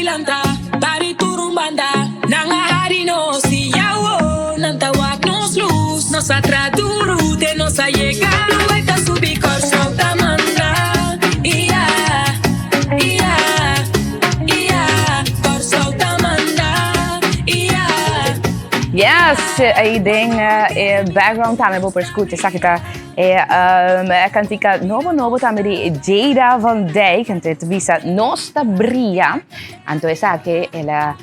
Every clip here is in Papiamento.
lanta, bari tur un banda. Nan a hari nos i awo nan ta wak nos lus. Nos a tra duru te nos a yega. Blue ta subi, Kòrsou ta manda. Ia, ia, ia, Kòrsou ta manda. Ia. Yes, ei den e background tambe bo por scucha esaki ta e cantica nobo nobo tambe di Jada van Dijk. Anto e ta bisa Nos ta bria. Anto esaki el a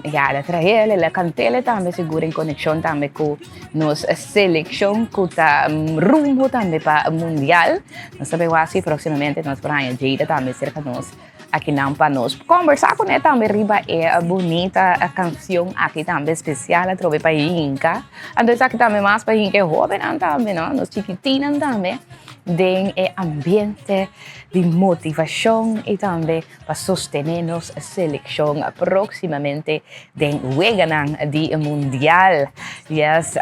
ya el a trael, el a cantele tambe sigur en conexion tambe cu nos seleccion cu ta rumbo tambe pa mundial. Nos ta bay wak si proximamente nos por haña Jada tambe cerca nos akinan pa nos conversa cune tambe riba e bunita cancion aki tambe especial atrobe pa hinca. Anto esaki tambe mas pa hinca e hobennan tambe no, nos chikitinnan tambe den e ambiente di motivacion y tambe pa sostene nos seleccion proximamente den weganan di mundial. Yes,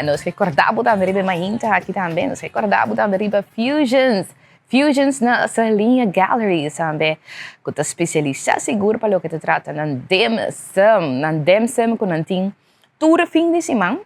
nos recorda bo tambe riba e mainta aki tambe, nos recorda bo tambe riba Fusions. Fusions na Saliña Galleries tambe ku ta spesialisá sigur pa loke ta trata nan dim sum, nan dim sum ku nan tin tur fin di siman.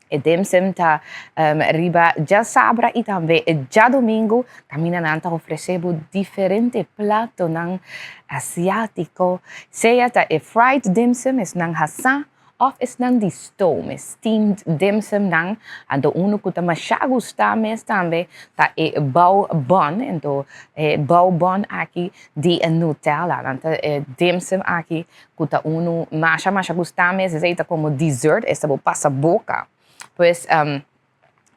E dim sum ta riba djasabra i tambe djadumingu kaminda nan ta ofresé bo diferente platonan asiátiko, sea ta e fried dim sum, esnan hasá, Of esnan di stoom, e steamed dim sum nan, anto unu ku ta masha gusta mes tambe ta e bao bun, anto e bao bun aki di Nutella, nan ta e dim sum aki ku ta unu masha masha gusta mes, esei ta komo dessert, esta bo pasa boka. Pues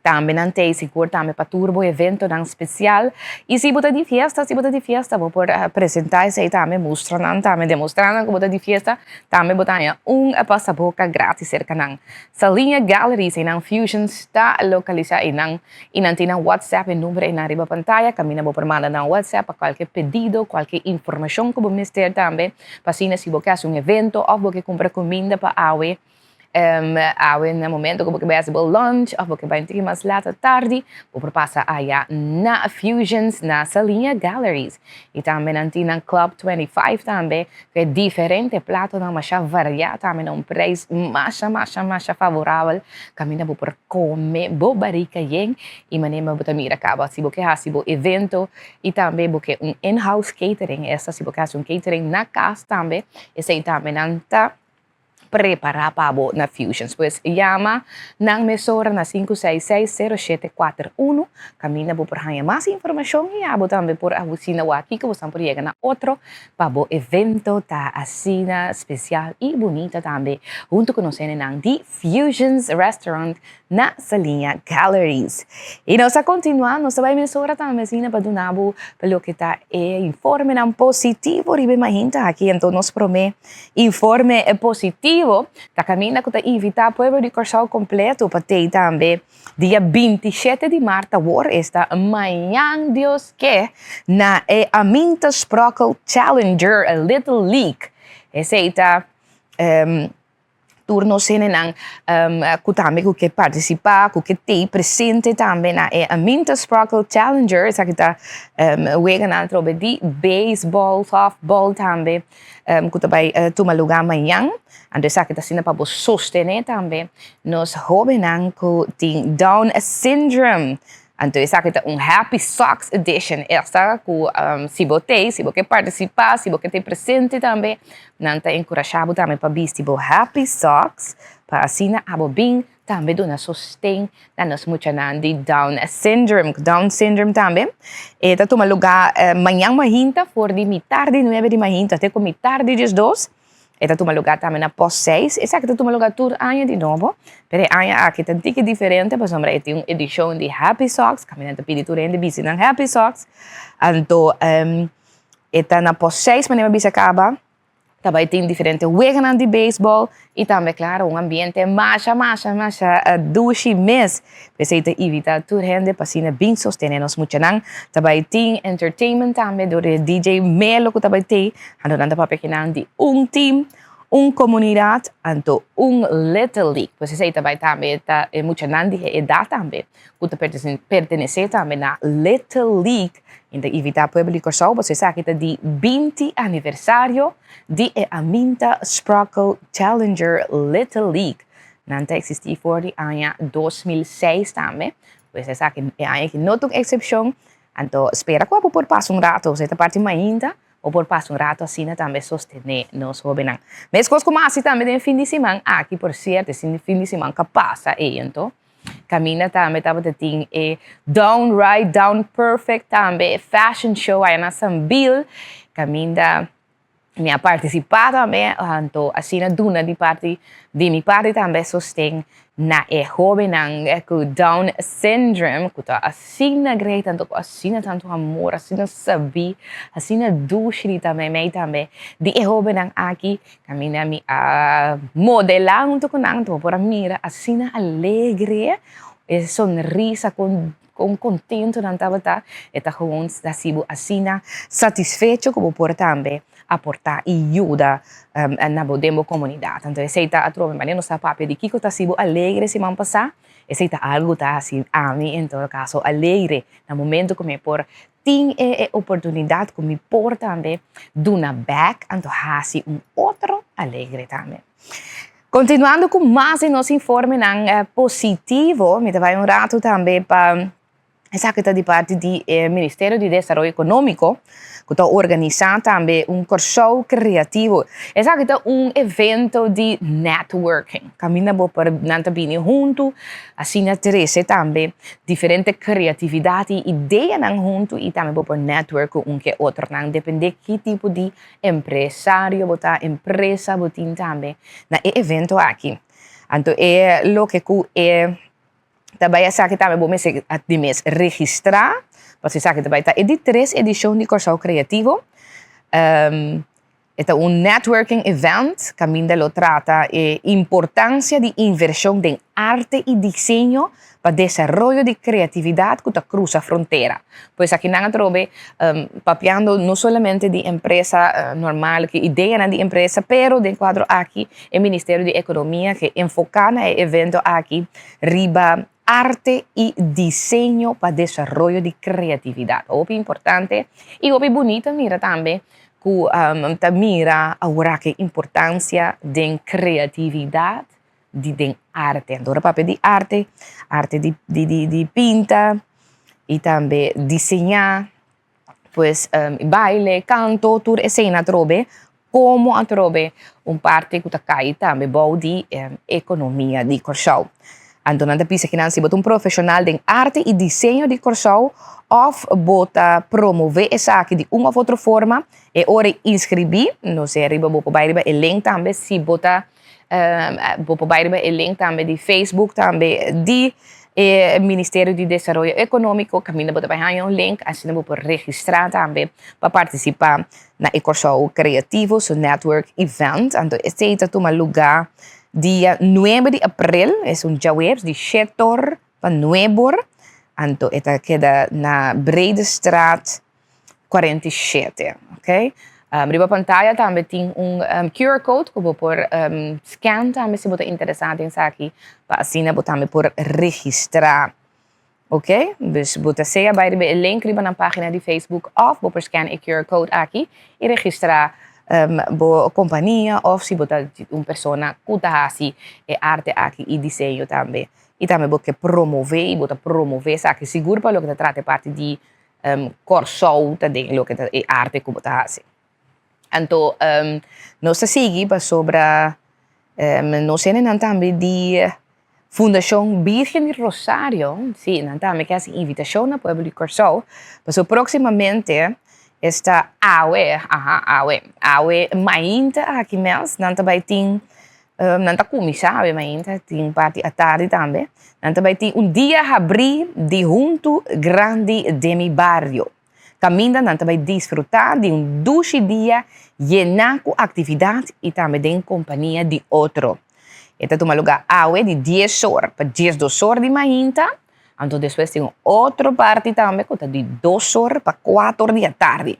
Tambe nan t'ei sigur tambe pa tur bo eventonan spesial. I si bo ta di fiesta, si bo ta di fiesta bo por presentá esei tambe, mustra nan tambe, demostrá nan ku bo ta di fiesta, tambe bo ta haña un pasaboka gratis serka nan. Saliña Galleries einan Fusions ta lokalisá einan i nan tin nan WhatsApp, e number einan riba pantaya kaminda bo por manda nan WhatsApp pa kualke pedido, kualke informashon ku bo mester tambe pa asina si bo ke hasi un evento òf bo ke kumpra kuminda pa awe. Awe na momento ku bo ke bai hasi bo lunch òf bo ke bai un tiki mas laat atardi, bo por pasa aya na Fusions na Saliña Galleries. I tambe nan tin nan Club 25 tambe ku e diferente platonan masha variá tambe na un preis masha masha masha favorabel kaminda bo por kome bo barika yen i manera bo ta mira kaba si bo ke hasi bo evento i tambe bo ke un in-house catering esta si bo ke hasi un catering na kas tambe esei tambe nan ta prepará pa bo na Fusions. Pues yama nan mesora na 5660741 kaminda bo por haña mas informashon i abo tambe por abusina wak kiko bosan por yega na otro pa bo evento ta asina spesial i bunita tambe huntu ku nos hendenan di Fusions Restaurant na Saliña Galleries. I nos a kontinuá, nos ta bai mesora tambe asina pa duna bo pa loke ta e informenan positivo riba e mainta aki. Anto nos promé informe positivo ta kaminda ku ta invitá pueblo di Kòrsou kompleto pa tei tambe dia 27 di mart awor, esta mañan Dios ke, na e Aminta Sprockel Challenger Little League. Esei ta Tur nos hendenan ku tambe ku ke partisipá, ku ke tei presente tambe na e Aminta Sprokel Challenger, esaki ta weganan atrobe di beisbòl, sòftbòl tambe ku ta bai tuma lugá mañan. Anto esaki ta asina pa bo sostené tambe nos hóbennan ku tin Down Syndrome. Anto esaki ta un Happy Socks Edition, esta ku si bo t'ei, si bo ke partisipá, si bo ke t'ei presente tambe, nan ta enkurashá bo tambe pa bisti bo Happy Socks pa asina abo bin tambe duna sosten na nos muchanan di Down Syndrome. Ku Down Syndrome tambe e ta tuma lugá mañan mahinta for di mitar di nuebe di mahinta te ku mitar di diesdos. E ta tuma lugar tambe na Post 6. Esaki ta tuma lugar tur aña di nobo, pero e aña aki ta un tiki diferente pasobra e tin un edishon di Happy Socks, kaminda ta pidi tur hende bisti nan Happy Socks. Anto e ta na Post 6 manera mi a bisa kaba, ta bai tin diferente weganan di beisbòl i tambe klaro un ambiente masha masha masha dushi mes. P'esei ta invitá tur hende pa asina bin sostené nos muchanan. Ta bai tin entertainment tambe dor di DJ Melo ku ta bai tei. Anto nan ta papia kinan di un team. Un komunidat anto un Little League. Pues esei ta bai tambe ta e muchanan di e edat tambe ku ta pertenesé tambe na Little League. Mi ta invitá pueblo di Kòrsou pasobra esaki ta di 20 aniversario di e Aminta Sprockel Challenger Little League. Nan ta eksistí for di aña 2006 tambe. Pues esaki e aña aki no ta un eksepshon. Anto spera ku abo por pasa un rato, esei ta parti mainta. Bo por pasa un rato asina tambe sostené nos hóbennan. Meskos ku masi tambe den fin di siman aki, por sierto, e fin di siman ka pasa ei anto. Kaminda tambe tabata tin e Down Right Down Perfect tambe, e fashion show aya na Sambil. Kaminda mi a partisipá tambe, anto asina duna di parti di mi parti tambe sosten na e hóbennan ku Down syndrome ku ta asina great anto ku asina tantu amor, asina sabí, asina dushi di ta meimei tambe di e hóbennan aki kaminda mi a modelá huntu ku nan anto bo por a mira asina alegre e sonrisa kon kon kontentu nan tabata e ta gewoon hasi bo asina satisfecho ku bo por tambe aportá i yuda na bo den bo komunidat. Anto esei ta atrobe manera nos ta papia di kiko ta hasi bo alegre siman pasá, esei ta algu ta hasi ami en todo kaso alegre na momento ku mi por tin e oportunidat ku mi por tambe duna bèk anto hasi un otro alegre tambe. Kontinuando ku mas di nos informenan positivo, mi ta bai un ratu tambe pa Esaki ta di parti di e Ministerio di Desaroyo Ekonómiko ku ta organisá tambe un Kòrsou Kreativo. Esaki ta un evento di networking kaminda bo por nan ta bini huntu asina trese tambe diferente kreatividat i ideanan huntu i tambe bo por network ku un ke otronan depende ki tipo di empresario bo ta, empresa bo tin tambe na e evento aki. Anto e loke ku e Ta bai esaki tambe bo mester di mes registrá, pasobra esaki ta bai ta e di tres edishon di Kòrsou Kreativo. E ta un networking event kaminda lo trata e importansia di invershon den arte i diseño pa desaroyo di kreatividat ku ta krusa frontera. Pues akinan atrobe papiando no solamente di empresa normal ku ideanan di empresa, pero den kuadro aki e Ministerio di Ekonomia ke enfoká na e evento aki riba arte i diseño pa desaroyo di kreatividat. Hopi importante i hopi bunita mira tambe ku ta mira awor aki importansia den kreatividat di den arte. Anto ora papia di arte, arte di di di pinta i tambe diseñá, pues baile, kanto, tur esei atrobe komo atrobe un parti ku ta kai tambe bou di ekonomia di Kòrsou. Anto nan ta bisa kinan si bo ta un profeshonal den arte i diseño di Kòrsou òf bo ta promové esaki di un òf otro forma, e ora inskribí, no sé riba bo por bai riba e link tambe si bo ta Bo por bai riba e link tambe di Facebook tambe di e Ministerio di Desaroyo Ekonómiko kaminda bo ta bai haña un link asina bo por registrá tambe pa partisipá na e Kòrsou Kreativo su network event. Anto esei ta tuma lugá dia nuebe di aprel, es un djaweps di shetor pa nuebor. Anto e ta keda na Breedestraat 47, ok. Riba pantaya tambe tin un QR code ku bo por scan tambe si bo ta interesá den esaki pa asina bo tambe por registrá, ok. Dus bo ta sea bai riba e link riba nan página di Facebook òf bo por scan e QR code aki i registrá bo kompania òf si bo ta un persona ku ta hasi e arte aki i diseño tambe i tambe bo ke promové i bo ta promové esaki sigur pa loke ta trata e parti di Kòrsou ta den loke ta e arte ku bo ta hasi. Anto nos ta sigui pasobra nos hendenan tambe di Fundashon Birgen di Rosario, si, nan tambe ke hasi invitashon na pueblo di Kòrsou, pasobra próksimamente esta awe, aha, awe, awe mainta aki mes nan ta bai tin Nan ta kuminsá awe mainta, tin parti atardi tambe. Nan ta bai tin un dia habrí di huntu grandi den mi bario. Kaminda nan ta bai disfrutá di un dushi dia yená ku aktividat i tambe den kompania di otro. E ta tuma lugá awe di dies or pa diesdos or di mainta, anto despues tin un otro parti tambe ku ta di dos or pa kuater di atardi.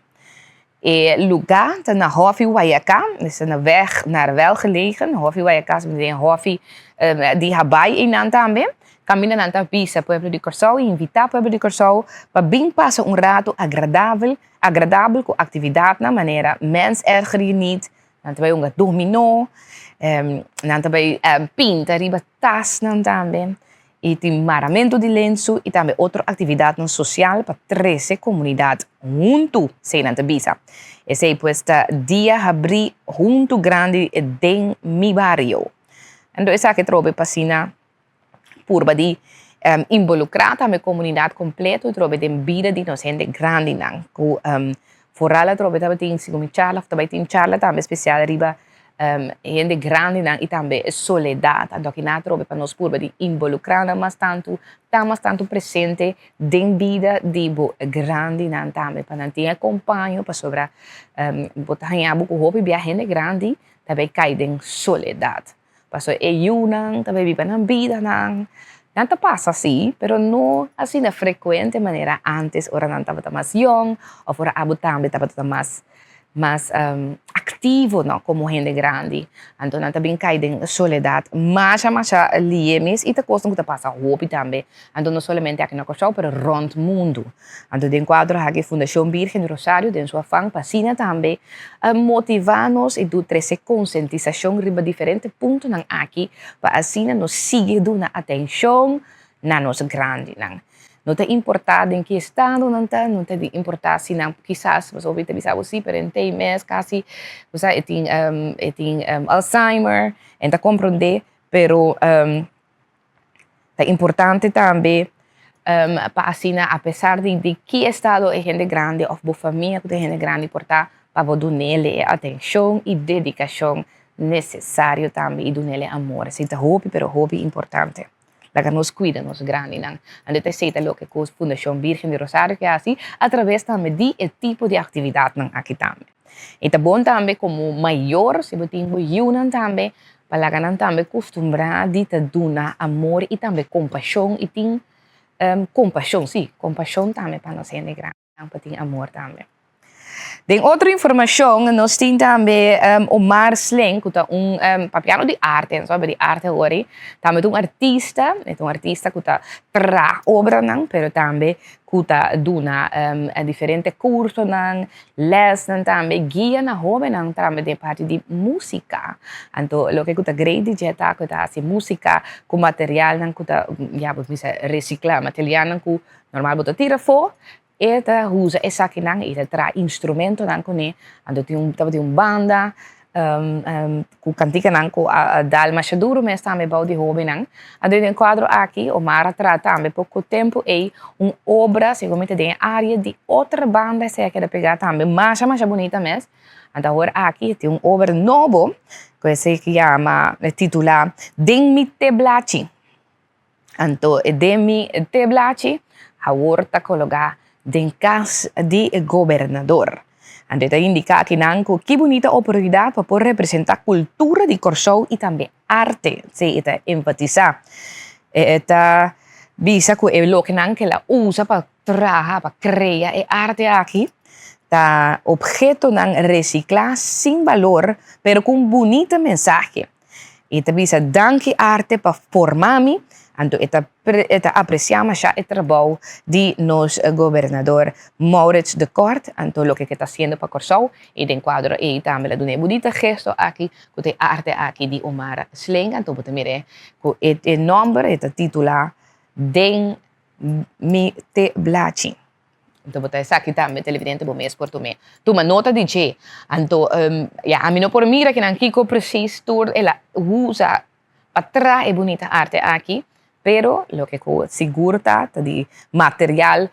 E lugá ta na Hòfi Guayaká, esta na weg naar Welgelegen. Hòfi Guayaká ta den hòfi di Habaai einan tambe. Kaminda nan ta bisa pueblo di Kòrsou i invitá pueblo di Kòrsou pa bin pasa un ratu agradabel agradabel ku aktividatnan manera Mens Erger Je Niet, nan ta bai hunga dominó, nan ta bai pinta riba tasnan tambe. I tin maramentu di lensu i tambe otro aktividatnan sosial pa trese komunidat huntu, esei nan ta bisa. Esei pues ta Dia Habrí Huntu Grandi den Mi Bario. Anto esaki trobe pa asina purba di involukrá tambe komunidat kompleto trobe den bida di nos hende grandinan ku foral atrobe tabatin segun mi charla òf ta bai tin charla tambe spesial riba hende grandinan i tambe e soledat. Anto aki nan atrobe pa nos purba di involukrá nan mas tantu, ta mas tantu presente den bida di bo grandinan tambe pa nan tin e kompaño pasobra bo ta haña bo ku hopi bia hende grandi ta bai kai den soledat. Pasobra e yunan ta bai biba nan bidanan, nan ta pasa si, pero no asina frekuente manera antes ora nan tabata mas yòn òf ora abo tambe tabata mas mas aktivo no komo hende grandi. Anto nan ta bin kai den soledat masha masha lie mes i ta kosnan ku ta pasa hopi tambe. Anto no solamente aki na Kòrsou pero rònt mundu. Anto den kuadro aki Fundashon Birgen Rosario den su afan pa asina tambe motivá nos i trese konsientisashon riba diferente puntonan aki pa asina nos sigui duna atenshon na nos grandinan. No ta importá den ki estado nan ta, no ta importá si nan kisas, pasobra hopi ta bisa bo si, pero en tei mes kasi, bo sa, e tin e tin Alzheimer, en ta komprondé, pero ta importante tambe pa asina apesar di di ki estado e hende grandi òf bo famia ku ta hende grandi por ta, pa bo dun'el e atenshon i dedikashon nesesario tambe i dun'el e amor. Esei ta hopi pero hopi importante. Laga nos cuida nos grandinan. Anto ta esey ta loke cu Fundacion Virgen di Rosario ke haci a traves tambe di e tipo di actividadnan aki tambe. E ta bon tambe como mayor si bo tin bo yiunan tambe pa laga nan tambe custumbra di ta duna amor y tambe compasion y tin compasion, si, compasion tambe pa nos hende grandi. Nan pa tin amor tambe. Den otro informacion nos tin tambe Omar Sling cu ta un papiano di arte, nos papia di arte awor, tambe ta un artista, e ta un artista cu ta traha obranan pero tambe cu ta duna diferente cursonan, lesnan tambe, guia na hobennan tambe den parti di musica. Anto loke cu ta great di dje ta cu e ta haci musica cu materialnan cu ta, ya bo bisa recicla, materialnan cu Normal bo ta tira afó, e ta usa esakinan i ta traha instrumentonan kuné. Anto tin un tabatin un banda ku kantikanan ku a dal masha duru mes tambe bou di hóbennan. Anto den e kuadro aki Omar a traha tambe poko tempu ei un obra segun mi ta den e área di otra banda esei a keda pegá tambe masha masha bunita mes. Anto awor aki tin un obra nobo ku esei yama titulá Den mi teblachi. Anto e den mi teblachi awor ta kologá den kas di e gobernador. Anto e ta indiká akinan ku ki bunita oportunidat pa por representá kultura di Kòrsou i tambe arte, esei e ta enfatisá. E ta bisa ku e lokenan ku el a usa pa traha, pa krea e arte aki ta ophetonan resiklá sin balor pero ku un bunita mensahe. E ta bisa danki arte pa forma mi, anto e ta e ta apresiá mashá e trabou di nos gobernador Maurits de Kort, anto loke ke ta hasiendo pa Kòrsou i den kuadro ei tambe el a duna e bunita gesto aki ku ta e arte aki di Omar Sling, anto bo ta mir'é ku e e nòmber e ta titulá Den mi te blachi. Anto bo ta esaki tambe televidente bo mes por tum'é. Tuma nota di dje. Anto ya ami no por mira kinan kiko precies tur el a usa pa traha e bunita arte aki, pero loke ku sigur ta ta di material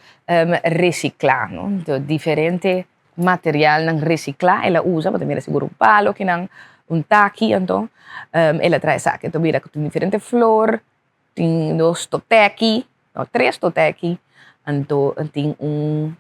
resiklá no. Anto diferente materialnan resiklá el a usa, bo ta mira sigur un palo kinan, un taki anto el a traha esaki. Anto mira ku tin diferente flor. Tin dos totèki, no tres totèki, anto tin un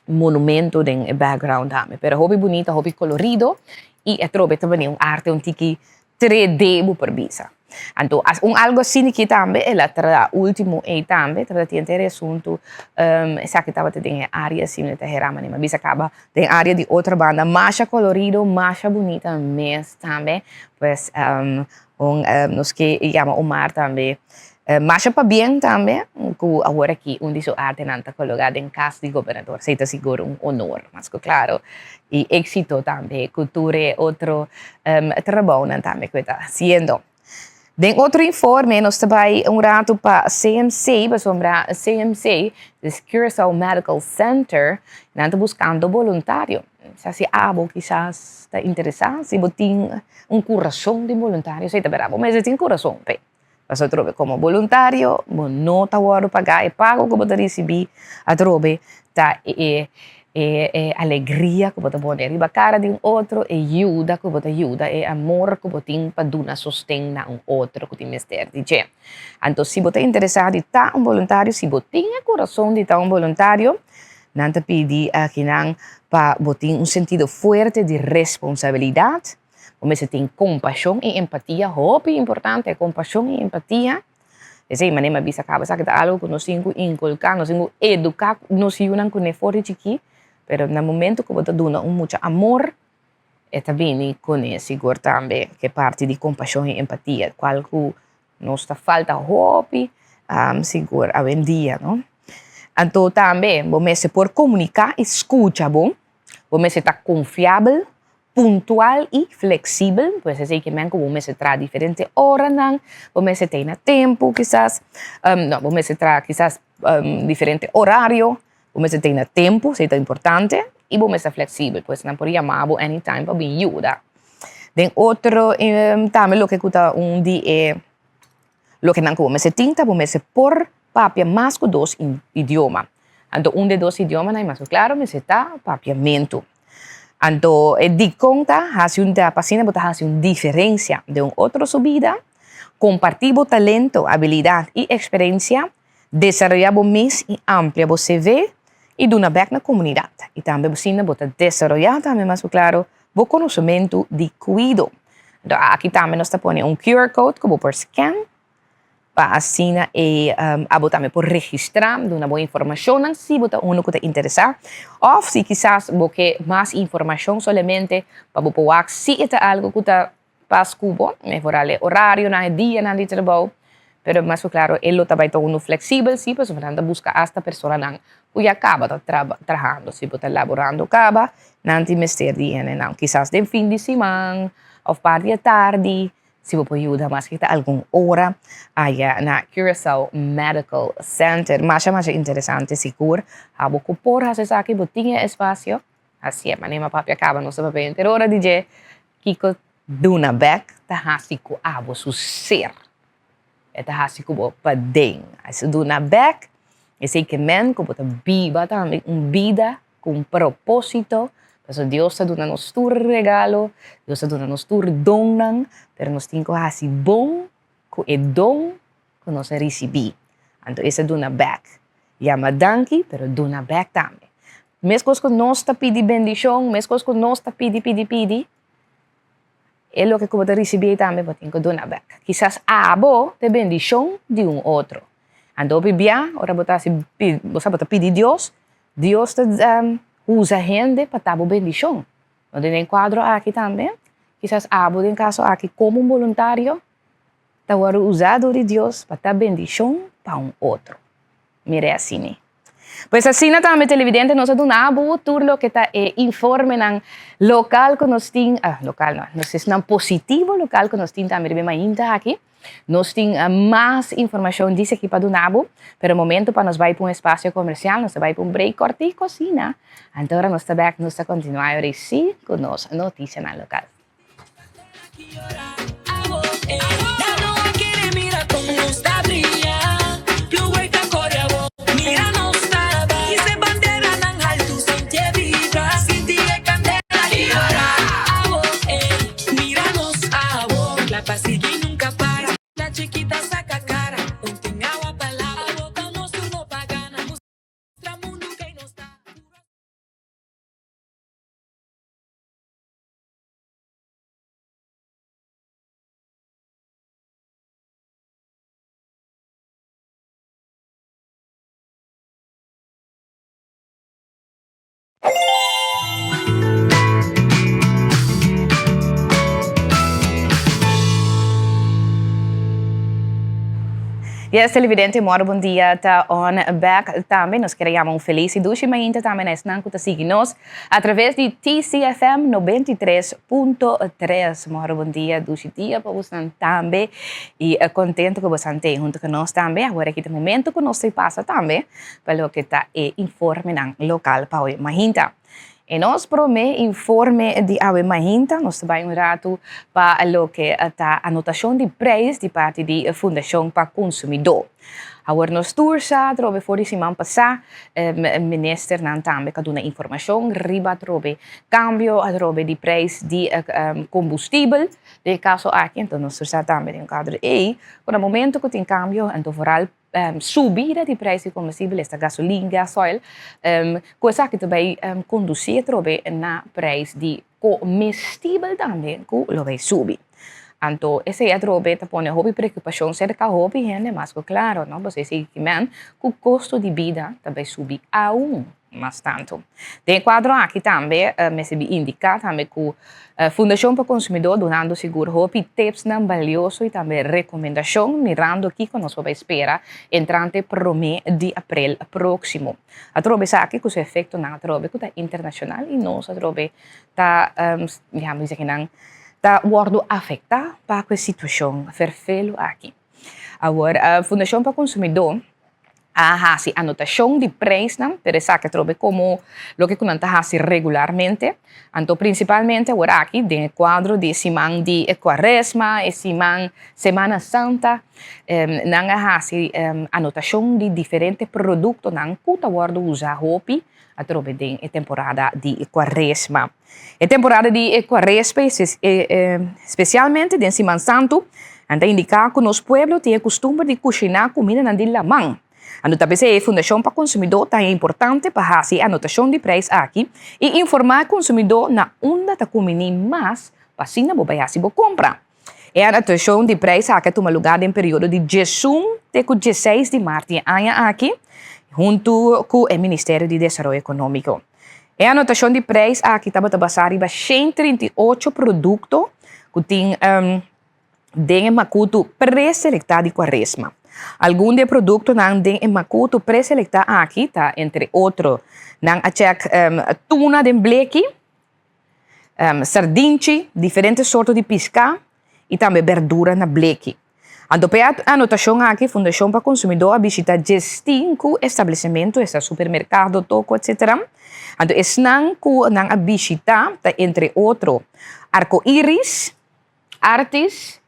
monumento den e background tambe. Pero hopi bunita, hopi kolorido i atrobe ta bini un arte un tiki 3D bo por bisa. Anto as un algo asina aki tambe el a traha ultimo ei tambe tabata tin henter e asuntu esaki tabata den e area asina ta hera manera mi a bisa caba den area di otro banda masha colorido masha bunita mes tambe pues un nos ke yama Omar tambe masha pabien tambe cu awor aki un di su artenan ta cologa den cas di gobernador esey ta sigur un honor mas cu claro y exito tambe cu tur e otro trabounan tambe cu e ta haciendo. Den otro informe nos ta bay un rato pa CMC pasobra CMC, des Curaçao Medical Center, nan ta buscando boluntario. Sa si abo kisas ta interesa, si bo tin un curason di boluntario, esey ta berdad, bo mester tin curason p'e. Pasobra atrobe como boluntario bo no ta wordo paga, e pago cu bo ta ricibi atrobe ta e e alegria cu bo ta pone riba cara di un otro, e yuda cu bo ta yuda, e amor cu bo tin pa duna sosten na un otro cu tin mester di dje. Anto si bo ta interesa di ta un boluntario, si bo tin e curason di ta un boluntario, nan ta pidi akinan pa bo tin un sentido fuerte di responsabilidad, Bo mester tin kompashon i empatia, hopi importante, kompashon i empatia. Esei manera mi a bisa kaba, esaki ta algu ku nos tin ku inkulká, nos tin ku eduká nos yunan kuné for di chikí, pero na momento ku bo ta duna un mucha amor, e ta bini kuné sigur tambe ku e parti di kompashon i empatia, kual ku nos ta falta hopi sigur awendia, no. Anto tambe bo mester por komuniká i skucha bon, bo mester ta konfiabel, puntual i fleksibel, pues esei ke men ku bo mester traha diferente oranan, bo mester tei na tempu kisas, no, bo mester traha kisas diferente orario, bo mester tei na tempu, esei ta importante, i bo mester ta fleksibel, pues nan por yama bo anytime pa bin yuda. Den otro tambe loke ku ta un di e loke nan ku bo mester tin ta bo mester por papia mas ku dos idioma, anto un di e dos idiomanan mas ku klaro mester ta papiamentu. Anto e dikon ta hasi un ta p'asina bo ta hasi un diferensia den un otro su bida, kompartí bo talento, abilidat i eksperensia, desaroyá bo mes i amplia bo CV i duna bèk na komunidat. I tambe asina bo ta desaroyá tambe mas ku klaro bo konosementu di kuido. Anto aki tambe nos ta pone un QR code ku bo por scan Pa asina e abo tambe por registrá, duna bo informashonnan si bo ta unu ku ta interesá òf si kisas bo ke mas informashon solamente pa bo por wak si e ta algu ku ta pas ku bo, mehorá e orarionan, e dianan di trabou, pero mas ku klaro e lo ta bai ta unu fleksibel si pasobra nan ta buska asta personanan ku ya kaba ta trahando, si bo ta laborando kaba nan tin mester di hendenan kisas den fin di siman òf parti di atardi. Si bo por yuda maske ta algun ora aya na Curaçao Medical Center. Masha masha interesante sigur. Abo ku por hasi esaki bo tin e espasio. Hasié manera mi a papia kaba nos ta papia henter ora di dje kiko duna bek ta hasi ku abo su ser. E ta hasi ku bo paden. Hasi duna bek esei ke men ku bo ta biba tambe un bida ku un propósito, pasobra Dios ta duna nos tur regalo, Dios ta duna nos tur donnan, pero nos tin ku hasi bon ku e don ku nos a risibí. Anto es a duna bèk. Yama danki, pero duna bèk tambe. Meskos ku nos ta pidi bendishon, meskos ku nos ta pidi, pidi, pidi, e loke ku bo ta risibí ei tambe bo tin ku duna bèk. Kisas abo ta e bendishon di un otro. Anto hopi bia ora bo ta hasi, bo sa bo ta pidi Dios, Dios ta usa hende pa ta bo bendishon. No den e kuadro aki tambe, kisas abo den kaso aki komo un boluntario ta wòrdu usá dor di Dios pa ta bendishon pa un otro. Mir'é asina. Pues asina tambe televidente nos a duna bo tur loke ta e informenan lokal ku nos tin, lokal no, nos esnan positivo lokal ku nos tin tambe riba e mainta aki. Nos tin mas informacion dice aki pa duna bo, pero momento pa nos bai pa un espacio comercial, nos ta bai pa un break cortico asina, anto ora nos ta bek nos ta continua e ora si cu nos noticianan local. Yes, televidente, moro bon dia ta on back tambe. Nos kier yama un feliz y dushi mainta tambe na esnan cu ta sigui nos a traves di TCFM 93.3. Moro bon dia, dushi dia pa bosnan tambe. Y contento cu bosan t'ey hunto cu nos tambe. Awor aki ta momento cu nos ta pasa tambe pa loke ta e informenan local pa hoy mainta. E nos prome informe di awe mainta, nos ta bai un ratu pa loke ta anotashon di preis di parti di Fundashon pa Konsumidó. Awor nos tur sa atrobe for di siman pasá ministernan tambe ka duna informashon riba atrobe kambio atrobe di preis di kombustibel den e kaso aki, enton nos tur sa tambe den kuadro ei ku na momento ku tin kambio enton foral Subida di prijs di combustible, esta gasolin, gasoil, cu esaki ta bay conduci atrobe na prijs di comestibel tambe cu lo bay subi. Anto esey atrobe ta pone hopi preocupacion cerca hopi hende, mas cu claro, no, pasobra esey ki men cu costo di bida ta bay subi aun mas tanto. Den e cuadro aki tambe mester bi indica tambe cu Fundacion pa Consumidor dunando sigur hopi tipsnan balioso y tambe recomendacion mirando kico nos por bay spera entrante prome di april proximo. Atrobe esaki cu su efectonan atrobe cu ta internacional y nos atrobe ta ya mi bisa kinan ta wordo afecta pa cu e situacion ferfelu aki. Awor Fundacion pa Consumidor a hasi anotashon di preisnan, pero esaki atrobe komo loke ku nan ta hasi regularmente. Anto prinsipalmente awor aki den e kuadro di e siman di e kuaresma, e siman Semana Santa, nan a hasi anotashon di diferente produktonan ku ta wòrdu usa hopi atrobe den e temporada di kuaresma. E temporada di e kuaresma spesialmente den Siman Santu, nan ta indiká ku nos pueblo tin e kustumber di kushiná kumindanan di laman. Anto ta p'esei e Fundashon pa Konsumidó ta haña importante pa hasi e anotashon di preis aki i informá e konsumidó na unda ta kuminí mas pa asina bo bai hasi bo kompra. E anotashon di preis aki a tuma lugá den periodo di diesun te ku dieseis di mart di e aña aki huntu ku e Ministerio di Desaroyo Ekonómiko. E anotashon di preis aki tabata basá riba 138 produkto ku tin den e makutu preselektá di kuaresma. Algun di e produktonan den e makutu preselektá aki ta entre otro nan a chèk tuna den bleki, sardinchi, diferente sorto di piská i tambe berdura na bleki. Anto p'e anotashon aki Fundashon pa Konsumidó a bishita diesinku establesimentu, esta supermerkado, toko etsetera. Anto esnan ku nan a bishita ta entre otro Arko Iris, Artis,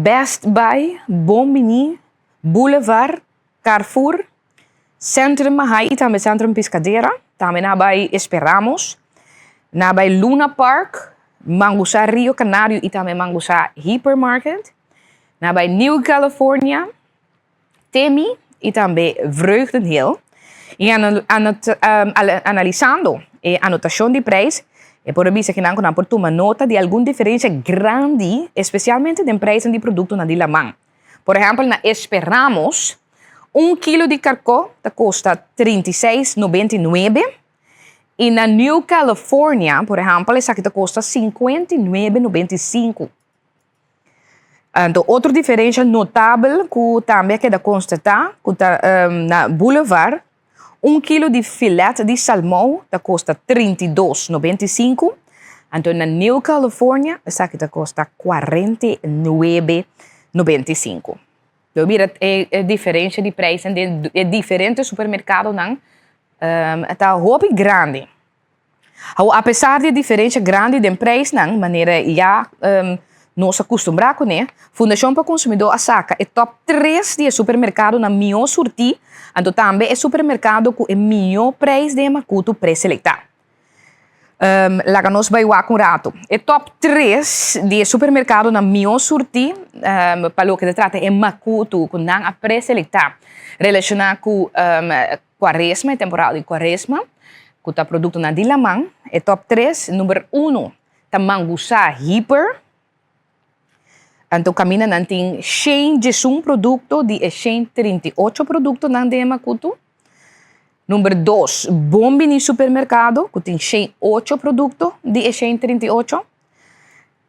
Best Buy, Bon Biní, Boulevard, Carrefour, Centrum Mahaai i tambe Centrum Piscadera. Tambe nan a bai Esperamos, nan a bai Luna Park, Mangusá Rio Canario i tambe Mangusá Hypermarket. Nan a bai New California, Temi i tambe Vreugdenhil. I analisando e anotashon di preis, e por a bisa kinan ku nan por tuma nota di algun diferensia grandi, espesialmente den preisnan di produktonan di laman. Por ehèmpel na Esperamos, un kilo di karkó ta kosta 36,99 i na New California, por ehèmpel, esaki ta kosta 59,95. Anto otro diferensha notabel ku tambe a keda konstatá ku ta na Boulevard, Un kilo di filet di salmou ta kosta 32,95, anto na New California esaki ta kosta 49,95. Lo mira e diferensha di prijsnan den e diferente supermerkadonan ta hopi grandi. Awor, apesar di e diferensha grandi den prijsnan, manera ya nos a kustumbrá kuné, Fundashon pa Konsumidó a saka e tòp tres di e supermerkadonan mihó surtí, anto tambe e supermerkado ku e mihó prijs den e makutu preselektá. Laga nos bai wak un ratu. E tòp tres di e supermerkadonan mihó surtí pa loke ta trata e makutu ku nan a preselektá relashoná ku Kuaresma, e temporada di kuaresma, ku ta produktonan di laman, e top tres, number uno ta mangusá hiper, anto kaminda nan tin shen diesun produkto di e shen 38 produktonan den e makutu. Number dos, Bon Bini Supermerkado, ku tin shen ocho produkto di e shen 38.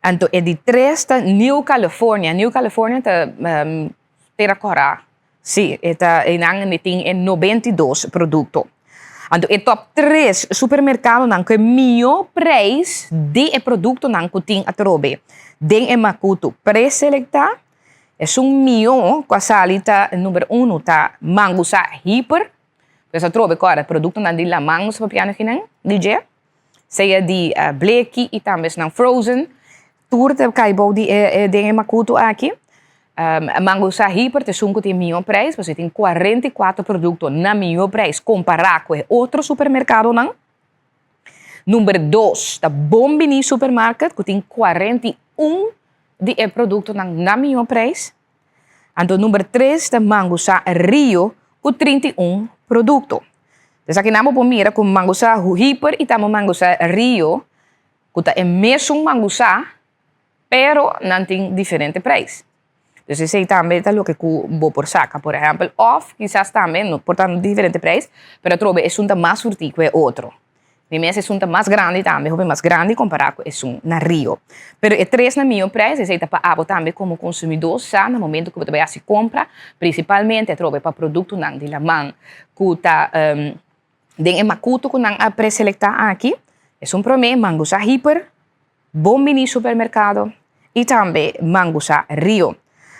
Anto e di tres ta New California. New California ta. Tera Kòrá. Sí, e ta einan e tin e 92 produkto. Anto e top tres supermerkadonan ku e mihó preis di e produktonan ku tin atrobe den e makutu preselektá, esun mihó ku a sali ta number uno ta Mangusa Hiper, pues atrobe kòrda produktonan di laman nos a papia akinan di dje, sea di bleki i tambe esnan frozen. Tur ta kai bou di e den e makutu aki. Mango sa Hiper ta esun ku tin mihó preis, pasobra e tin 44 produkto na mihó preis kompará ku e otro supermerkadonan. Number dos ta Bon Biní Supermarket ku tin 41 di e produktonan na mihó preis. Anto number tres ta Mango sa Rio ku 31 produkto. Esaki nan bo por mira ku Mango sa Hiper i tambe Mango sa Rio ku ta e mesun mangusá, pero nan tin diferente preis. Dus esei tambe ta loke ku bo por saka, por ehèmpel, òf kisas tambe no por ta diferente preis, pero atrobe esun ta mas furtí ku e otro. Mi mes esun ta mas grandi tambe, hopi mas grandi kompará ku esun na Rio. Pero e tres na mihó preis, esei ta pa abo tambe komo konsumidó sa na momento ku bo ta bai hasi kompra, prinsipalmente atrobe pa produktonan di laman ku ta Den e makutu ku nan a preselektá aki, esun promé Mangusa Hiper, Bon Bini Supermerkado i tambe Mangusa Rio.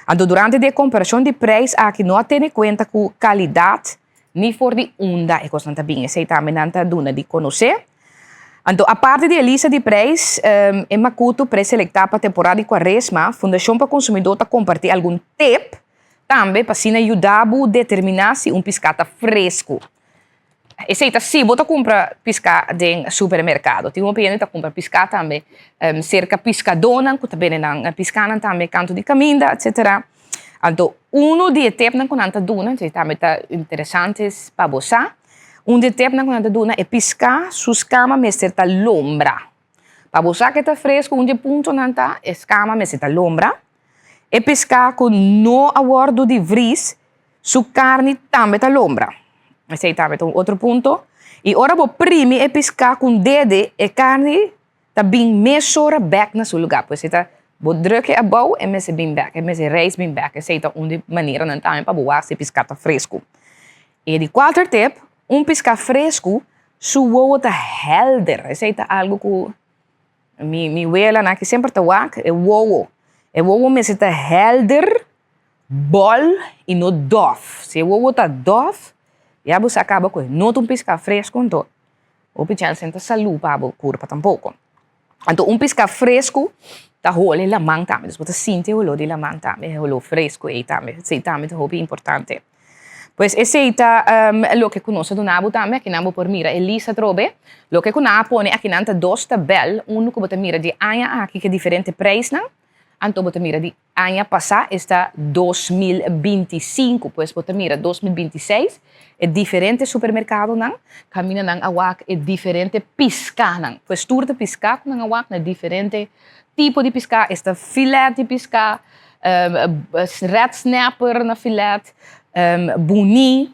Anto durante di e komparashon di preis aki no a tene kuenta ku kalidat ni for di unda e kosnan ta bin. Esei tambe nan ta duna di konosé. Anto aparte di e lista di preis, e makutu preselektá pa temporada di kuaresma, Fundashon pa Konsumidó ta kompartí algun tep tambe pa asina yuda bo determiná si un piská ta fresku. Esei ta si bo ta kumpra piská den supermerkado. Tin hopi hende ta kumpra piská tambe serka piskadónan ku ta bende nan piskanan tambe kantu di kaminda etsetera. Anto unu di e tepnan ku nan ta duna, esei tambe ta interesante pa bo sa, un di e tepnan ku nan ta duna e piská su skama mester ta lombra. Pa bo sa ke ta fresku un di e puntonan ta e skama mester ta lombra. E piská ku no a wòrdu di vris Su karni tambe ta lombra. Esei tambe ta un otro punto. I ora bo primi e piská ku un dede, e karni ta bin mesora bèk na su lugá. Pues e ta, bo druk e abou, e mester bin bèk, e mester reis bin bèk. Esei ta un di maneranan tambe pa bo wak si e piská ta fresku. E di kuater tip, un piská fresku su wowo ta hèlder. Esei ta algu ku mi welanan aki semper ta wak, e wowo. E wowo mester ta hèlder. Bòl i no dòf. Si e wowo ta dòf, ya bo sa kaba ku e no ta un piská fresku anto hopi chèns no ta salú pa bo kurpa tampoko. Anto un piská fresku ta hole laman tambe, dus bo ta sinti e holó di laman tambe, e holó fresku ei tambe, esei tambe ta hopi importante. Pues esei ta loke ku nos a duna bo tambe, akinan bo por mira e lista atrobe. Loke ku nan a pone akinan ta dos tabèl, unu ku bo ta mira di aña aki ku e diferente preisnan, anto bo ta mira di Aña pasá esta 2025, pues bo ta mira 2026 e diferente supermerkadonan kaminda nan a wak e diferente piskanan. Pues tur ta piská ku nan a wak na diferente tipo di piská, esta filet di piská, red snapper na filet, buni,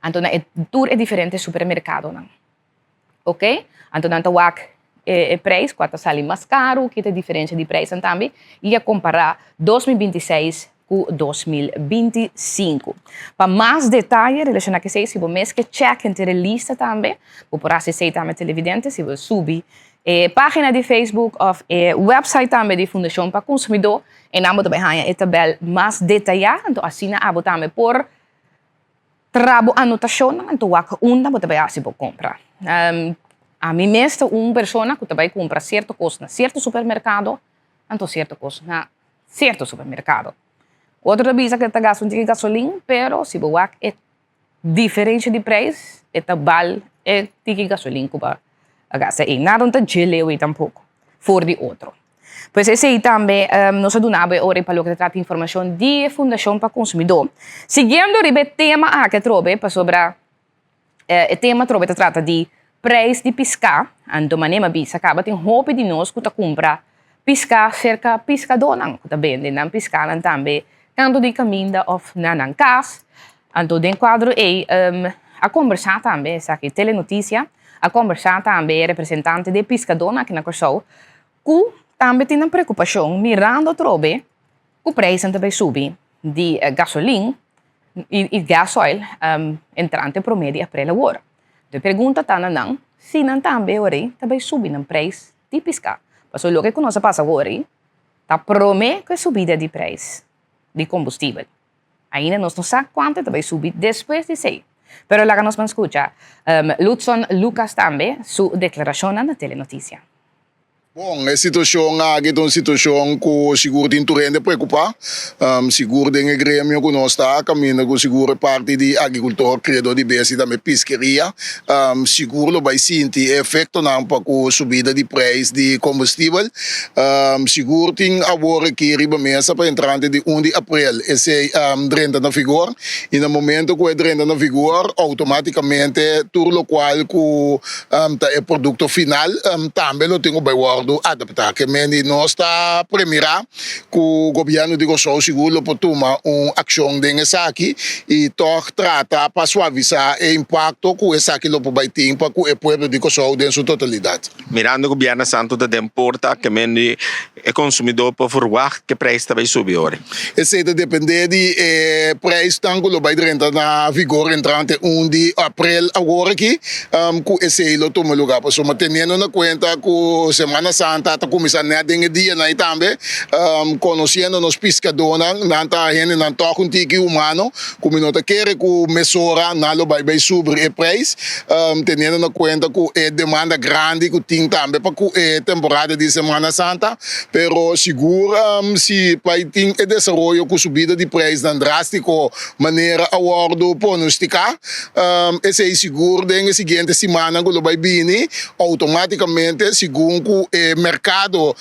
anto na e tur e diferente supermerkadonan. Ok, anto nan ta wak e prijs kua ta sali mas karu, ki ta e diferensia di prijsnan tambe i a kompará 2026 ku 2025. Pa mas detaye relashoná ku esei, si bo mes ke chèk henter e lista tambe, bo por hasi esei tambe televidente si bo subi e página di Facebook òf e wèpsait tambe di Fundashon pa Konsumidó, einan bo ta bai haña e tabèl mas detayá, anto asina abo tambe por Tra bo anotashonnan anto wak unda bo ta bai hasi bo kompra. Ami mes ta un persona ku ta bai kumpra sierto kos na sierto supermerkado anto sierto kos na sierto supermerkado. Otro ta bisa ku ta gasta un tiki gasolin pero si bo wak e diferensha di preis e ta bal e tiki gasolin ku bo a gasta ei. Nada no ta dje leu ei tampoko for di otro. Pues esei tambe nos a duna bo e ora pa loke ta trata informashon di e Fundashon pa Konsumidó. Siguiendo riba e tema aki atrobe, pasobra e tema atrobe ta trata di preis di piská, anto manera mi a bisa kaba tin hopi di nos ku ta kumpra piská serka piskadónan ku ta bende nan piskanan tambe kantu di kaminda òf na nan kas. Anto den kuadro ei a kombersá tambe esaki Telenotisia a kombersá tambe e representante di e piskadónan aki na Kòrsou ku tambe tin nan preokupashon mirando atrobe ku preisnan ta bai subi di gasolin i gasoil entrante promé di aprel awor. De pregunta ta na nan si nan tambe ora ei ta bai subi nan preis di piská. Pasobra loke ku nos a pasa awor ei ta promé ku e subida di preis di kombustibel. Ainda nos no sa kuantu e ta bai subi despues di esei. Pero laga nos ban skucha Ludson Lucas tambe su deklarashonnan na Telenotisia. Bon, e situashon aki ta un situashon ku sigur tin tur hende preokupá, sigur den e gremio ku nos ta, kaminda ku sigur e parti di agrikultor, kriadó di bestia i tambe piskeria, sigur lo bai sinti e efektonan pa ku subida di preis di kombustibel. Sigur tin awor aki riba mesa pa entrante di un di aprel esei drenta na vigor i na momento ku e drenta na vigor outomátikamente tur lokual ku ta e produkto final tambe lo tin ku bai wòrdu adaptá. Ke men di nos ta premirá ku gobièrnu di Kòrsou sigur lo por tuma un akshon den esaki i tòg trata pa suavisá e impakto ku esaki lo por bai tin pa ku e pueblo di Kòrsou den su totalidat. Mirando ku Bièrnè Santu ta den porta, ke men di e konsumidó por ferwagt ke preis ta bai subi ora. Esei ta dependé di e preisnan ku lo bai drenta na vigor entrante un di aprel awor aki ku esei lo tuma lugá. Pasobra teniendo na kuenta ku Semana Santa ta kuminsá nèt den e dianan ei tambe, konosiendo nos piskadónan, nan ta hendenan tòg un tiki humano ku mi no ta kere ku mesora nan lo bai bai subri e preis, teniendo na kuenta ku e demanda grandi ku tin tambe pa ku e temporada di Semana Santa. Pero sigur si bai tin e desaroyo ku subida di preisnan drástiko manera a wòrdu pronostiká, esei sigur den e siguiente simannan ku lo bai bini outomátikamente segun ku e merkado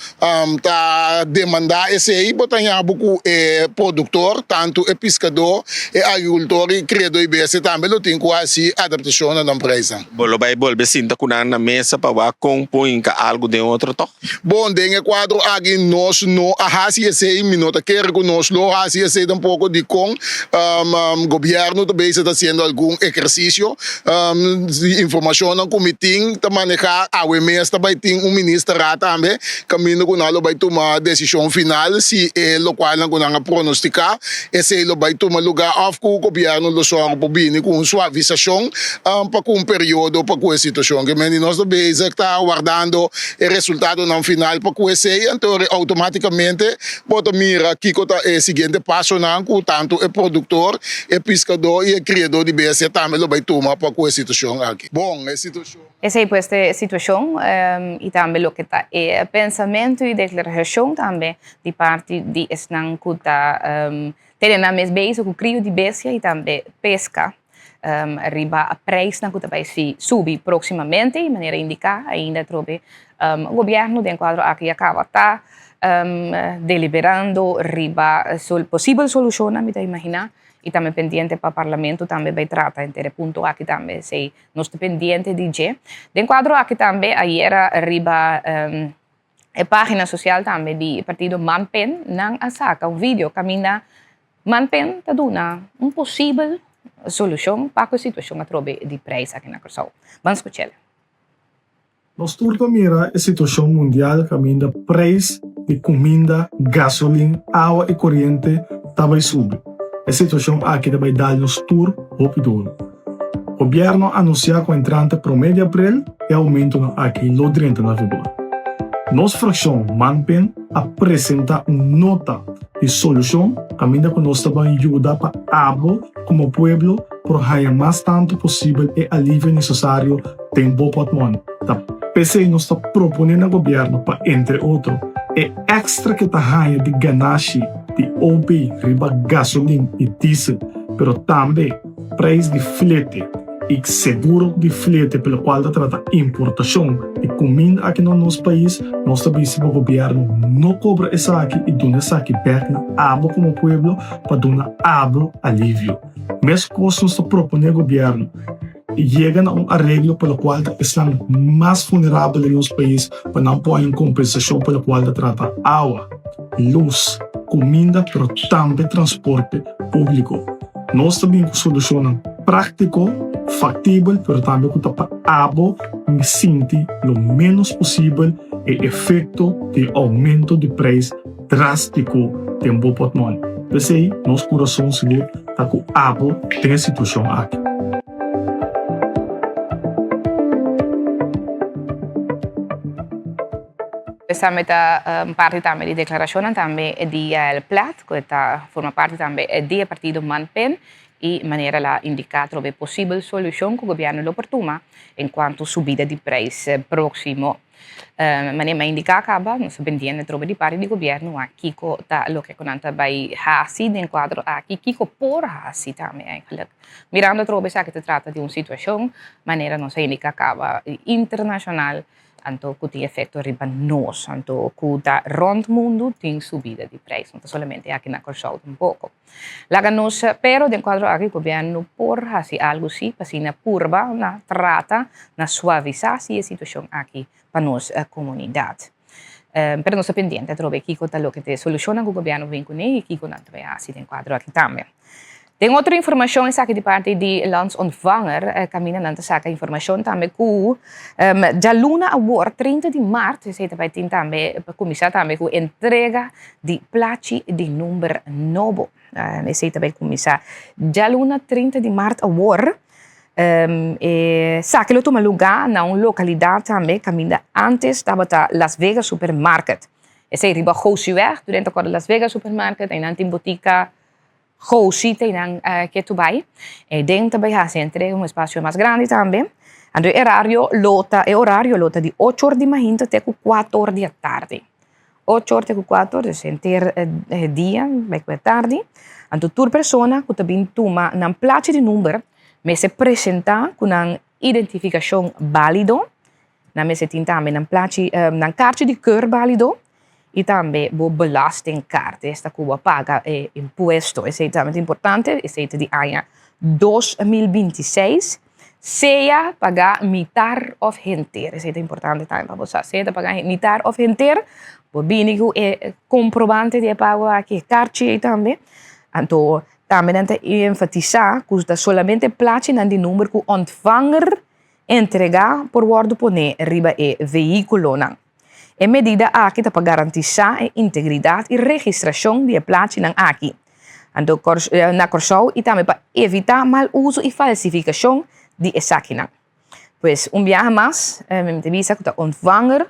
ta demandá esei bo ta haña bo ku e produktor, tantu e piskadó, e agrikultor i kriadó di bestia tambe lo tin ku hasi adaptashon na nan preisnan. Bo lo bai bolbe sinta ku nan na mesa pa wak kon por hinka algu den otro tòg? Bon, den e kuadro aki nos no a hasi esei, mi no ta kere ku nos lo hasi esei tampoko. Dikon? Gobièrnu ta bezig ta hasiendo algun ehersisio. Di informashonnan ku mi tin ta manehá awe mes ta bai tin un ministerá tambe kaminda ku nan lo bai tuma desishon final si e lokualnan ku nan a pronostiká esei lo bai tuma lugá òf ku gobièrnu lo sòru por bini ku un suavisashon pa ku un periodo pa ku e situashon. Ke men di nos ta bezig ta wardando e resultadonan final pa ku esei anto outomátikamente bo ta mira kiko ta e siguiente pasonan ku tantu e produktor, e piskadó i e kriadó di bestia tambe lo bai tuma pa ku e situashon aki. Bon, e situashon. Esei pues ta e situashon i tambe loke ta e pensamentu i deklarashon tambe di parti di esnan ku ta tene nan mes bezig ku krio di bestia i tambe peska. Riba prijsnan ku ta bai si subi próksimamente i manera indiká ainda atrobe gobièrnu den kuadro aki a kaba ta deliberando riba posibel solushonnan mi ta imaginá i tambe pendiente pa parlamento tambe bai trata henter e punto aki tambe esei nos ta pendiente di dje. Den kuadro aki tambe ayera riba e página sosial tambe di partido Manpen nan a saka un video kaminda Manpen ta duna un posibel solushon pa ku e situashon atrobe di preis aki na Kòrsou. Ban skuch'el. Nos tur ta mira e situashon mundial kaminda preis di kuminda, gasolin, awa i koriente ta bai subi. E situashon aki ta bai dal nos tur hopi duru. Gobièrnu a anunsiá ku entrante promé di aprel e oumentonan aki lo drenta na vigor. Nos frakshon Manpen a presentá un nota di solushon kaminda ku nos ta ban yuda pa abo komo pueblo por haña mas tantu posibel e alivio nesesario den bo pòtmòni. Ta p'esei nos ta proponé na gobièrnu pa entre otro e èkstra ke ta haña di ganashi di OB riba gasolin i diesel pero tambe Preis di flete i seguro di flete pa lokual ta trata importashon di kuminda aki na nos pais, nos ta bisa pa gobièrnu no kobra esaki i duna esaki bèk na abo komo pueblo pa duna abo alivio. Meskos nos ta proponé gobièrnu yega na un areglo pa lokual ta esnan mas vulnerabel den nos pais pa nan por haña un kompensashon pa lokual ta trata awa, lus, kuminda pero tambe transporte públiko. Nos ta bin ku solushonnan práktiko, faktibel, pero tambe ku ta pa abo sinti lo ménos posibel e efekto di e oumento di preis drástiko. den bo pòtmòni. P'esei, nos kurason sigur ta ku abo den e situashon aki. Esaki ta parti tambe di deklarashonnan tambe di Yael Plat, ku ta forma parti tambe di e partido Man-Pen i manera el a indiká atrobe posibel solushon ku gobièrnu lo por tuma enkuanto subida di preis próksimo. Manera mi a indiká kaba, nos ta pendiente atrobe di parti di gobièrnu a kiko ta loke ku nan ta bai hasi den kuadro aki, kiko por hasi tambe eigentlik. Mirando atrobe esaki ta trata di un situashon manera nos a indiká kaba internashonal Anto ku tin efekto riba nos, anto ku ta rònt mundu tin subida di preis, no ta solamente aki na Kòrsou tampoko. Laga nos, pero den kuadro aki gobièrnu por hasi algu si pa asina purba na trata na suavisá si e situashon aki pa nos komunidat. Pero nos ta pendiente atrobe kiko ta loke ta e solushonnan ku gobièrnu bin kuné i kiko nan ta bai hasi den kuadro aki tambe. Den otro informacion esaki di parti di Landsontvanger caminda nan ta saca informacion tambe cu djaluna awor 30 di maart esey ta bay tin tambe pa cuminsa tambe cu entrega di plachi di number nobo. Esey ta bay cuminsa djaluna 30 di maart awor. Esaki lo tuma luga na un localidad tambe caminda antes tabata Las Vegas Supermarket. Esey riba Gosieweg, durante acorda Las Vegas Supermarket, eynan tin botica Gosi ta einan ke tu bai. Eiden ta bai hasi entrega un espasio mas grandi tambe. Anto e erario lo ta e orario lo ta di ocho or di mainta te ku kuater or di atardi. Ocho or te ku kuater or, dus henter e dia bai ku e tardi. Anto tur persona ku ta bin tuma nan plachi di number mester presenta ku nan identifikashon balido. Nan mester tin tambe nan plachi, nan karchi di keur balido i tambe bo belastingkaart, esta ku bo a paga e impuesto. Esei tambe ta importante, esei ta di aña 2026, sea paga mitar òf henter. Esei ta importante tambe pa bo sa, sea ta paga mitar òf henter, bo bini ku e komprobante di e pago aki, e karchi ei tambe. Anto tambe nan ta enfatisá ku ta solamente plachinan di number ku ontvanger Entregá por wòrdu poné riba e vehíkulonan. E medida aki ta pa garantisá e integridat i registrashon di e plachinan aki anto na Kòrsou i tambe pa evitá mal uso i falsifikashon di esakinan. Pues un biaha mas mi ta bisa ku ta ontvanger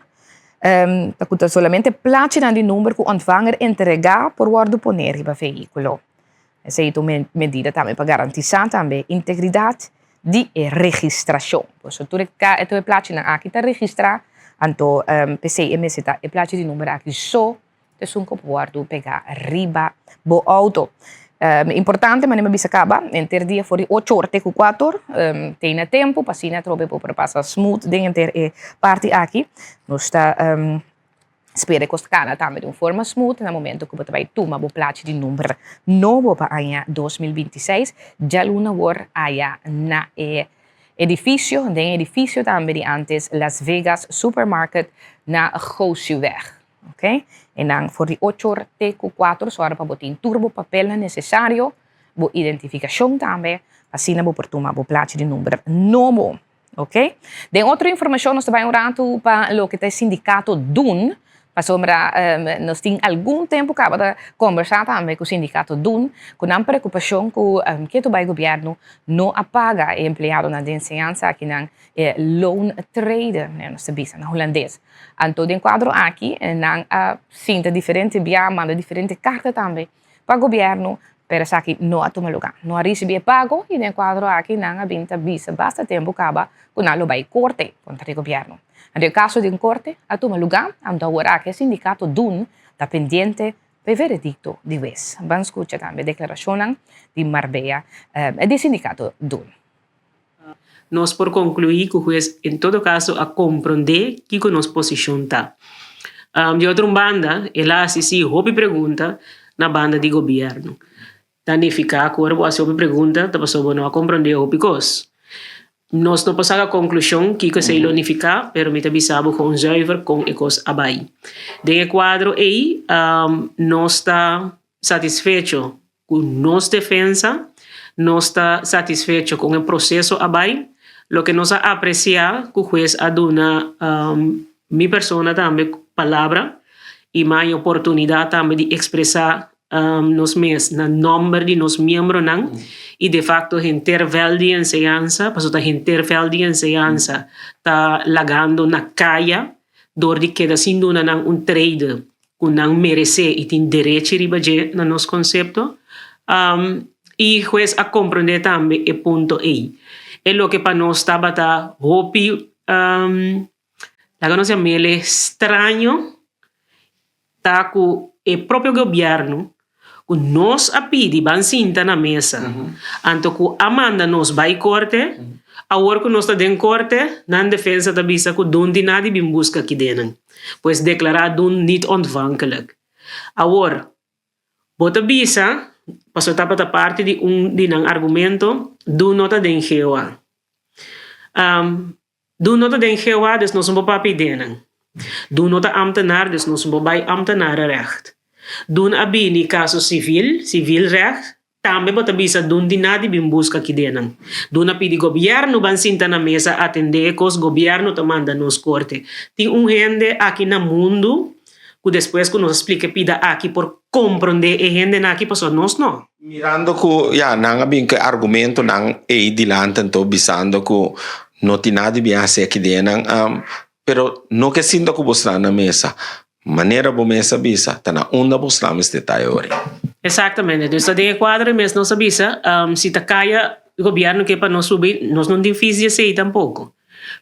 ta ku ta solamente plachinan di number ku ontvanger entregá por wòrdu poné riba vehíkulo. Esei ta un medida tambe pa garantisá tambe integridat di e registrashon. Por eso tur e tur e plachinan aki ta registrá, anto p'esei e mester ta e plachi di number aki so ta esun ku por wòrdu pegá riba bo outo. Importante manera mi a bisa kaba, henter dia for di ocho or te ku kuater or, tene tempu pa asina atrobe bo por pasa smooth den henter e parti aki. Nos ta. Spera e kos kana tambe di un forma smooth na momento ku bo ta bai tuma bo plachi di number nobo pa aña 2026 djaluna wor aya na e edifisio, den e edifisio tambe di antes Las Vegas Supermarket na Gosieweg. Ok, e nan for di ocho or te ku kuater sòru pa bo tin tur bo papelnan nesesario, bo identifikashon tambe, asina bo por tuma bo plachi di number nobo. Ok. Den otro informacion nos ta bai un ratu pa loke ta e sindicato dun, pasobra nos tin algun tempo caba ta conversa tambe cu sindicato dun, cu nan preocupacion cu ketu bai gobierno no a paga e empleadonan di enseñansa aki nan e loontrede, nos ta bisa na hulandes. Anto den cuadro aki nan a sinta diferente bia, manda diferente carta tambe pa gobierno, pero esaki no a tuma luga. No a ricibi e pago y den cuadro aki nan a bin ta bisa basta tempo caba cu nan lo bay corte contra di gobierno. Anto e caso den corte a tuma luga, anto awor aki e sindicato dun ta pendiente pa e veredicto di hues. Ban scucha tambe declaracionnan di Marbella di sindicato dun. Nos por conclui cu hues en todo caso a comprende kico nos posicion ta. Di otro un banda, el a haci si hopi pregunta na banda di gobierno. Ta nifica cu ora bo haci hopi pregunta ta pasobra bo no a comprende hopi cos. Nos no por saca conclusion kico esey lo nifica, pero mi ta bisa bo con zuiver con e cos a bay. Den e cuadro ey, nos ta satisfecho Ku nos defensa, nos ta satisfecho kon e proseso a bai. Loke nos a apresiá ku hues a duna mi persona tambe palabra i mai oportunidat tambe di ekspresá. Nos mes na nomber di nos miembronan y de facto henter veld di enseñansa, pasobra ta henter veld di enseñansa ta lagando na caya door di keda sin duna nan un trede cu nan merece y tin derechi riba dje na nos concepto. Y hues a comprende tambe e punto ey. E loke pa nos tabata hopi, laga nos yam'ele straño, Ta ku e propio gobièrnu ku nos a pidi ban sinta na mesa, anto ku a manda nos bai korte, awor ku nos ta den korte, nan defensa ta bisa ku dun di nadi bin buska kidenan. Pues deklará dun niet ontvankelijk. Awor, bo ta bisa, pasobra tabata parti di un di nan argumento, dun no ta den GOA. Dun no ta den GOA, dus nos no por papia den nan. Dun no ta ambtenaar, dus nos no por bai ambtenarenrecht. Dun a bini kaso sivil, civielrecht, tambe bo ta bisa dun di nadi bin buska ki den nan. Dun a pidi gobièrnu ban sinta na mesa atendé e kos, gobièrnu ta manda nos korte. Tin un hende aki na mundu ku despues ku nos a splika e pida aki por komprondé e hendenan aki pasobra nos no. Mirando ku ya nan a bin ku e argumentonan ei dilanti anto bisando ku no tin nada di bin hasi aki den nan, pero no ke sinta ku bo sla na mesa. Manera bo mes a bisa, ta na unda bo sla mester ta e ora. Exactamente. Dus ta den e cuadro mes nos a bisa, si ta caya gobierno ke pa nos subi, nos no tin fis di esey tampoco.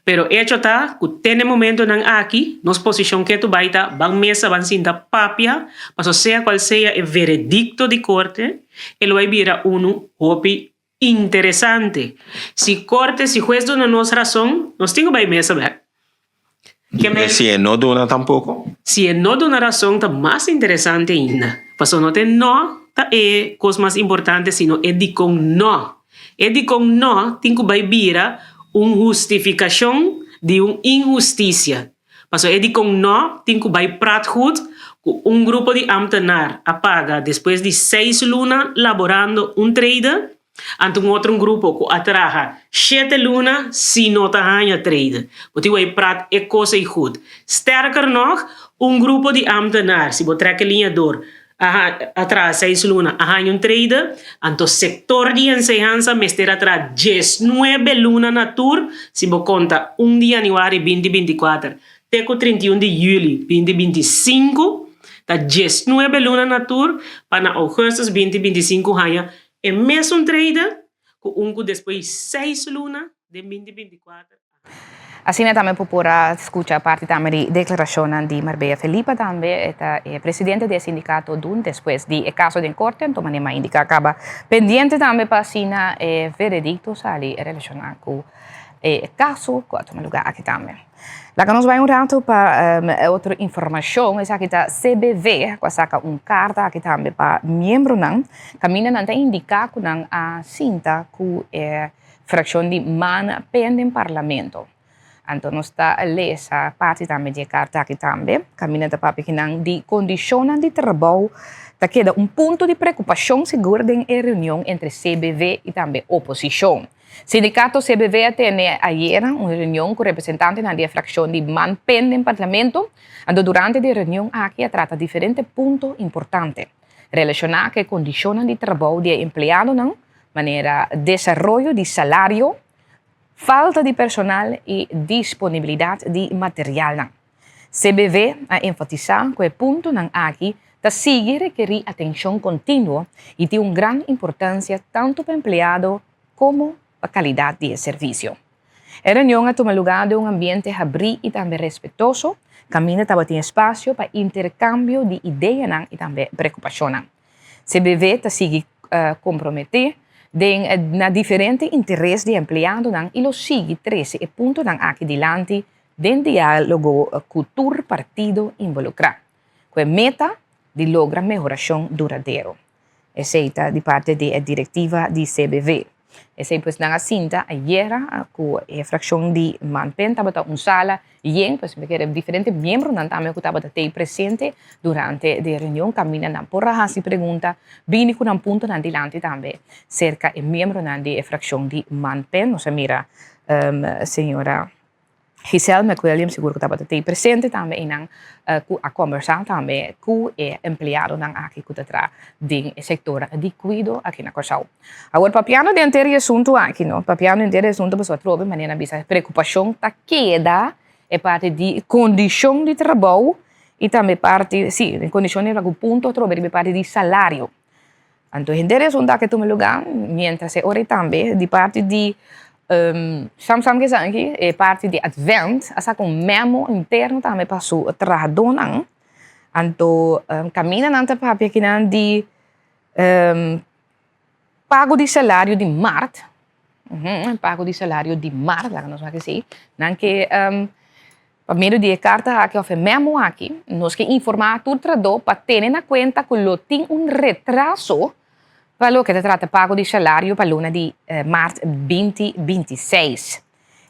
Pero echo ta ku te n'e momentonan aki nos posishon ketu bai ta ban mesa ban sinta papia paso sea kual sea e veredikto di korte e lo bai bira unu hopi interesante. Si korte si hues duna nos rason nos tin ku bai mesa bek. Ke men. Si e no duna tampoko? Si e no duna rason ta mas interesante ainda. Paso no ta e no ta e kos mas importante sino e dikon no. E dikon no tin ku bai bira un hustifikashon di un inhustisia. Pasobra e dikon no tin ku bai prat goed ku un grupo di ambtenaar a paga despues di seis luna laborando un trede, anto un otro grupo ku a traha shete luna si no ta haña trede. Bo tin ku bai prat e kos ei goed. Sterker nog, un grupo di ambtenaar, si bo trek e liña dor, A traha seis luna, a haña un trede, anto sektor di enseñansa mester a traha diesnuebe luna na tur, si bo konta un di yanüari binti 24 te ku 31 di yüli binti 25, ta diesnuebe luna na tur pa na ougùstus binti 25 haña e mesun trede ku un ku despues seis luna den binti 24 a. Asina tambe por por a scucha parti tambe di declaracionnan di Marbella Felipa tambe, e ta e presidente di e sindicato dun despues di e caso den corte, anto manera mi a indica caba pendiente tambe pa asina e veredicto sali relaciona cu e caso cu a tuma lugar aki tambe. Laga nos bay un rato pa otro informacion, esaki ta CBV cu a saca un carta aki tambe pa miembronan caminda nan ta indica cu nan a sinta cu e Fraccion di man pen den Parlamento. Anto nos ta lesa parti tambe di e carta aki tambe. Caminda ta papia kinan di condicionnan di trabou ta keda un punto di preocupacion sigur den e reunion entre CBV y tambe oposicion. Sindicato CBV a tene ayera un reunion cu representantenan di e fraccion di man pen den Parlamento. Anto durante di e reunion aki a trata diferente punto importante relaciona cu e condicionnan di trabou di e empleadonan, manera desaroyo di salario, falta di personal i disponibilidat di materialnan. CBV a enfatisá ku e puntonan aki ta sigui rekerí atenshon kontinuo i tin un gran importansia tantu pa empleado komo pa kalidat di e servisio. E reunion a tuma lugá den un ambiente habrí i tambe respetoso, kaminda tabatin espasio pa interkambio di ideanan i tambe preokupashonnan. CBV ta sigui komprometé den na diferente interes di empleadonan i lo sigui trese e puntonan aki dilanti den diálogo ku tur partido involukrá, ku e meta di logra mehorashon duradero. Esei ta di parti di e direktiva di CBV. Esei pues nan a sinta ayera ku e frakshon di Manpen tabata un sala yen, pues mi kere diferente miembronan tambe ku tabata tei presente durante di e reunion kaminda nan por a hasi pregunta, bini ku nan puntonan dilanti tambe serka e miembronan di e frakshon di Manpen. Nos a mira señora. Giselle McWilliams sigur ku tabata tei presente tambe einan ku a kombersá tambe ku e empleadonan aki ku ta traha den e sektor di kuido aki na Kòrsou. Awor papiando den henter e asuntu aki no, papiando henter e asuntu pasobra atrobe manera nan bisa preokupashon ta keda e parti di kondishon di trabou i tambe parti si kondishon di trabou punto atrobe riba e parti di salario. Anto henter e asuntu aki a tuma lugá miéntras e ora ei tambe di parti di Sam Sam Kesanki e parti di Advent a saka un memo interno tambe pa su trahadónan. Anto kaminda nan ta papia kinan di pago di salario di mart, pago di salario di mart laga nos wak esei, nan ke pa medio di e karta aki òf e memo aki nos ke informá tur trahadó pa tene na kuenta ku lo tin un retraso pa loke ta trata pago di salario pa luna di mart 2026.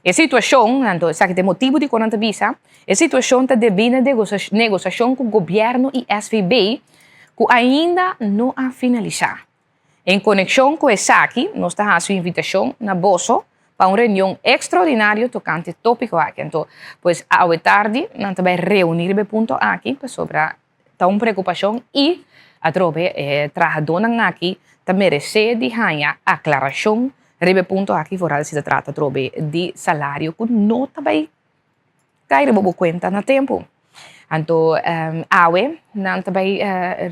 E situashon, anto esaki ta e motibu dikon nan ta bisa, e situashon ta debí na negosiashon ku gobièrnu i SVB ku ainda no a finalisá. En konekshon ku esaki nos ta hasi un invitashon na boso pa un reunion ekstraordinario tokante e tópiko aki. Anto, pues awe tardi nan ta bai reuní riba e punto aki pasobra ta un preokupashon i atrobe e trahadónan aki ta meresé di haña aklarashon riba e punto aki foral si ta trata atrobe di salario ku no ta bai kai riba bo kuenta na tempu. Anto awe nan ta bai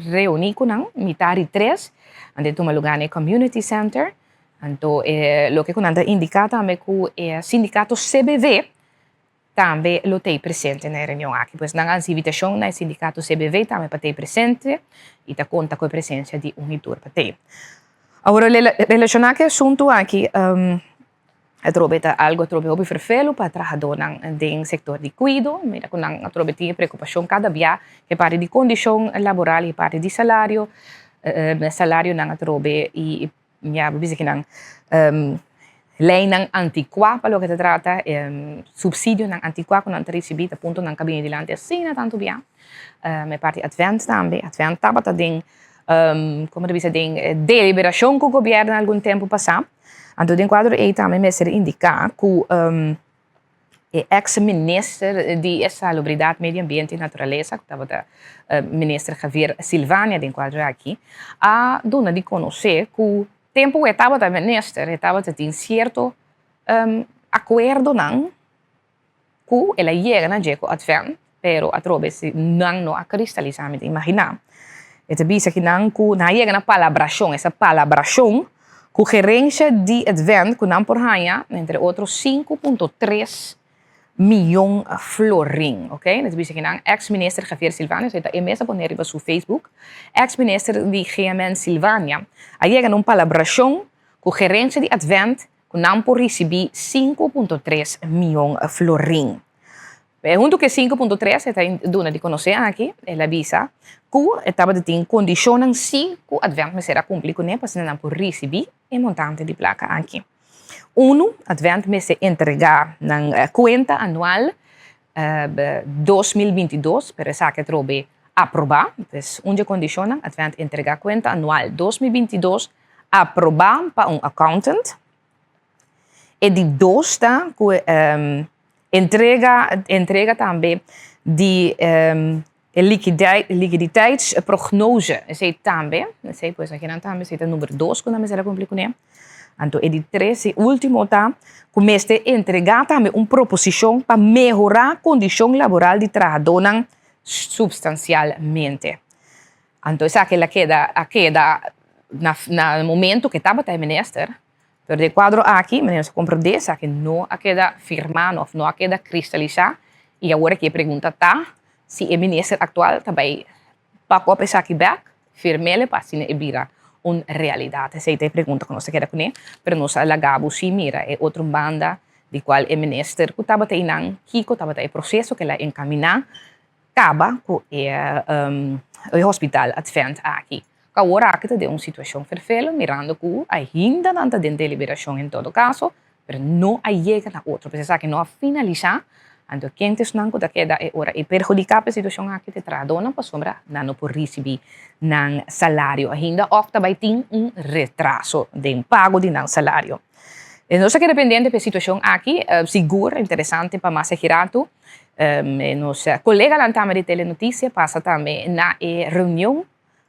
reuní ku nan mitar di tres, nan ta tuma lugá na e community center, anto e loke ku nan ta indiká tambe ku e sindikato CBV tambe lo t'ei presente na e reunion aki. Pues nan a hasi invitashon na e sindikato CBV tambe pa t'ei presente i ta konta ku e presensia di un i tur pa t'ei. Awor relashoná ku e asuntu aki atrobe ta algu atrobe hopi ferfelu pa trahadónan den sektor di kuido, mira ku nan atrobe tin e preokupashon kada bia e parti di kondishon laboral i e parti di salario, salarionan atrobe i Ya bo bisa kinan leynan anticuá pa loke ta trata subsidionan anticuá ku nan ta risibí ta punto nan ka bini dilanti asina tantu bia. E parti Advent tambe, Advent tabata den komo ta bisa den deliberashon ku gobièrnu algun tempu pasá. Anto den kuadro ei tambe mester indiká ku E ex minister di Salubridad, Medio Ambiente y Naturalesa, cu tabata minister Javier Silvania den cuadro aki, a duna di conoce cu tempo cu e tabata minister e tabata tin cierto acuerdonan cu el a yega na dje cu Advent, pero atrobe si nan no a cristalisa, mi ta imagina. E ta bisa kinan cu nan a yega na palabracion, esa palabracion cu gerencia di Advent cu nan por haña entre otro 5.3 miyon florin, ok. E ta bisa kinan ex minister Javier Silvania, esey ta e mes a pone riba su Facebook, ex minister di GMN Silvania a yega na un palabracion cu gerencia di Advent cu nan por ricibi 5.3 miyon florin. Huntu ku e 5.3 e ta duna di konosé aki, el a bisa ku e tabata tin kondishonnan si ku Advent mester a kumpli kuné pa asina nan por risibí e montante di plaka aki. Unu, Advent mester entregá nan kuenta anual 2022, pero esaki atrobe aprobá. Pues un dje kondishonnan, Advent entregá kuenta anual 2022 aprobá pa un accountant. E di dos ta ku entrega entrega tambe di e likiditeitsprognose. Esei tambe, esei pues akinan tambe esei ta number dos ku nan mester a kumpli kuné. Anto e di tres i ultimo ta ku mester entregá tambe un proposishon pa mehorá kondishon laboral di trahadónan supstansialmente. Anto esaki el a keda a keda na na momento ku e tabata e minister, pero den kuadro aki manera nos a komprondé esaki no a keda firmá òf no a keda kristalisá i awor aki e pregunta ta si e minister aktual ta bai pak op esaki bèk, firm'el pa asina e bira un realidat. Esei ta e pregunta ku nos ta keda kuné, pero nos a laga bo si mira e otro banda di kual e minister ku tabata einan kiko tabata e proseso ku el a enkaminá Kaba ku e e hospital Advent aki. Ku awor aki ta den un situashon ferfelo mirando ku ainda nan ta den deliberashon en todo kaso, pero no a yega na otro. Pues esaki no a finalisá, anto ken ta esnan ku ta keda e ora ei perhudiká pa e situashon aki ta e trahadónan pasobra nan no por risibí nan salario ainda òf ta bai tin un retraso den pago di nan salario. Nos a keda pendiente pa e situacion aki, sigur interesante pa mas aki rato. Nos coleganan tambe di Telenoticia pasa tambe na e reunion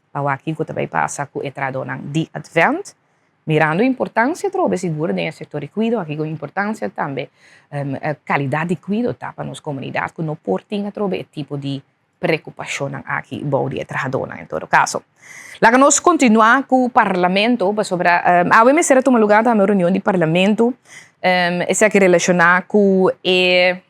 pa wak kico ta bay pasa cu e trahadonan di Advent. Mirando importancia atrobe sigur den e sector di cuido, aki cu importancia tambe calidad di cuido ta pa nos comunidad cu no por tin atrobe e tipo di preocupacionnan aki bou di e trahadónan en todo caso. Laga nos continua cu Parlamento pasobra awe mester a tuma lugar tambe un reunion di Parlamento esaki relaciona cu e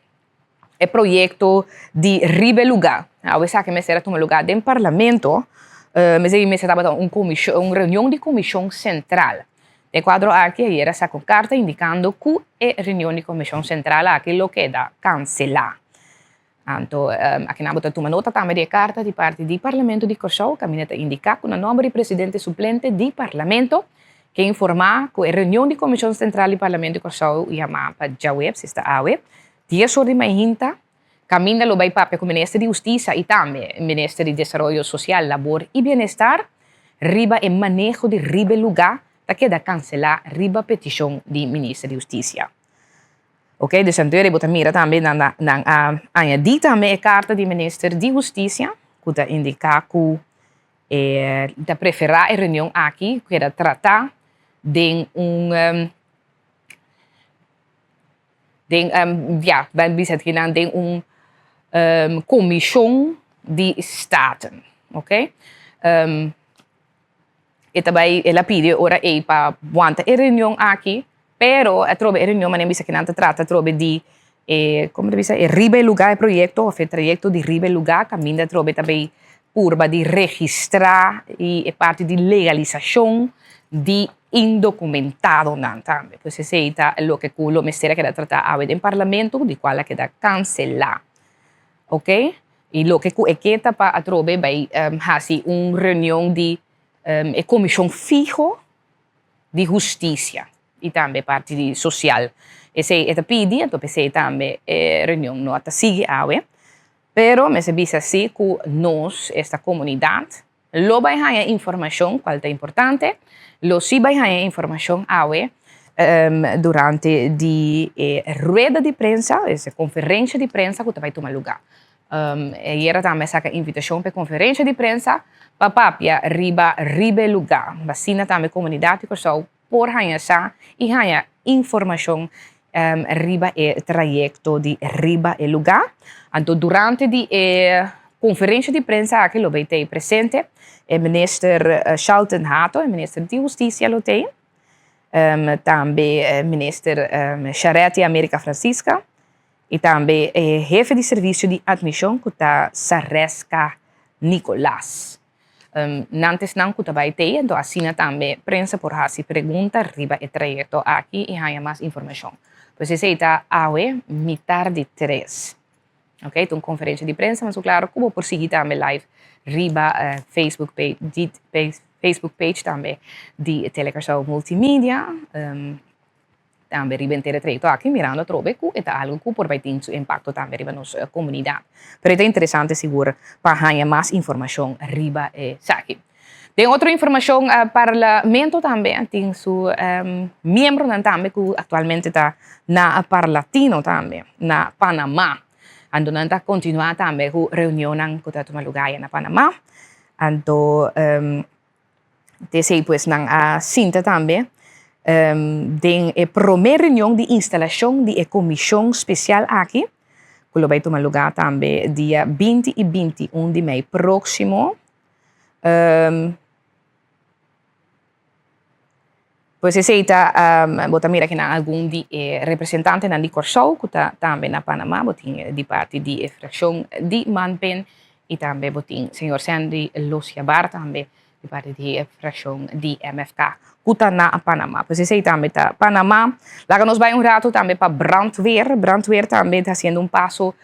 e proyecto di riba e lugar. Awe esaki mester a tuma lugar den Parlamento esaki mester tabata un comision un reunion di comision central. Den cuadro aki ayer a saca un carta indicando cu e reunion di comision central aki lo keda cancela. Anto, akinan bo ta tuma nota tambe di e karta di parti di Parlamento di Kòrsou kaminda ta indiká ku na nòmber di presidente suplente di Parlamento ke informá ku e reunion di Komishon Sentral di Parlamento di Kòrsou yamá pa djaweps, esta awe, dies or di mainta, kaminda lo bai papia ku Minister di Hustisia i tambe Minister di Desaroyo Sosial, Labor i Bienestar riba e maneho di riba e lugá ta keda kanselá riba petishon di Minister di Hustisia. Ok, dus anto bo ta mira tambe nan nan a añadí tambe e karta di minister di hustisia ku ta indiká ku e ta preferá e reunion aki ku keda tratá den un den ya ban bisa akinan den un komishon di staten, ok. E ta bai, el a pidi ora ei pa wanta e reunion aki, pero atrobe e reunion manera bisa kinan ta trata atrobe di e, como ta bisa, e riba e luga e proyecto of e trayecto di riba e luga caminda atrobe ta bay purba di registra y e parti di legalisacion di indocumentadonan tambe. Pues esey ta loke cu lo mester a keda trata awe den parlamento di cual a keda cancela. Ok, y loke cu e ke ta pa atrobe bay haci un reunion di e comision fiho di husticia y tambe parti di social. Esey e ta pidi, anto p'esey tambe e reunion no a ta sigui awe. Pero mester bisa si cu nos, esta comunidad, Lo bai haña informashon kual ta importante. Lo si bai haña informashon awe durante di e rueda di prensa, es e konferensha di prensa ku ta bai tuma lugá. Ayera tambe a saka invitashon pa e konferensha di prensa pa papia riba riba e lugá. Asina tambe komunidat di Kòrsou por haña sa i haña informashon riba e trayekto di riba e lugá. Anto durante di e konferensha di prensa aki lo bay tei presente e minister Shalton Hato, e minister di Hustisia lo tei, tambe minister Charetti America Francisca i tambe e hefe di servisio di atmishon ku ta Sareska Nicolaas. Nan ta esnan ku ta bai tei, anto asina tambe prensa por hasi pregunta riba e trayekto aki i haña mas informashon. Pues esei ta awe mitar di tres. Ok, ta un konferensha di prensa, mas ku klaro ku bo por sigui tambe live riba Facebook page di Facebook page tambe di Telecuraçao Multimedia. Tambe riba henter e trayecto aki mirando atrobe cu e ta algo cu por bay tin su impacto tambe riba nos comunidad. Pero e ta interesante sigur pa haña mas informacion riba esaki. Den otro informacion Parlamento tambe tin su miembronan tambe cu actualmente ta na Parlatino tambe na Panama. Anto nan ta continua tambe cu reunionnan cu ta tuma lugar aya na Panama. Anto Desei pues nan a sinta tambe den e prome reunion di instalashon di e komishon spesial aki, ku lo bai tuma lugá tambe dia 20 i 21 di mei próksimo. Pues esei ta, bo ta mira kinan algun di e representantenan di Kòrsou ku ta tambe na Panama, bo tin di parti di e frakshon di Manpen i tambe bo tin señor Sandy Losiabar tambe di parti di e frakshon di MFK ku ta na Panama. Pues esei tambe ta Panama. Laga nos bai un ratu tambe pa Brandweer. Brandweer tambe ta hasiendo un paso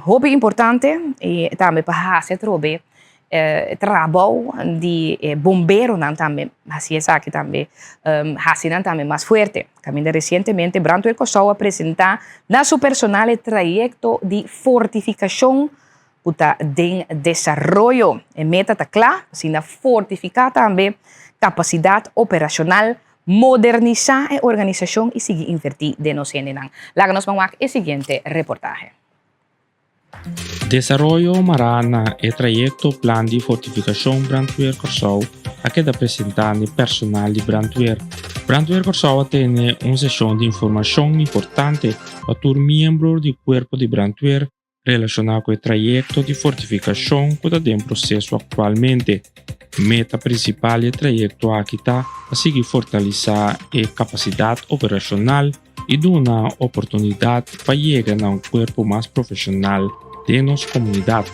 hopi importante i tambe pa hasi atrobe trabou di e bomberonan tambe hasi esaki tambe hasi nan tambe mas fuerte. Kaminda resientemente Brandweer Kòrsou a presentá na su personal e trayekto di fortifikashon ku ta den desaroyo. E meta ta kla, asina fortifiká tambe kapasidat operashonal. Modernisá e organisashon i sigui invertí den nos hendenan. Laga nos ban wak e siguiente reportahe. Desaroyo mará na e trayekto Plan di Fortifikashon Brandweer Kòrsou a keda presentá n'e personal di brandweer. Brandweer Kòrsou a tene un seshon di informashon importante pa tur miembro di kuerpo di brandweer relashoná ku e trayekto di fortifikashon ku ta den proseso aktualmente. Meta prinsipal di e trayekto aki ta pa sigui fortalisá e kapasidat operashonal i duna oportunidat pa yega na un kuerpo mas profeshonal den nos komunidat.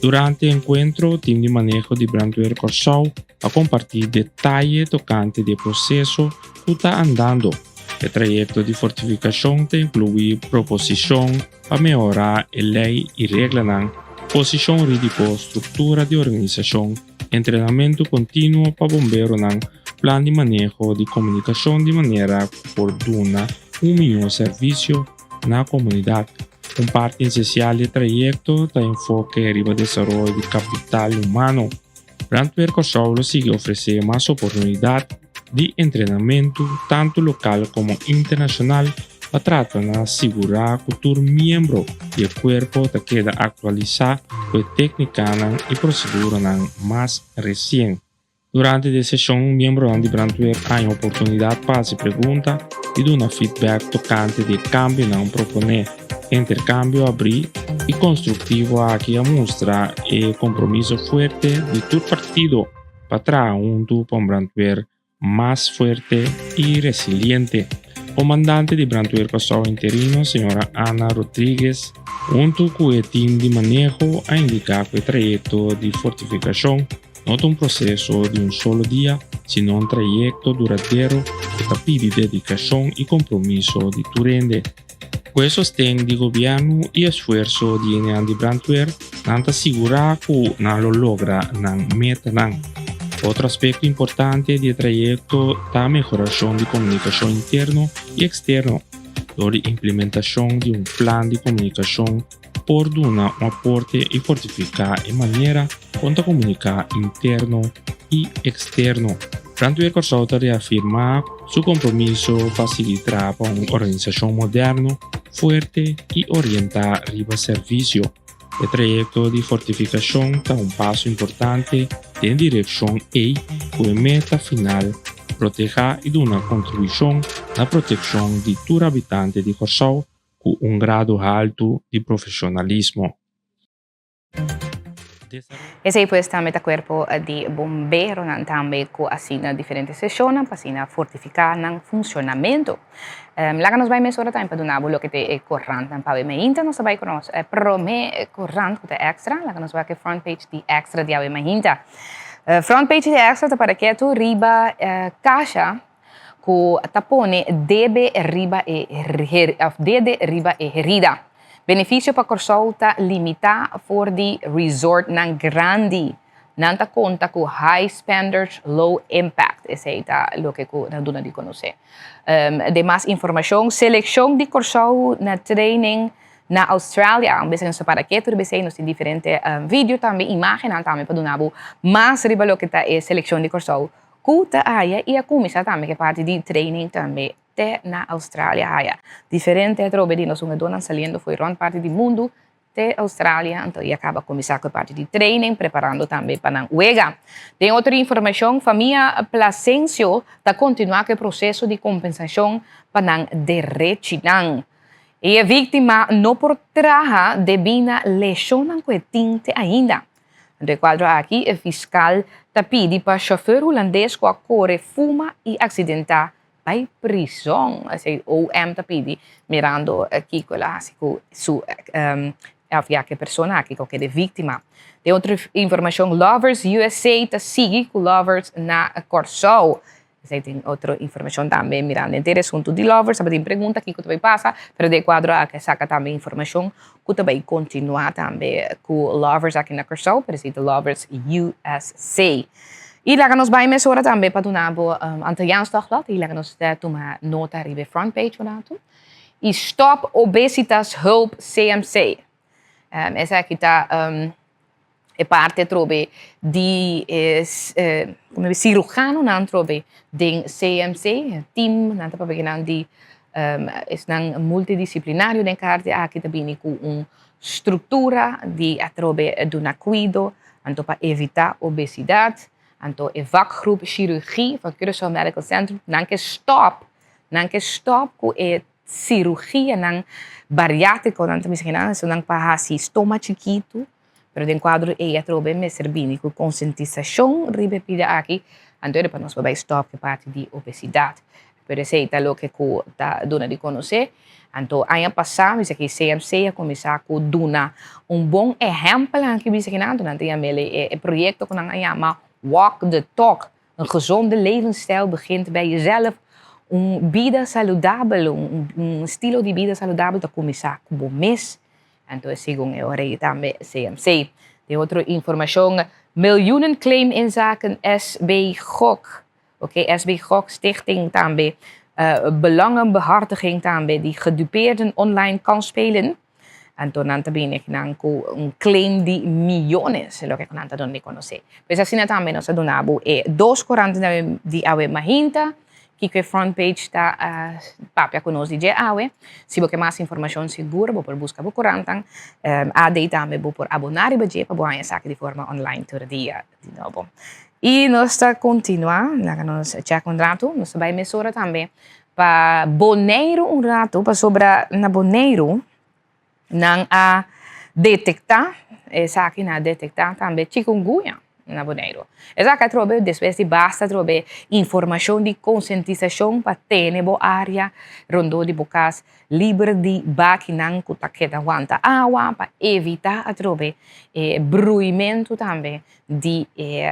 Durante e enkuentro, tim di maneho di Brandweer Kòrsou a kompartí detaye tokante di e proseso ku ta andando. E trayekto di fortifikashon ta inkluí proposishon pa mehorá e lei i reglanan, posishon hurídiko, struktura di organisashon, entrenamentu kontinuo pa bomberonan, plan di maneho di komunikashon di manera ku por duna un mihó servisio na komunidat. Un parti esensial di e trayekto ta enfoke riba desaroyo di kapital humano. Brandweer Kòrsou lo sigui ofresé mas oportunidat di entrenamentu tantu lokal komo internashonal pa trata na sigurá ku tur miembro di e kuerpo ta keda aktualisá ku e téknikanan i proseduranan mas resien. Durante di e seshon, miembronan di Brandweer haña oportunidat pa hasi pregunta i duna feedback tokante di e kambionan proponé. E interkambio abrí i konstruktivo aki a mustra e kompromiso fuerte di tur partido pa traha huntu pa un brandweer mas fuerte i resiliente. Komandante di Brandweer Kòrsou interino, señora Ana Rodriguez, huntu ku e tim di maneho a indiká ku e trayekto di fortifikashon no ta un proseso di un solo dia, sino un trayekto duradero ku ta pidi dedikashon i kompromiso di tur hende. Ku e sosten di gobièrnu i esfuerso di hendenan di brandweer, nan ta sigurá ku nan lo logra nan metanan. Otro aspekto importante di e trayekto ta mehorashon di komunikashon interno i eksterno. Dor di implementashon di un plan di komunikashon por duna un aporte i fortifiká e manera kon ta komuniká interno i eksterno. Brandweer Kòrsou ta reafirmá su kompromiso pa sigui traha pa un organisashon moderno, fuerte i orientá riba servisio. E trayekto di fortifikashon ta un paso importante den direkshon ei ku e meta final, protehá i duna kontribushon na protekshon di tur habitante di Kòrsou ku un grado haltu di profeshonalismo. Esei pues tambe ta cuerpo di bomberonan tambe cu asina diferente sesionnan pa asina fortifica nan funcionamento. Laga nos bay mesora tambe pa duna bo loke ta e corantnan pa awe mainta. Nos ta bay cu nos prome corant cu ta Extra. Laga nos wak e front page di Extra di awe mainta. Front page di Extra ta para ketu riba kasha ku ta pone debe riba e òf dede riba e herida. Benefisio pa Kòrsou ta limitá for di resortnan grandi. Nan ta konta ku high spenders, low impact. Esei ta loke ku nan duna di konosé. Demas informashon, Selekshon di Kòrsou na training na Australia. Un bes nos ta para ketu riba esei, nos tin diferente video tambe, imágennan tambe pa duna bo mas riba loke ta e selekshon di Kòrsou Ku ta haya i a kuminsá tambe ku e parti di training tambe te na Australia haya diferente atrobe di nos hungadónan saliendo fo'i rònt parti di mundu te Australia anto i a kaba kuminsá ku e parti di training preparando tambe pa nan wega. Den otro informashon famia Plasencio ta kontinuá ku e proseso di kompensashon pa nan derechinan. I e víktima no por traha debí na leshonnan ku e tin te ainda. Den e kuadro aki e fiskal ta pidi pa shofùr hulandes ku a kore fuma i aksidentá bai prizòn. Esei OM ta pidi mirando kiko el a hasi ku su òf ya ku e persona aki ku a keda víktima. Den otro informashon Lovers USA ta sigui ku Lovers na Kòrsou. Esei tin otro informashon tambe mirando henter asuntu di Lovers. Tabatin pregunta kiko ta bai pasa, pero den e kuadro aki a saka tambe informashon ku ta bai kontinuá tambe ku Lovers aki na Kòrsou, pero esei ta Lovers USA. I laga nos bai mesora tambe pa duna bo Antilliaans Dagblad i laga nos tuma nota riba e front page un ratu. I Stop Obesitas Hulp CMC. Esaki ta. E parti atrobe di e cirujanonan atrobe den CMC, team nan ta papia nan di esnan multidisciplinario den karte aki ta bini ku un struktura di atrobe duna kuido anto pa evita obesidat. Anto e vakgroep chirurgie van Curaçao Medical Centrum nan ke stop, nan ke stop ku e Cirugianan bariatrico nan ta bisa kinan esun pa haci stoma chikitu, pero den cuadro ey atrobe mester bini cu concientisacion riba e pida aki, anto pa nos por bay stop e parti di obesidad. Pero esey ta loke cu ta duna di conoce. Anto aña pasa bisa ki CMC a cuminsa cu duna un bon ehempel aki bisa kinan, anto nan ta yam'e e proyecto cu nan a yama Walk the Talk. Een gezonde levensstijl begint bij jezelf. Un bida saludabel, un estilo di bida saludabel ta kuminsá ku bo mes. Anto segun e ora ei tambe CMC. Den otro informashon, miljoenenclaim inzake SB Gok. Oké, SB Gok Stichting tambe belangenbehartiging tambe di gedupeerden online kan spelen. Anto nan ta bini akinan ku un claim di miyones, loke ku nan ta duna di konosé. Pues asina tambe nos a duna bo e dos korantenan di awe mahinta, kiko e front page ta papia ku nos di dje awe. Si bo ke mas informashon sigur bo por buska bo korantan. AD tambe bo por aboná riba dje pa bo haña esaki di forma online tur dia di nobo. I nos ta kontinuá, laga nos chèk un ratu, nos ta bai mesora tambe Pa Boneiru un ratu pasobra na Boneiru nan a detektá esaki nan a detektá tambe chikungunya na Boneiru. Esaki atrobe despues di basta atrobe informashon di konsientisashon pa tene bo área rondó di bo kas liber di bakinan ku ta keda wanta awa pa evitá atrobe e bruimentu tambe di e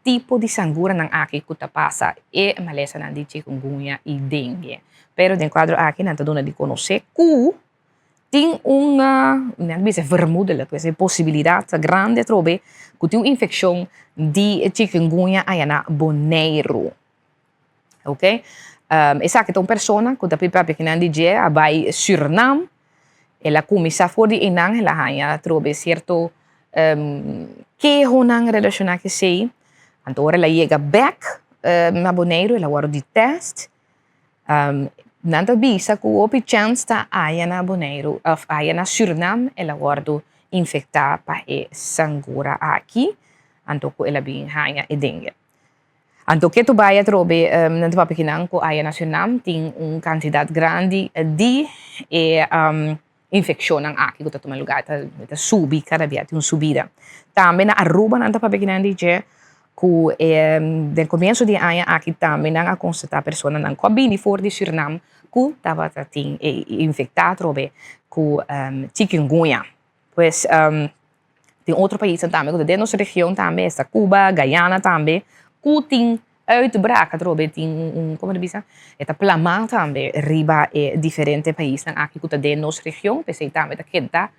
tipo di sanguranan aki ku ta pasa e malesanan di chikungunya i dengue. Pero den kuadro aki nan ta duna di konosé ku tin un nan ta bisa vermoedelijk, pues e posibilidat ta grandi atrobe ku tin un infekshon di chikungunya aya na Boneiru. Ok, esaki ta un persona ku ta papia kinan di dje a bai Surinam, el a kuminsá for di einan el a haña atrobe sierto kehonan relashoná ku esei, anto ora el a yega bèk na Boneiru el a wòrdu di tèst, nan ta bisa ku hopi chèns ta aya na Boneiru òf aya na Surinam el a wòrdu infektá pa e sangura aki, anto ku el a bin haña e dengue. Anto ke tu bai atrobe nan ta papia kinan ku aya na Surinam tin un kantidat grandi di e infekshonnan aki ku ta tuma lugá ta ta subi kada bia tin un subida. Tambe na Aruba nan ta papia kinan di dje ku e den komienso di e aña aki tambe nan a konstatá personanan ku a bini for di Surinam ku tabata tin e infektá atrobe ku chikungunya. Pues Tin otro paisnan tambe ku ta den nos region tambe, esta Cuba, Guyana tambe, ku tin uitbraak atrobe, tin un, komo ta bisa, e ta plamá tambe riba e diferente paisnan aki ku ta den nos region, p'esei tambe ta keda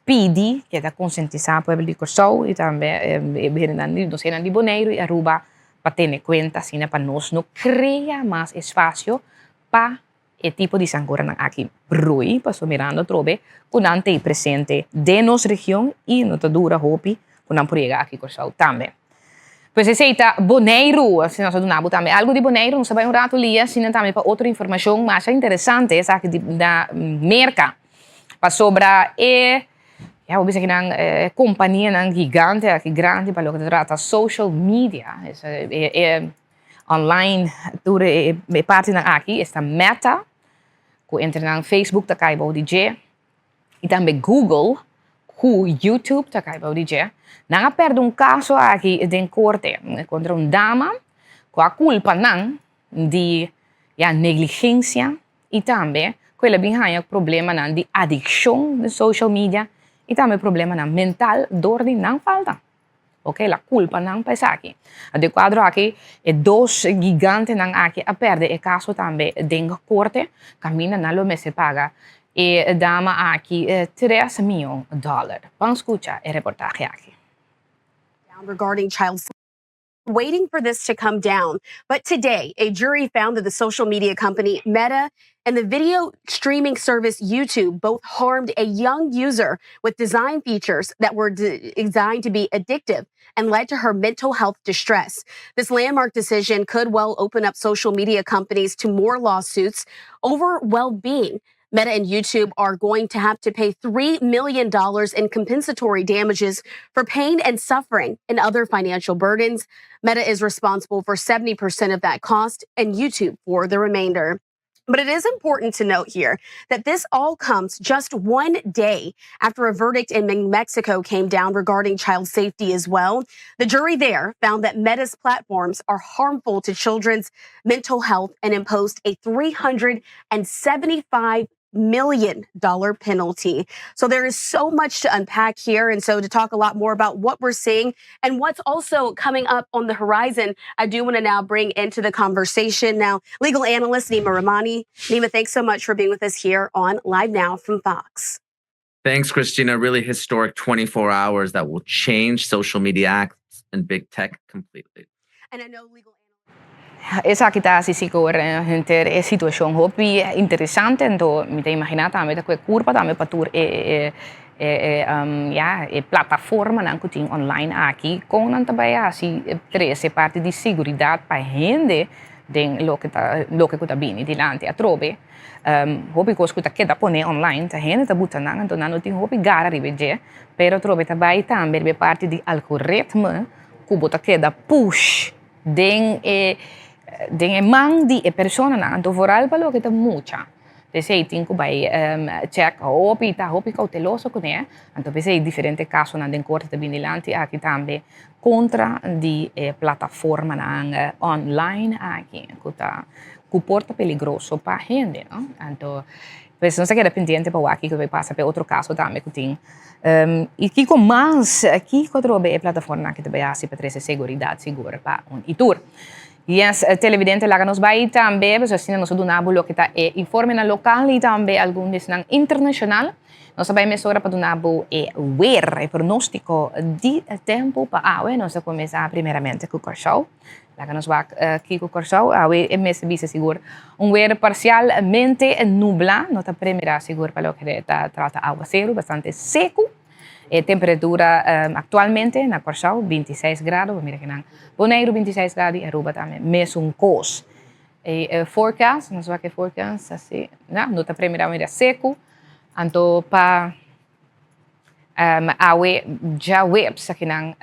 pidi, keda konsientisá pueblo di Kòrsou i tambe e hendenan di, nos hendenan di Boneiru i Aruba pa tene kuenta asina pa nos no krea mas espasio pa E tipo di sanguranan aki brui pasobra mirando atrobe ku nan ta ei presente den nos region i no ta dura hopi ku nan por yega aki Kòrsou tambe. Pues esei ta Boneiru, asina nos a duna bo tambe algu di Boneiru, nos ta bai un ratu lia asina tambe pa otro informashon masha interesante esaki di na Merka pasobra e ya bo bisa kinan e kompanianan gigante aki grandi pa loke ta trata social media e Online tur e partinan aki esta Meta ku entre nan Facebook ta kai bou di dje i tambe Google ku YouTube ta kai bou di dje. Nan a pèrdè un kaso aki den korte kontra un dama ku a kulpa nan di ya negligensia i tambe ku el a bin haña problemanan di adikshon den social media i tambe problemanan mental dor di nan falta. Ok, la culpa nan pa esaki. Den cuadro aki e dos gigantenan aki a perde e caso tambe den corte, caminda nan lo mester paga e dama aki tres miyon dollar. Ban scucha e reportahe aki. Regarding child. Waiting for this to come down. But today, a jury found that the social media company Meta and the video streaming service YouTube both harmed a young user with design features that were designed to be addictive and led to her mental health distress. This landmark decision could well open up social media companies to more lawsuits over well being. Meta and YouTube are going to have to pay $3 million in compensatory damages for pain and suffering and other financial burdens. Meta is responsible for 70% of that cost and YouTube for the remainder. But it is important to note here that this all comes just one day after a verdict in Mexico came down regarding child safety as well. The jury there found that Meta's platforms are harmful to children's mental health and imposed a $375 million penalty. So there is so much to unpack here. And so to talk a lot more about what we're seeing and what's also coming up on the horizon, I do want to now bring into the conversation now legal analyst Nima Rahmani. Nima, thanks so much for being with us here on Live Now from Fox. Thanks, Christina. Really historic 24 hours that will change social media acts and big tech completely. And I know legal Esaki ta hasi sigur henter e situashon hopi interesante, anto mi ta imaginá tambe ta ku e kurpa tambe pa tur e e ya e plataformanan ku tin online aki kon nan ta bai hasi trese parti di seguridat pa hende den loke ta loke ku ta bini dilanti atrobe. Hopi kos ku ta keda pone online ta hende ta buta nan anto nan no tin hopi gara riba dje pero atrobe ta bai tambe riba e parti di algoritme ku bo ta keda push den e den e man di e personanan anto vooral pa loke ta mucha p'esei tin ku bai check hopi ta hopi kouteloso kuné anto p'esei diferente kasonan den korte ta bini dilanti aki tambe kontra di e plataformanan online aki ku ta ku por ta peligroso pa hende no anto pues nos ta keda pendiente pa wak kiko ta bai pasa pa e otro kaso tambe ku tin i kiko mas kiko atrobe e plataformanan aki ta bai hasi pa trese seguridat sigur pa un i tur. Yes, televidente laga nos bai tambe pasobra asina nos a duna bo loke ta e informenan lokal i tambe algun di esnan internashonal. Nos a bai mesora pa duna bo e wer, e pronóstiko di tempu pa awe. Nos a kuminsá primeramente ku Kòrsou. Laga nos wak kiko Kòrsou awe e mester bisa sigur. Un wer parsialmente nublá, no ta premirá sigur pa loke ta trata awaseru, bastante seku. E temperatura aktualmente na Kòrsou bintiseis grado, bo mira kinan Boneiru bintiseis grado i Aruba tambe mesun kos. E forecast, nos wak e forecast asi, no ta premirá mira seku, anto pa Awe djaweps akinan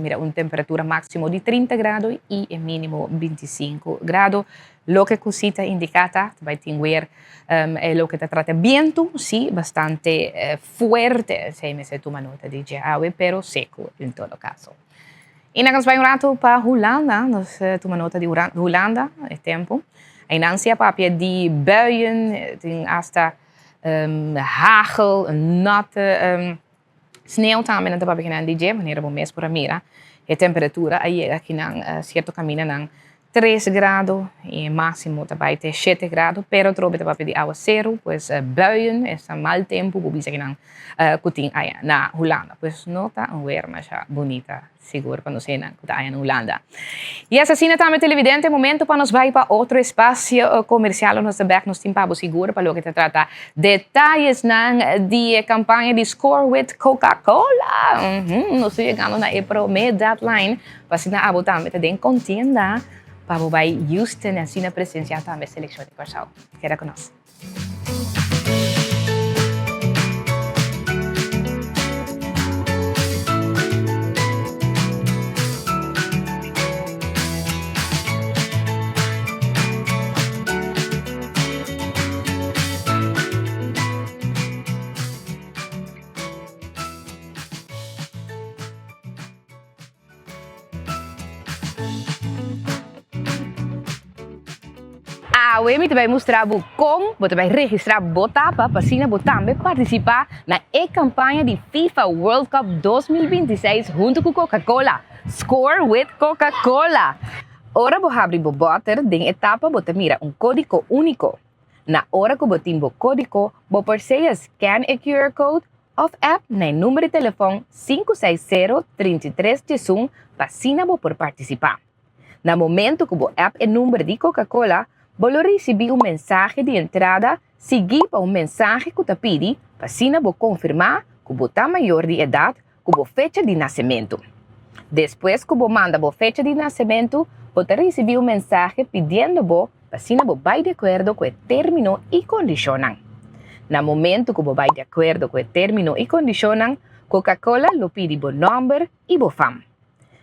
mira un temperatura máksimo di 30 grado i e mínimo 25 grado. Loke ku si ta indiká ta bai tin weer e loke ta trata bientu, si, bastante fuerte. Esei mester tuma nota di dje awe, pero seku en todo kaso. I nan nos bai un ratu pa Hulanda, nos tuma nota di Hulanda e tempu. Einan si a papia di buien, tin asta Hagel, natte sneeuw tambe nan ta papia kinan di dje, manera bo mes por a mira e temperatura a yega kinan cierto camindanan tres grado y e maximo ta bay te shete grado, pero atrobe ta papia di awaceru, pues buien, esta mal tempo bo bisa kinan cu tin aya na Hulanda, pues no ta un weer masha bunita. Sigur pa nos hendenan ku ta aya na Hulanda. Yes, asina tambe televidente, momento pa nos bai pa otro espacio comercial. Nos ta bek, nos tin pa bo sigur pa loke ta trata detayesnan di e campaña di Score with Coca-Cola. Nos ta yegando na e prome deadline pa asina abo tambe ta den contienda pa bo bai Houston y asina presencia tambe seleccion di Kòrsou. Keda ku nos. Awe mi ta bai mustra bo kon bo ta bai registrá bo tapa pa asina bo tambe partisipá na e kampaña di FIFA World Cup 2026 huntu ku Coca-Cola, Score with Coca-Cola! Ora bo habri bo bòter, den e tapa bo ta mira un kódiko úniko. Na ora ku bo tin bo kódiko, bo por sea scan e QR code. òf app na e number di telefòn sinku seis sero 33 11 pa asina bo por partisipá. Na momento ku bo app e number di Coca-Cola, bo lo risibí un mensahe di entrada siguí pa un mensahe ku ta pidi pa asina bo konfirmá ku bo ta mayor di edat ku bo fecha di nasementu. Despues ku bo manda bo fecha di nasementu, bo ta risibí un mensahe pidiendo bo pa asina bo bai di akuerdo ku e término i kondishonnan. Na momentu ku bo bai di akuerdo ku e término i kondishonnan, Coca-Cola lo pidi bo nòmber i bo fam.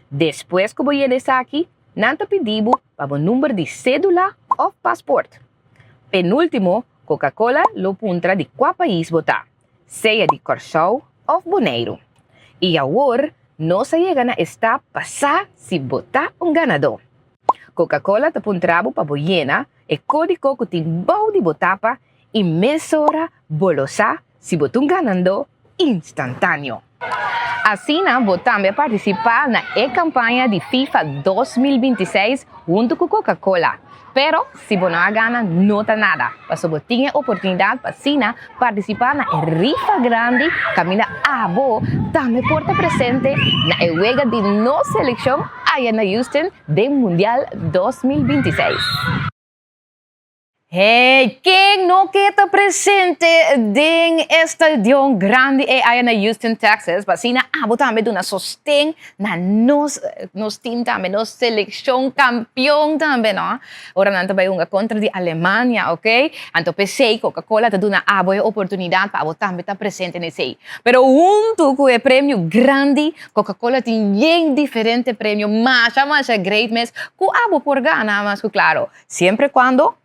Despues ku bo yena esaki, nan ta pidi bo pa bo number di sédula òf pasport. Penúltimo, Coca-Cola lo puntra di kua pais bo ta, sea di Kòrsou òf Boneiru. I awor nos a yega na e stap pa sa si bo ta un ganadó. Coca-Cola ta puntra bo pa bo yena e kódigo ku tin bou di bo tapa i mesora bo lo sa si bo ta un ganandó instantáneo. Asina bo tambe a partisipá na e kampaña di FIFA 2026 huntu ku Coca-Cola. Pero si bo no a gana no ta nada, pasobra bo tin e oportunidat pa asina partisipá na e rifa grandi kaminda abo tambe por ta presente na e wega di nos selekshon aya na Houston den Mundial 2026. Hey, ken no ke ta presente den e stadion grandi ei aya na Houston, Texas, pa asina abo tambe duna sosten na nos, nos team tambe, nos seleccion campeon tambe, no? Ora nan ta bai hunga contra di Alemania, ok? Anto p'esei Coca-Cola ta duna abo e oportunidad pa abo tambe ta presente na esei. Pero huntu cu e premio grandi, Coca-Cola tin yen diferente premio masha masha great mes cu abo por gana, mas cu claro. Siempre cuando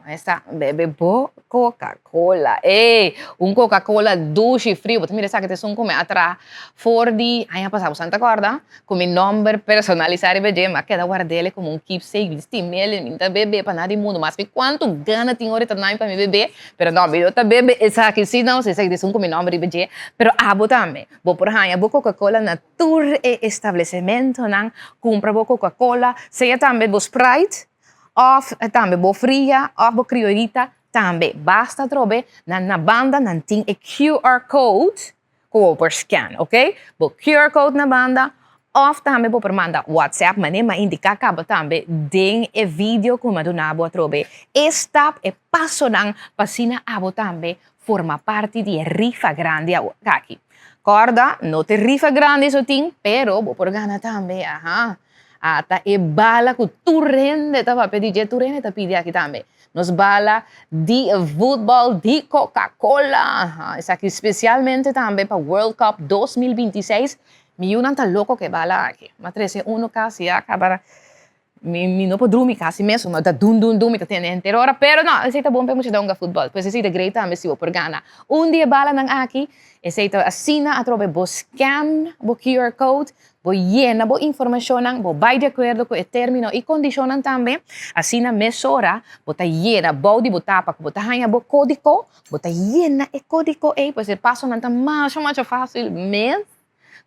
esta bebe bo Coca-Cola. Ey, un Coca-Cola dushi frio. Bo ta mira esaki ta esun cu mi a traha for di aña pasa. Bo sa ta corda? Cu mi nomber personalisa riba dje. Mi a keda ward'el como un keepsake. Mi stim'el, mi ta bebe pa nada di mundo. Maske cuanto gana tin ora ta nami pa mi bebe. Pero no, mi no ta bebe esaki si no. Esaki ta esun cu mi nomber riba dje. Pero abo tambe. Bo por haña bo Coca-Cola na tur e establecementonan, cumpra bo Coca-Cola, sea tambe bo Sprite of tambe bo Fria of bo Criollita tambe. Basta atrobe nan na banda nan tin e QR code cu bo por scan, ok? Bo QR code na banda of tambe bo por manda WhatsApp manera mi a indica caba tambe den e video cu mi a duna bo atrobe e stap, e pasonan pa asina abo tambe forma parti di e rifa grandi aki. Corda, no ta e rifa grandi so tin, pero bo por gana tambe, aha. Ata e bala cu tur hende ta papia di dje, tur hende ta pidi aki tambe. Nos bala di voetbal di Coca-Cola, aha. Esaki specialmente tambe pa World Cup 2026. Mi yunan ta loco cu e bala aki. Mi a trece uno casi ya caba. Mi mi no por drumi casi mes, mi ta dun dun dun, mi ta tende henter ora, pero no, esey ta bon pa e muchanan hunga futbol, pues esey ta great tambe si bo por gana un di e balanan aki, esey ta asina atrobe bo scan bo QR code, bo yena bo informacionnan, bo bay di acuerdo cu e termino y condicionnan tambe, asina mesora bo ta yena bou di bo tapa cu bo ta haya bo codico, bo ta yena e codico ey, pues e pasonan ta masha masha facil mes.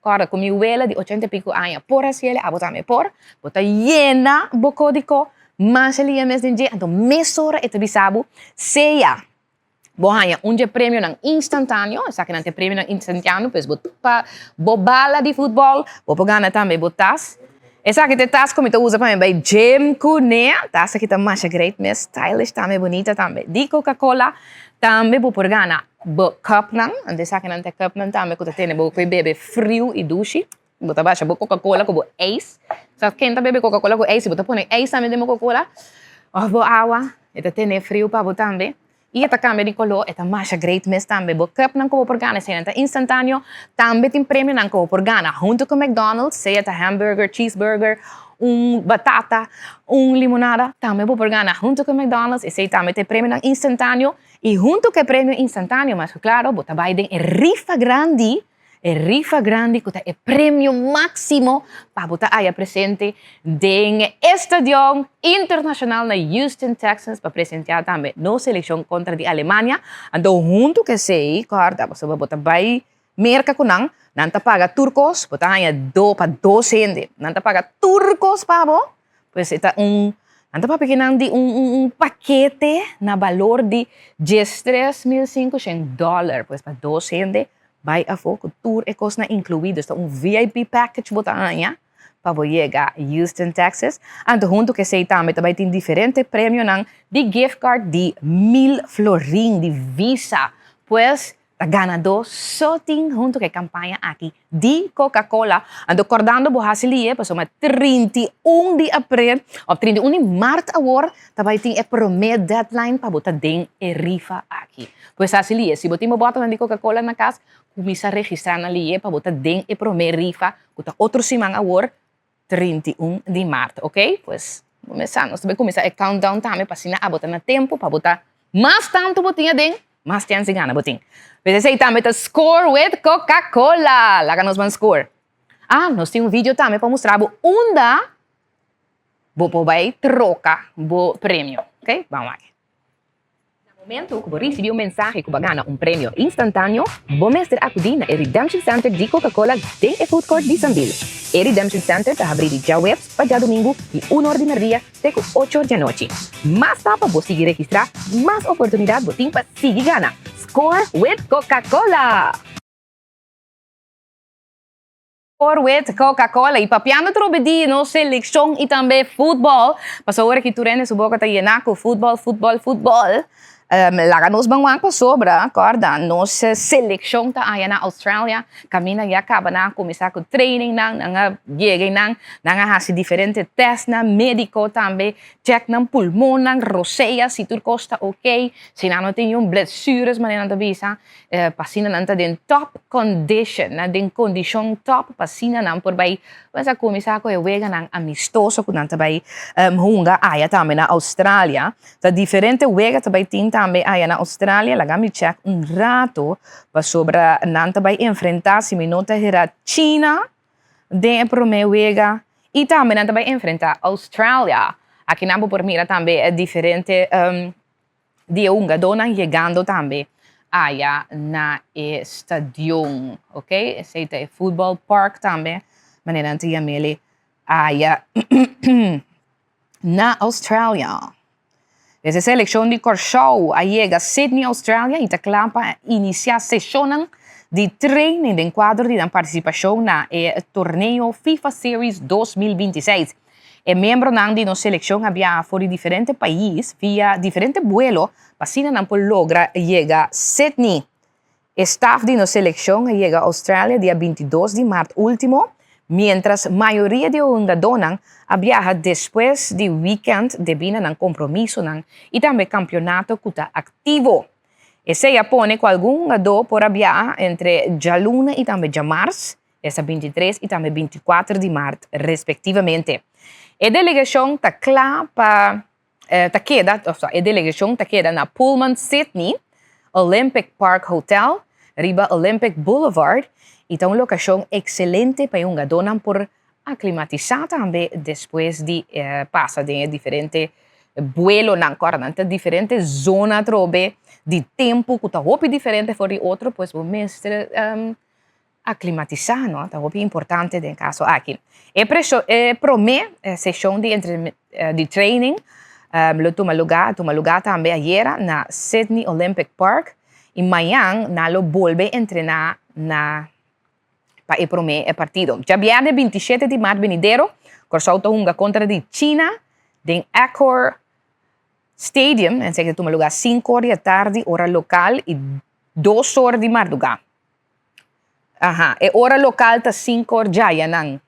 Kòrda ku mi wela di ochenta i piku aña por hasiel, abo tambe por. Bo ta yena bo kódiko masha lia mes den dje, anto mesora e ta bisa bo sea bo haña un dje premionan instantáneo, esakinan ta e premionan instantáneo, pues bo pa bo bala di futbòl, bo por gana tambe bo tas. Esaki ta e tas ku mi ta usa pa mi bai gym kuné. Tas aki ta masha great mes, stylish tambe, bunita tambe. Di Coca-Cola tambe bo por gana bo cupnan, anto esakinan ta e cupnan tambe ku ta tene bo ku e bebe friu i dushi. Bo ta basha bo Coca-Cola ku bo ijs. Sa ken ta bebe Coca-Cola ku ijs? Si bo ta pone ijs tambe den bo Coca-Cola òf bo awa, e ta tene friu pa bo tambe. I e ta kambia di koló, e ta masha great mes tambe. Bo cupnan ku bo por gana eseinan ta instantáneo. Tambe tin premionan ku bo por gana huntu ku McDonald's, sea ta hamburger, cheeseburger, un batata, un limonada. Tambe bo por gana huntu ku McDonald's, esei tambe ta e premionan instantáneo. I huntu ku e premio instantáneo, mas ku klaro, bo ta bai den e rifa grandi. E rifa grandi ku ta e premio máksimo pa bo ta haya presente den e stadion internashonal na Houston, Texas pa presenteá tambe nos selekshon kontra di Alemania. Anto huntu ku esei, kòrda pasobra bo ta bai Merka ku nan, nan ta paga tur kos, bo ta haña do pa dos hende, nan ta paga tur kos pa bo, pues e ta un, nan ta papia kinan di un un pakete na balor di diestres mil sinkushen dòler, pues pa dos hende. Bai afó ku tur e kosnan inkluí, dus ta un VIP package bo ta haña pa bo yega Houston, Texas. Anto huntu ku esei tambe ta bai tin diferente premionan di gift card di mil florin di Visa. Pues ta ganadó so tin huntu ku e kampaña aki di Coca-Cola. Anto kordando bo hasi li'e pasobra 31 di aprel òf 31 di mart awor ta bai tin e promé deadline pa bo ta den e rifa aki. Pues hasi li'e, si bo tin bo bòtelnan di Coca-Cola na kas, kuminsá registrá nan li'e pa bo ta den e promé rifa ku ta otro siman awor, 31 di mart, oke? Pues bo mes sa, nos ta bai kuminsá e countdown tambe pa asina abo ta na tempu pa bo ta mas tantu bo tin aden, mas chèns di gana bo tin. Pues esei tambe ta Score with Coca-Cola! Laga nos ban score. Ah, nos tin un video tambe pa mustra bo unda Bo por bai troka bo premio. Ok, ban wak. Na momento ku bo risibí un mensahe ku bo a gana un premio instantáneo, bo mester akudí na e Redemption Center di Coca-Cola den e food court di Sambil. E Redemption Center ta habrí di djaweps pa djadumingu di un or di merdia te ku ocho or di anochi. Mas ta pa bo sigui registrá, mas oportunidat bo tin pa sigui gana. Score with Coca-Cola! Por with Coca-Cola y papiando trobe di nos seleccion y tambe futbol. Pasobra ora ki tur hende su boca ta yena cu futbol, futbol, futbol. Laga nos ban wak pasobra, corda, nos seleccion ta aya na Australia. Caminda ya caba nan a cuminsa cu training nan, nan a yega eynan, nan a haci diferente testnan medico tambe, check nan pulmonnan, rosea si tur cos ta ok, si nan no tin niun blessures manera nan ta bisa. Pa asina nan ta den top condition, nan den condicion top pa asina nan por bai kuminsá kuminsá ku e weganan amistoso ku nan ta bai hunga aya tambe na Australia. Ta diferente wega ta bai tin tambe aya na Australia, laga mi check un rato pasobra nan ta bai enfrentá si mi no ta hera China den e promé wega i tambe nan ta bai enfrentá Australia. Aki nan bo por mira tambe e diferente Di e hungadónan yegando tambe aya na e stadion, ok. Esei ta e football park tambe, manera nan ta yam'el aya na Australia. Des e selekshon di Kòrsou a yega Sydney, Australia i ta kla pa inisiá seshonnan di training den kuadro di nan partisipashon na e torneo FIFA Series 2026. E miembronan di nos selekshon a biaha for di diferente pais via diferente buelo pa asina nan por logra yega Sydney. E staf di nos selekshon a yega Australia dia 22 di mart ultimo, mientras mayoria di e hungadónan a biaha despues di wikènt debí na nan kompromisonan i tambe kampionato ku ta aktivo. Esei a pone ku algun hungadó por a biaha entre djaluna i tambe djamars Esta 23 i tambe 24 di mart respektivamente. E delegashon ta kla pa ta keda, òf e delegashon ta keda na Pullman Sydney Olympic Park Hotel riba Olympic Boulevard i ta un lokashon ekselente pa e hungadónan por aklimatisá tambe despues di pasa den e diferente buelonan. Kòrda nan ta diferente zona atrobe di tempu ku ta hopi diferente for di otro, pues bo mester Aklimatisá no ta hopi importante den kaso aki. E presho e promé seshon di entre di training lo tuma lugá a tuma lugá tambe ayera na Sydney Olympic Park i mañan nan lo bolbe entrená na pa e promé partido. Djabièrnè 27 di mart benidero Kòrsou ta hunga kontra di China den Accor Stadium, esaki ta tuma lugá sinku or di atardi ora lokal i dos or di mardugá. Aha, e ora lokal ta sinku or djaya nan,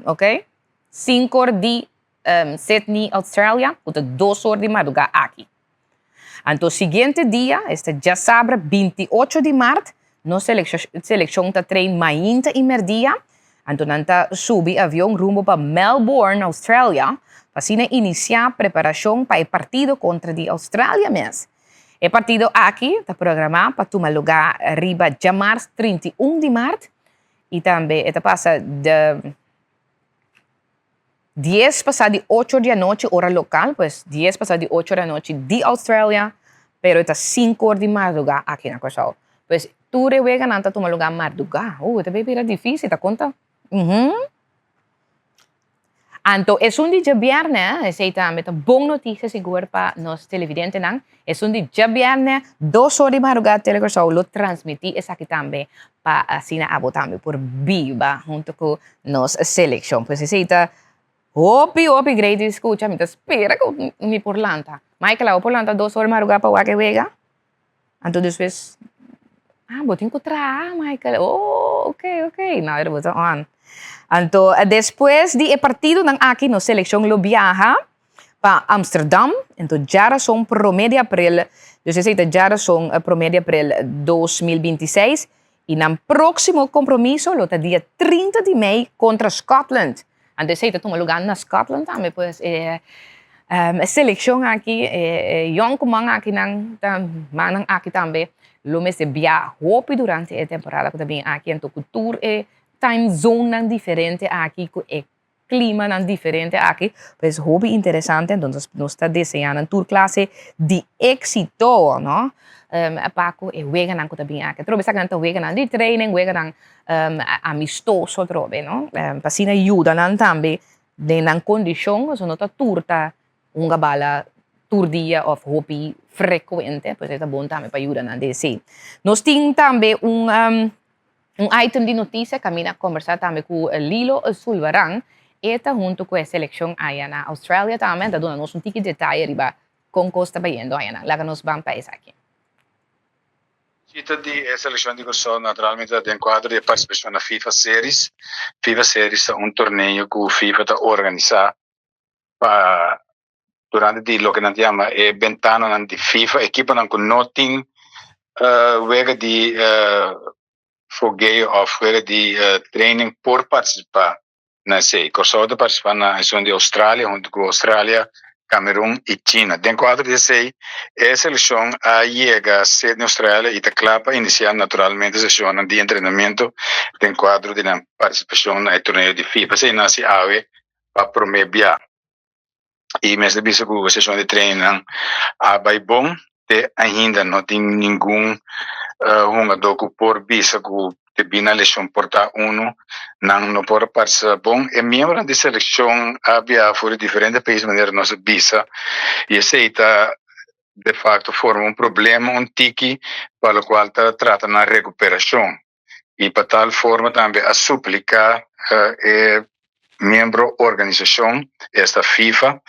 ok? Sinku or di um, Sydney, Australia, ku ta dos or di madrugá aki. Anto siguiente dia, esta djasabra 28 di mart, nos selekshon ta train mainta i merdia, anto nan ta subi avion rumbo pa Melbourne, Australia, pa asina inisiá preparashon pa e partido kontra di Australia mes. E partido aki ta programá pa tuma lugá riba djamars 31 di mart i tambe e ta pasa de dies pasá di ocho di anochi ora lokal, pues dies pasá di ocho di anochi di Australia, pero e ta sinku or di mardugá aki na Kòrsou. Pues tur e weganan ta tuma lugá mardugá. Uh, e ta bay bira difísil, ta konta? Uhum. Anto esun di djabièrnè, esei tambe ta bon notisia sigur pa nos televidentenan, esun di djabièrnè dos or di madrugá Tele Kòrsou lo transmití esaki tambe pa asina abo tambe por biba huntu ku nos selekshon. Pues esei ta hopi hopi great di skucha, mi ta spera ku mi por lanta. Michael, abo por lanta dos or di madrugá pa wak e wega? Anto despues, ah, bo tin ku traha, Michael. Oh, ok, ok. Nou, er bo ta on. Anto, despues di e partidonan aki, nos selekshon lo biaha pa Amsterdam. Anto, djarason promé di aprel, dus esei ta djarason promé di aprel 2026. I nan próksimo kompromiso lo ta dia 30 di mei kontra Scotland. Anto esei ta tuma lugá na Scotland tambe, pues e selekshon aki, e yònkuman akinan ta mannan aki tambe lo mester bia hopi durante e temporada ku ta bin aki, anto ku tur e time zonenan diferente aki ku e klimanan diferente aki, pues hopi interesante, anto nos ta deseá nan tur klase di éksito, no, pa ku e weganan ku ta bin aki. Atrobe esaki nan ta weganan di training, weganan amistoso atrobe, no, pa asina yuda nan tambe den nan kondishon, pasobra no ta tur ta hunga bala tur dia òf hopi frekuente, pues e ta bon tambe pa yuda nan den esei. Nos tin tambe un Un item di notisia kaminda a kombersá tambe ku Lilo Sulvaran. E ta huntu ku e selekshon aya na Australia tambe. Ta duna nos un tiki detaye riba kon kos ta bayendo ayanan. Laga nos ban pa esaki. Bishita di e selekshon di Kòrsou naturalmente ta den kuadro di e partisipashon na FIFA Series. FIFA Series ta un torneo ku FIFA ta organisá pa durante di loke nan ta yama e bentananan di FIFA, ekiponan ku no tin wega di fogeo òf wega di training por partisipá na esei. Kòrsou ta partisipá na esun di Australia huntu ku Australia, Kamerun i China. Den kuadro di esei e selekshon a yega Sydney, Australia i ta kla pa inisiá naturalmente seshonnan di entrenamentu den kuadro di nan partisipashon na e torneo di FIFA. Esei nasi awe pa promé bia. I mester bisa ku seshon di trainingnan a bai bon, te ainda no tin ningun hungadó ku por bisa ku debí na leshon por ta unu nan no por a partisipá bon. E miembronan di selekshon a biaha for di diferente pais manera nos a bisa i esei ta de fakto forma un problema un tiki pa lokual ta trata nan rekuperashon. i pa tal forma tambe a supliká e miembro organisashon, esta FIFA,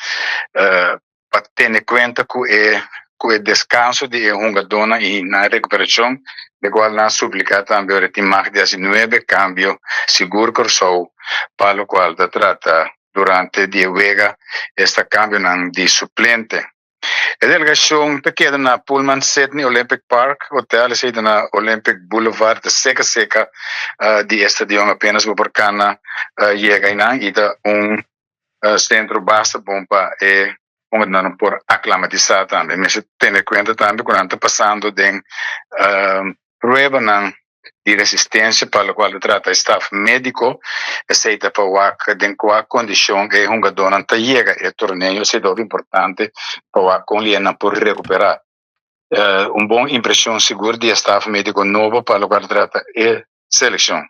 pa tene kuenta ku e ku e deskanso di e hungadónan i nan rekuperashon, de kual nan a supliká tambe ora tin mag di hasi nuebe kambio sigur Kòrsou pa lokual ta trata durante di e wega esta kambionan di suplente. E delegashon ta keda na Pullman Sydney Olympic Park Hotel, esei ta na Olympic Boulevard, ta seka seka di e stadion, apenas bo por kana yega einan i ta un sentro basta bon pa e hungadónan por aklamatisa tambe. Mester tene kuenta tambe ku nan ta pasando den pruebanan di resistencia pa locual ta trata e staf medico, esey ta pa wak den cua condicion e hungadornan ta yega e torneo, esey ta hopi importante pa wak con lianan por recupera. Un bon impresion sigur di e staf medico nobo pa locual ta trata e seleccion.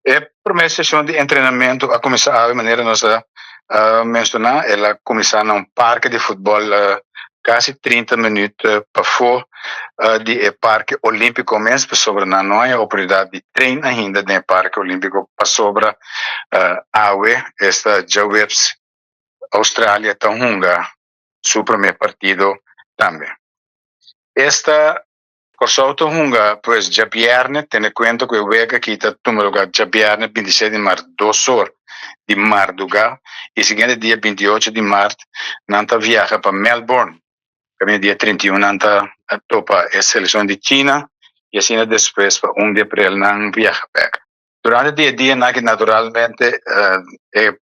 E prome sesion di entrenamento a cuminsa awe manera nos a menciona, el a cuminsa na un parke di futbol casi 30 minuut pafo di e parke olimpico mes pasobra nan no haya oportunidad di train ainda den e parke olimpico pasobra awe esta djaweps Australia ta hunga su prome partido tambe. Esta Kòrsou ta hunga pues djabièrnè, tene kuenta ku e wega aki ta tuma lugá djabièrnè 26 di mart dos or di mardugá i siguiente dia 28 di mart nan ta viaha pa Melbourne kaminda dia 31 nan ta topa e selekshon di China i asina despues pa 1 di aprel nan viaha bèk. Durante di e dianan aki naturalmente e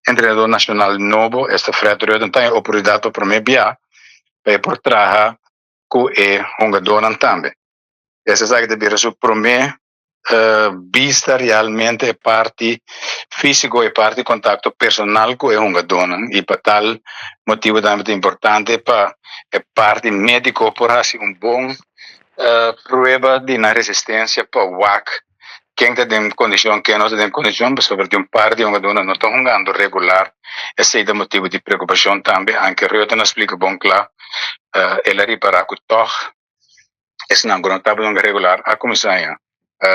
entrenador nashonal nobo esta Fred Rutten ta haña oportunidat pa promé bia pa e por traha ku e hungadónan tambe. Esaki ta bira su promé bista realmente e parti físiko, e parti kontakto personal ku e hungadónan i pa tal motibu tambe ta importante pa e parti médiko por hasi un bon prueba di nan resistensia pa wak. Ken ta den kondishon, ken no ta den kondishon, pasobra tin un par di hungadónan no ta hungando regular. Esei ta motibu di preokupashon tambe. Anke Rutten a splika bon kla, el a ripará ku tòg esnan ku no tabata hunga regular a kuminsá haña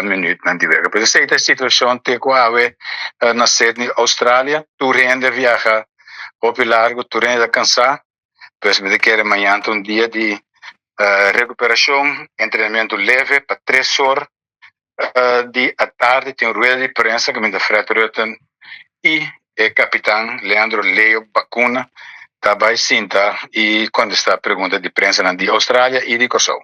minütnan di wega. Pues esei ta e situashon te ku awe na Sydney, Australia. Tur hende a viaha hopi largu, tur hende ta kansá. Pues mi ta kere mañan ta un dia di rekuperashon, entrenamentu leve pa tres or di atardi tin un rueda di prensa kaminda Fred Rutten i e kapitan Leandro Leo Bacuna ta bai sinta i kontestá pregunta di prensanan di Australia i di Kòrsou.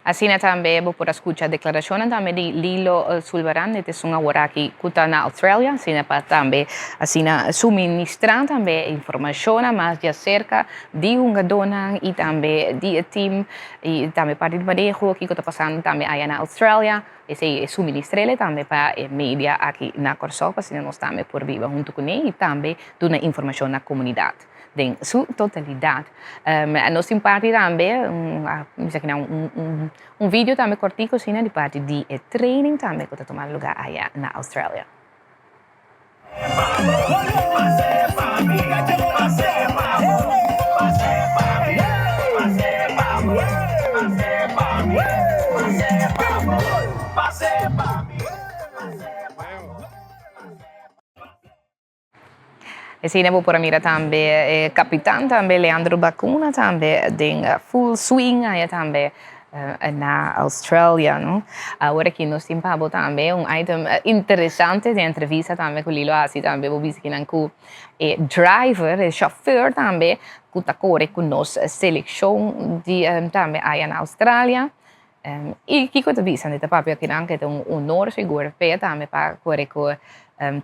Asina tambe bo por a skucha deklarashonnan tambe di Lilo Sulvaran, e ta esun aworaki ku ta na Australia, asina pa tambe asina suministrá tambe informashonnan mas djaserka di hungadónan i tambe di e tim i tambe parti di maneho kiko ta pasando tambe aya na Australia. Esei e suministr'el tambe pa e media aki na Kòrsou pa asina nos tambe por biba huntu kuné i tambe duna informashon na komunidat den su totalidat. Nos tin parti tambe un video tambe kòrtiku asina di parti di e training tambe ku ta tuma lugá aya na Australia. Asina bo por a mira tambe e kapitan tambe Leandro Bacuna tambe den full swing aya tambe na Australia no. Awor aki nos tin pa bo tambe un item interesante den entrevista tambe ku Lilo a hasi tambe bo bisa kinan ku e driver e chauffeur tambe ku ta kore ku nos selekshon di tambe aya na Australia I kiko ta bisa? Mi ta papia kinan ke ta un honor sigur p'e tambe pa kore ku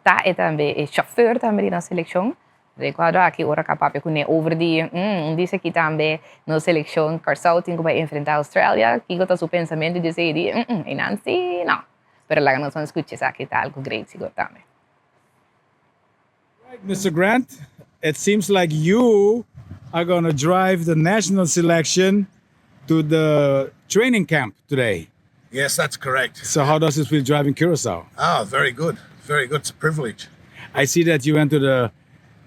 ta e tambe e chauffeur tambe di nos selekshon. Rekuerdo aki ora ku a papia kuné over di un dice aki tambe nos selekshon Kòrsou tin ku bai enfrentá Australia, kiko ta su pensamentu di esei? Di einan si no. Pero laga nos ban skucha esaki ta algu great sigur tambe. Right, Mr. Grant, it seems like you are going to drive the national selection to the training camp today. Yes, that's correct. So how does it feel driving Curacao? Ah, very good. Very good. It's a privilege. I see that you went to the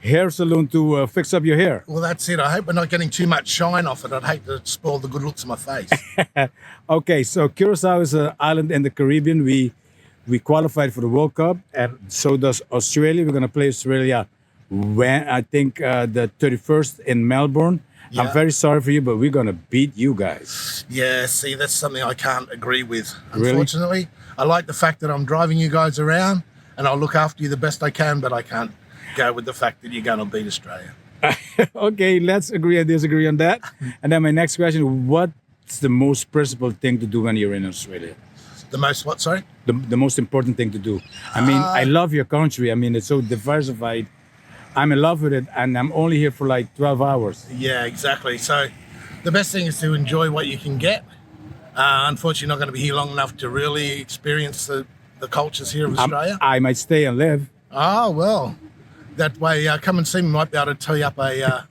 hair salon to uh, fix up your hair. Well, that's it. I hope we're not getting too much shine off it. I'd hate to spoil the good looks of my face. okay, so Curacao is an island in the Caribbean. We we qualified for the World Cup, and so does Australia. We're going to play Australia when I think uh, the 31st in Melbourne. Yeah. I'm very sorry for you, but we're going to beat you guys. Yeah, see, that's something I can't agree with, unfortunately. Really? I like the fact that I'm driving you guys around and I'll look after you the best I can, but I can't go with the fact that you're going to beat Australia. okay, let's agree and disagree on that. And then my next question what's the most principal thing to do when you're in Australia? The most what, sorry? The, the most important thing to do. I mean, uh, I love your country. I mean, it's so diversified. I'm in love with it, and I'm only here for like 12 hours. Yeah, exactly. So the best thing is to enjoy what you can get. Uh, unfortunately, not going to be here long enough to really experience the, the cultures here of Australia. I'm, i might stay and live. Oh, well, that way, uh, come and see me. Might be able to tell you up a uh,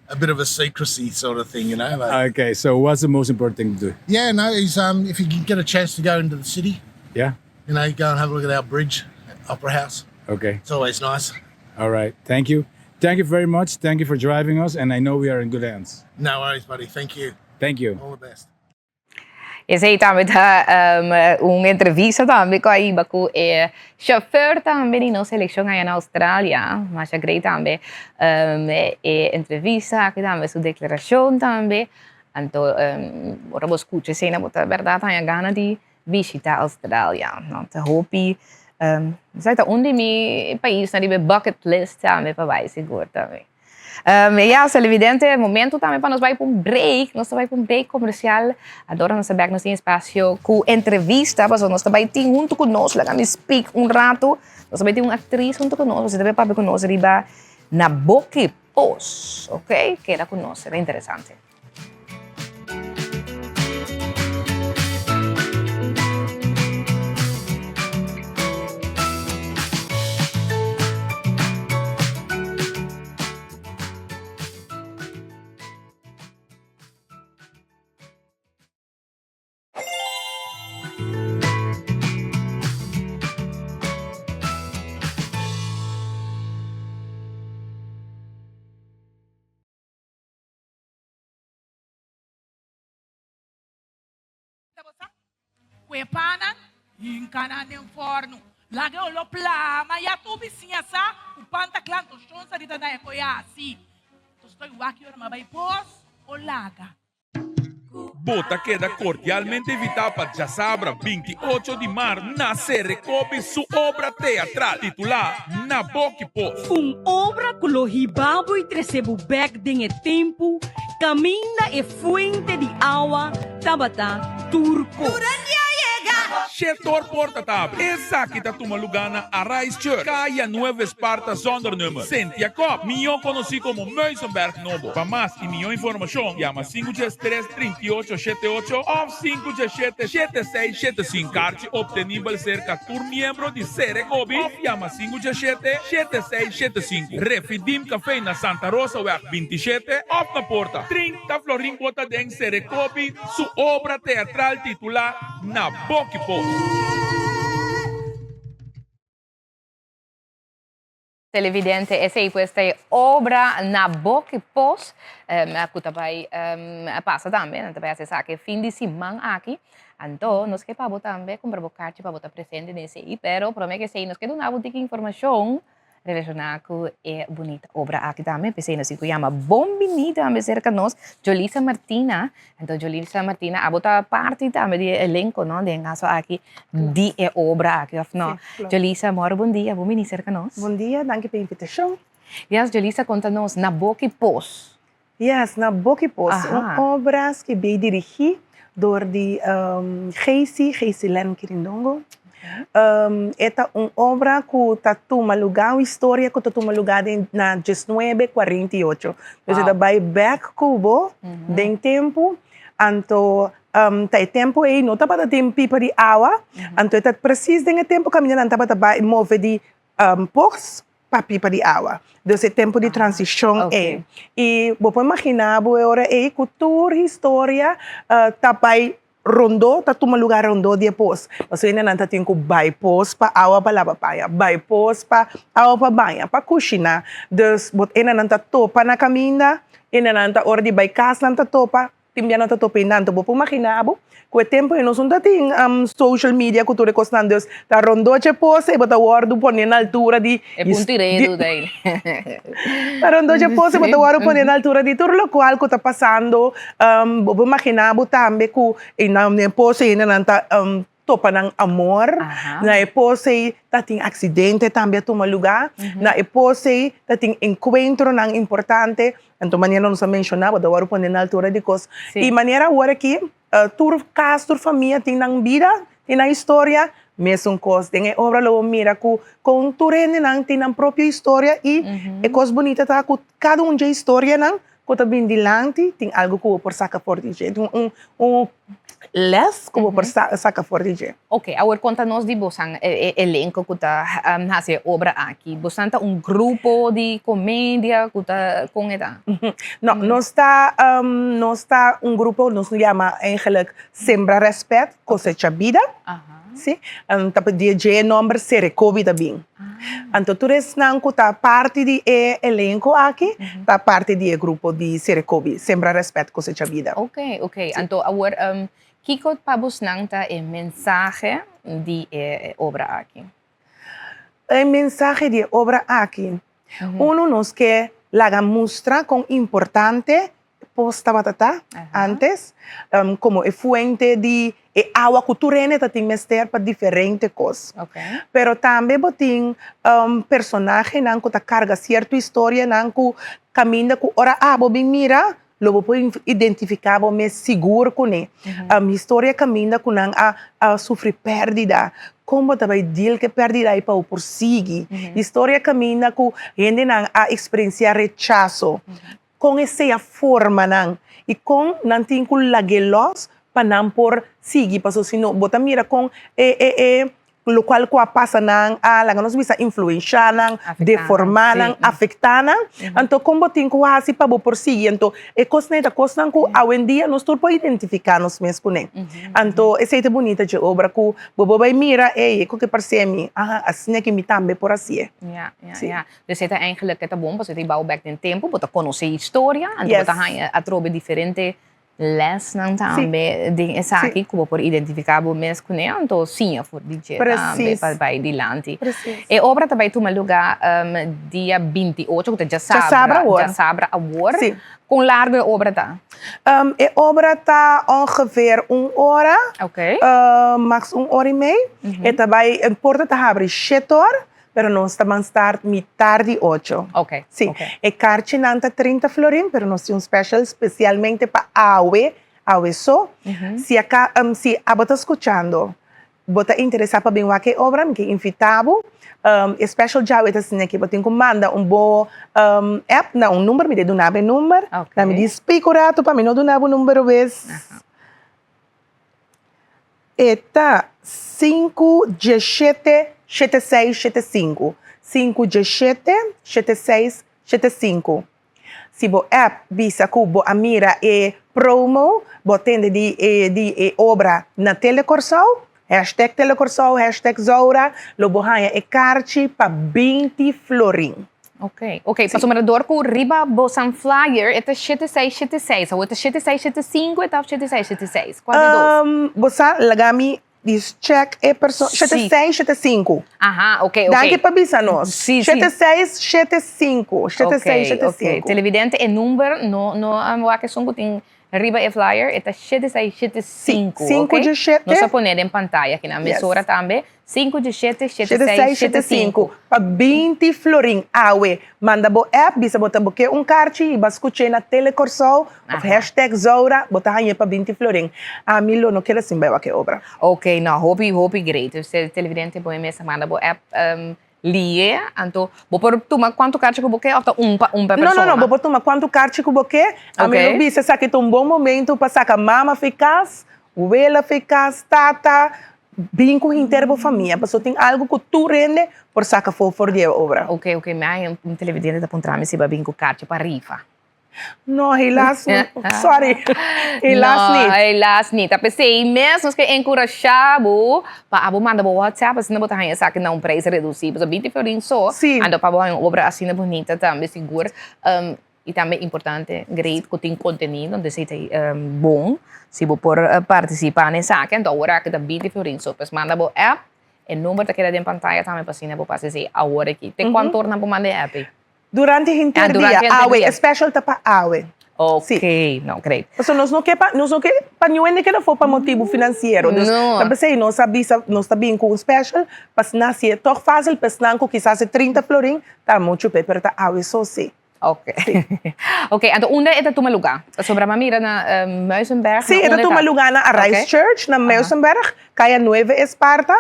a bit of a secrecy sort of thing, you know. Like, okay, so what's the most important thing to do? Yeah, no, is um, if you can get a chance to go into the city. Yeah. You know, go and have a look at our bridge, Opera House. Okay. It's always nice. All right. Thank you. Thank you very much. Thank you for driving us, and I know we are in good hands. No worries, buddy. Thank you. Thank you. All the best. Esei tambe ta un entrevista tambe ku a hiba ku e chauffeur tambe di nos selekshon aya na Australia. Masha grei tambe e entrevista aki tambe, su deklarashon tambe. Anto ora bo skucha esei bo ta bèrdat haña gana di bishita Australia. No ta hopi, esei ta un di mi paisnan riba e bucket list tambe pa bai sigur tambe. Um, ja, televidente, momento tambe pa nos bai pa un break. Nos ta bai pa un break comercial. Adora nos ta back, nos tin espacio cu entrevista, paso nos ta bai tin hunto cu nos, laga mi speak un rato. Nos ta bai tin un actriz hunto cu nos, nos ta bai papia cu nos riba na Boki Pos, ok? Keda cu nos, será interesante. Ku e pannan, hinka nan den fòrnu. Laga e oló plama ya tur bisiña sa ku pan ta kla. Anto shon sa di ta na e koe hasi. Anto stoi wak i ora m'a bai pos o laga. Bo ta keda kordialmente invitá pa djasabra 28 di mart na Serekobi su obra teatral titulá Na Boki Pos. Un obra ku lo hiba bo i trese bo bèk den e tempu kaminda e fuente di awa tabata turko. Shetor porta ta abri. Esaki ta tuma lugá na Arise Church, Kaya Nueva Esparta zonder nummer, Sint Jacob, mihó konosí komo Muizenberg Nobo. Pa mas i mihó informashon, yama sinku djes tres 38 shete ocho òf sinku djes shete shete seis shete sinku. Karchi optenibel serka tur miembro di Serekobi òf yama sinku djes shete shete seis shete sinku. Refidim Café na Santa Rosaweg 27 òf na porta 30 florin bo ta den Serekobi su obra teatral titulá Na Boki Pos. Televidente, esei pues ta e obra Na Boki Pos ku ta bai pasa tambe, nan ta bai hasi esaki fin di siman aki. Anto nos ke pa bo tambe kumpra bo karchi pa bo ta presente den esei, pero prome ku esei nos ke duna bo un tiki informashon Relashoná ku e bunita obra aki tambe, p'esei nos tin ku yama bon biní tambe serka nos Jolisa Martina. Anto Jolisa Martina, abo ta parti tambe di e elenko, no? Den kaso aki di e obra aki, òf no? Jolisa, mòrò bon dia, bon biní serka nos. Bon dia, danki pa e invitashon. Yes, Jolisa, konta nos, Na Boki Pos. Yes, Na Boki Pos, un obra skibí i dirigí dor di Geisy, Geisylen Kirindongo. E ta un obra ku ta tuma lugá, un historia ku ta tuma lugá den na diesnuebe kuarenta i ocho. Dus e ta bai bèk ku bo den tempu, anto ta e tempu ei no tabata tin pipa di awa, anto e ta presis den e tempu kaminda nan tabata bai move di pos pa pipa di awa. Dus e tempu di transishon ei. I bo por imaginá bo e ora ei ku tur historia ta bai rondó, ta tuma lugá rondó di e pos. Pasobra hendenan ta tin ku bai pos pa awa pa laba paña, bai pos pa awa pa baña, pa kushiná. Dus bo hendenan ta topa na kaminda, hendenan ta ora di bai kas nan ta topa. Tin bia nan ta topa einan. Bo por imaginá bo ku e tempu ei nos no ta tin social media ku tur e kosnan. Dus ta rondó dje pos ei bo ta wòrdu pone na altura di. E punto i redu ta ei. Ta rondó dje pos ei bo ta wòrdu pone na altura di tur lokual ku ta pasando. Bo por imaginá bo tambe ku einan den e pos ei nan ta topa nan amor. Na e pos ei ta tin aksidente tambe a tuma lugá. Na e pos ei ta tin enkuentronan importante. Anto manera nos a menshoná, bo ta wòrdu pone na altura di kos. I manera awor aki, tur kas, tur famia tin nan bida, tin nan historia, mesun kos. Den e obra lo bo mira ku kon tur hendenan tin nan propio historia i e kos bunita ta ku kada un dje historianan ku ta bin dilanti tin algu ku bo por saka for di dje, tin un un les ku bo por saka for di dje. Ok, awor konta nos di bosan e elenko ku ta hasi e obra aki. Bosan ta un grupo di komedia ku ta kon e ta? No, nos ta nos ta un grupo nos yama eigenlijk Sembra Rèspèt, Kosecha Bida. Si, ta di dje e nòmber Serekobi ta bin. Anto tur esnan ku ta parti di e elenko aki ta parti di e grupo di Serekobi, Sembra Rèspèt, Kosecha Bida. Ok, ok. Anto awor kiko pa bosnan ta e mensahe di e obra aki? E mensahe di e obra aki, unu nos ke laga mustra kon importante Pos tabata ta antes como e fuente di e awa cu tur hende ta tin mester pa diferente cos. Pero tambe bo tin personahenan cu ta carga cierto historianan cu caminda cu ora abo bin mira lo bo por identifica bo mes sigur cune. Historia caminda cu nan a sufri perdida, con bo ta bay deal cu e perdida ey pa bo por sigui. Historia caminda cu hendenan a experiencia rechazo. Kon esei a forma nan i kon nan tin ku lag'é lòs pa nan por sigui? Pasobra si no, bo ta mira kon e e e lokual ku a pasa nan a laga nos bisa influenshá nan, deformá nan, afektá nan. Anto kon bo tin ku hasi pa bo por sigui? Anto e kosnan ei ta kosnan ku awendia nos tur por identifiká nos mes kuné. Anto esei ta e bunita dje obra ku bo por bai mira, ey, e koke parse mi, aha, asina ki mi tambe por hasié. Ya, ya, ya. Dus e ta eigenlijk e ta bon pasobra e ta bou bek den tempu, bo ta konosé historia, anto bo ta haña atrobe diferente Lesnan tambe den esaki ku bo por identifiká bo mes kuné anto siña for di dje tambe pa bai dilanti. E obra ta bai tuma lugá dia 28 ku ta djasabra djasabra awor. Kon largu e obra ta? E obra ta ongeveer un ora, max un ora i mei. E ta bai, e porta ta habri shete or. Pero nos ta ban start mitar di ocho. Ok. Sí. E karchinan ta 30 florin, pero nos tin un special specialmente pa awe, awe so. Si aka, si abo ta skuchando, bo ta interesa pa bin wak e obra, mi ke invita bo. E special djawe ta asina ke bo tin ku manda un bo app na un number, mi ta duna bo e number. Ok. Na mi di spik un rato pa mi no duna bo number obes. E ta sinku djeshete shete seis shete sinku, sinku djeshete shete seis shete sinku. Si bo app bisa ku bo a mira e promo, bo tende di e di e obra na Telekòrsou, hashtag Telekòrsou, hashtag Zoura, lo bo haña e karchi pa 20 florin. Ok, ok, pasobra dor ku riba bo san flyer e ta shete seis shete seis, awor ta shete seis shete sinku e ta of shete seis shete seis? Kua di dos? Bo sa laga mi dis check e perso shete seis shete sinku. Aha, ok, ok. Danki pa bisa nos. Si, si. Shete seis shete sinku, shete seis shete sinku. Ok, ok, televidente e number no no wak esun ku tin riba e flyer e ta shete seis shete sinku, Si, sinku ok? dje shete. Nos a pone den pantaya akinan mesora tambe. Sinku di shete, shete seis, shete sinku. Pa 20 florin awe. Manda bo app, bisa bo ta bo ke un karchi i ba skuch'é na Tele Kòrsou òf hashtag Zoura, bo ta hañ'é pa 20 florin. Ami lo no keda sin bai wak e obra. Ok, no, hopi, hopi great. Dus televidente bo e mester manda bo app li'é, anto bo por tuma kuantu karchi ku bo ke òf ta un pa un pa No, no, persona? no, bo por tuma kuantu karchi ku bo ke. Ami lo bisa esaki ta un bon momento pa saka mama fi kas, wela fi kas, tata, Bin ku hinter bo famia, pasobra tin algu ku tur hende por saka afó for di e obra. Ok, ok, mi a un televidente ta puntra mi si bo a bin ku karchi pa rifa. No, helaas no, sorry, helaas nit. No, helaas nit. Ta p'esei mes nos ke enkurashá bo pa abo manda bo WhatsApp, asina bo ta haña esaki na un preis redusí, pasobra binti florin so, anto pa bo haña un obra asina bunita tambe sigur. I tambe importante great ku tin kontenido, entonces esei ta bon si bo por partisipá na esaki. Anto awor aki ta 20 florin so. Pues manda bo app, e number ta keda den pantaya tambe pa asina bo pasa esei awor aki. Te kuantu ora nan por manda e app ei? Durante henter dia, awe, e special ta pa awe. Ok, no, great. Pasobra nos no ke pa, nos no ke pa niun hende keda afó pa motibu finansiero. Dus ta p'esei nos a bisa, nos ta bin ku un special pa asina si e tòg fásil pa esnan ku kisas e 30 florin ta muchu p'e, pero ta awe so si. Ok. Ok, anto unda e ta tuma lugá? Pasobra m'a mira na Muizenberg. Sí, e ta tuma lugá na Arise Church na Muizenberg, Kaya Nueve Esparta,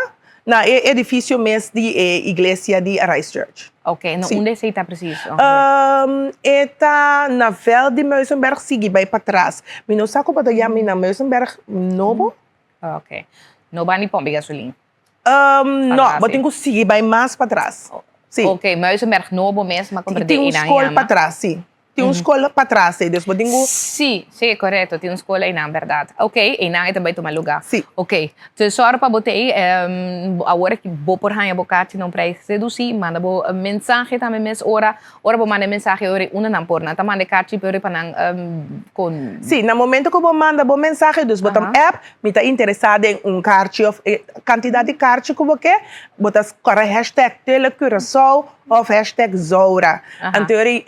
na e edifisio mes di e iglesia di Arise Church. Ok, na unda esei ta presis? E ta na vèlt di Muizenberg sigui bai patras. Mi no sa ku bo ta yama mi na Muizenberg nobo. Ok. No bani pòmpi gasolin? No, bo tin ku sigui bai mas patras. Sí. Ok, Muizenberg Nobo mes, ma komprendé Tin un skol patras, sí. Tin un skol patras ei, dus bo tin ku. Sí, sí, korekto, tin un skol einan, bèrdat. Ok, einan e ta bai tuma lugá. Sí. Ok, dus sòru pa bo ta ei, awor ki bo por haña bo karchi na un preis redusí, manda bo mensahe tambe mes ora. Ora bo manda e mensahe ora unda nan por nan ta manda e karchi pero pa nan kon. Sí, na momento ku bo manda bo mensahe, dus bo ta app, Mi ta interesá den un karchi òf e kantidat di karchi ku bo ke, bo ta kòrda hashtag TeleCuraçao òf hashtag Zoura. Anto e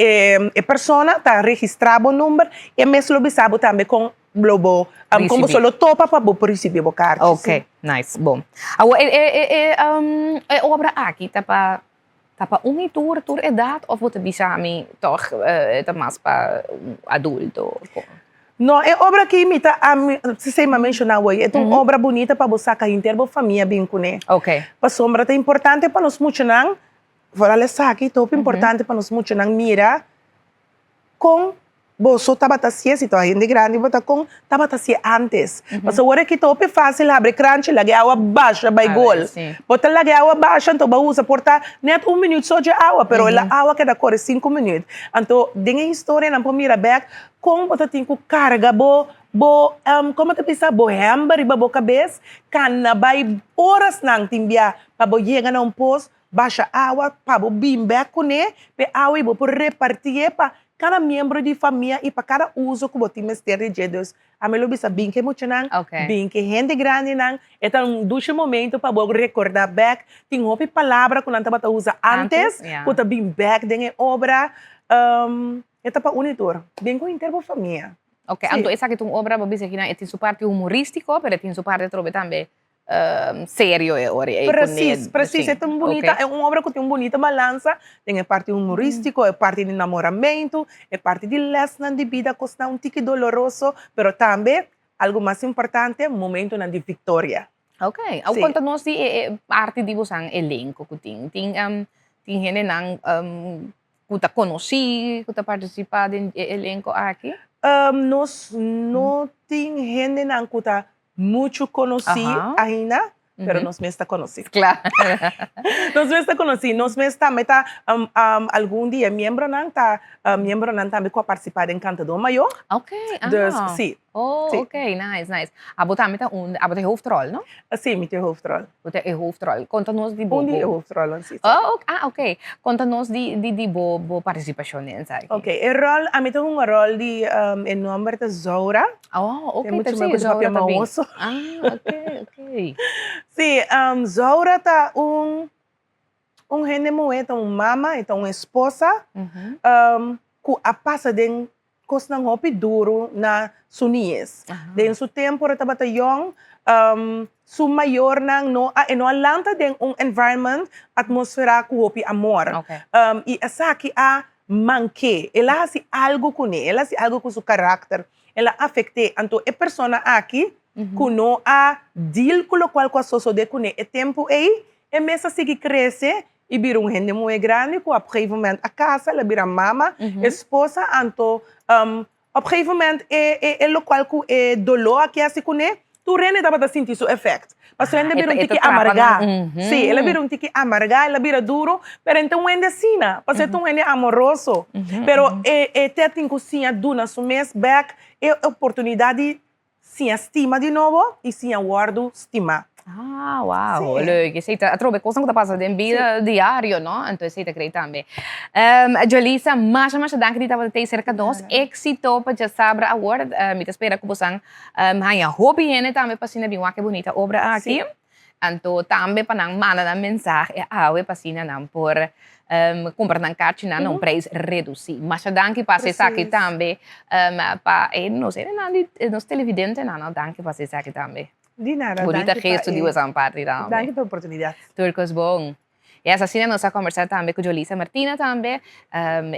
e persona ta registrá bo number i e mes lo bisa bo tambe kon lo bo kon bo lo topa pa bo por risibí bo karchi. Ok, nice, bon. Awor e e e e obra aki ta pa ta pa un i tur, tur edat òf bo ta bisa mi tòg e ta mas pa adulto? No, e obra aki mi ta ami si mi a menshoná awor, e ta un obra bunita pa bo saka henter bo famia bin kuné. Pasobra ta importante pa nos muchanan, foral esaki, ta hopi importante pa nos muchanan mira kon boso tabata hasié, si ta hende grandi bo ta kon tabata hasié antes. Pasobra awor aki ta hopi fásil habri kranchi laga e awa basha bai gol. Bo ta laga e awa basha anto bo a usa por ta nèt un minüt so dje awa, pero e awa keda kore sinku minüt. Anto den e historianan por mira bèk Kon bo ta tin ku karga bo bo komo ta bisa bo hèmber riba bo kabes kana bai orasnan tin bia pa bo yega na un pos basha awa pa bo bin bèk kuné p'e awa i bo por repartié pa. kada miembro di famia i pa kada uso ku bo tin mester di dje. Dus ami lo bisa bin ku e muchanan, bin ku e hende grandinan. E ta un dushi momento pa bo rekordá bèk. Tin hopi palabra ku nan tabata usa ántes ku ta bin bèk den e obra. E ta pa uni tur. Bin ku henter bo famia. Ok, anto esaki ta un obra bo bisa kinan e tin su parti humorístiko pero e tin su parti atrobe tambe serio e ora ei. Precies, precies. E ta un bunita, e un obra ku tin un bunita balansa den e parti humorístiko, e parti di namoramentu, e parti di lèsnan di bida, kosnan un tiki doloroso, pero tambe, algu mas importante, momentunan di viktoria. Ok, a konta nos di e parti di bosan elenko ku tin. Tin tin hendenan ku ta konosí ku ta partisipá den e elenko aki? Nos no tin hendenan ku ta muchu konosí ainda, pero nos mes ta konosí. Kla. Nos mes ta konosí. Nos mes tambe ta algun di e miembronan ta miembronan tambe ku a partisipá den Kantadó Mayó. Ok, ah. Dus, sí. Oh, Sí. ok, nice, nice. Abo tambe ta un, abo ta e hoofdrol, no? Sí, mi ta e hoofdrol. Bo ta e hoofdrol. Konta nos di bo. Un di e hoofdrolnan, sí. Oh, ok, ah, ok. Konta nos di, di, di bo, bo partisipashon den esaki. Ok, e rol, ami ta hunga rol di, e nomber ta Zoura. Oh, ok, Tin ta muchu sí, me ku ta Zoura papia ta bin. maoso. Ah, ok, ok. Sí, Zoura ta un, un hende muhé, ta un mama, e ta un esposa, ku a pasa den Kosnan hopi duru na su nies. Den su tempu ora e tabata yòn, su mayornan no a, e no a lanta den un environment, atmosfera ku hopi amor. I esaki a mank'é. El a hasi algu kuné, el a hasi algu ku su karakter, el a afekt'é. Anto e persona aki ku no a deal ku lokual ku a sosodé kuné e tempu ei, e mes a sigui krese I bira un hende muhé grandi ku op gegeven moment a kasa, el a bira mama, esposa, anto op gegeven moment e e e lokual ku e doló a kesi kuné, tur hende tabata sinti su efèkt. Pasobra hende a bira un tiki amargá. Sí, el a bira un tiki amargá, el a bira duru, pero e ta un hende asina, pasobra e ta un hende amoroso. Pero e e te a tin ku siña duna su mes bèk e oportunidat di Siña stima di nobo i siña wòrdu stimá. Ah, wow, leuk. Esei ta atrobe kosnan ku ta pasa den bida diario, no? Anto esei ta krei tambe. Jolisa, masha masha danki di tabata tei serka nos. Éksito pa djasabra awor. Mi ta spera ku bosan haña hopi hende tambe pa asina bin wak e bunita obra aki. Anto tambe pa nan manda nan mensahe awe pa asina nan por kumpra nan karchinan na un prijs redusí. Masha danki pa hasi esaki tambe pa e nos hendenan di nos televidentenan no danki pa hasi esaki tambe. Di nada, Bunita danki pa gesto di e boso parti tambe. Danki pa e oportunidat. Tur kos bon. Yes, asina nos a kombersá tambe ku Jolisa Martina tambe.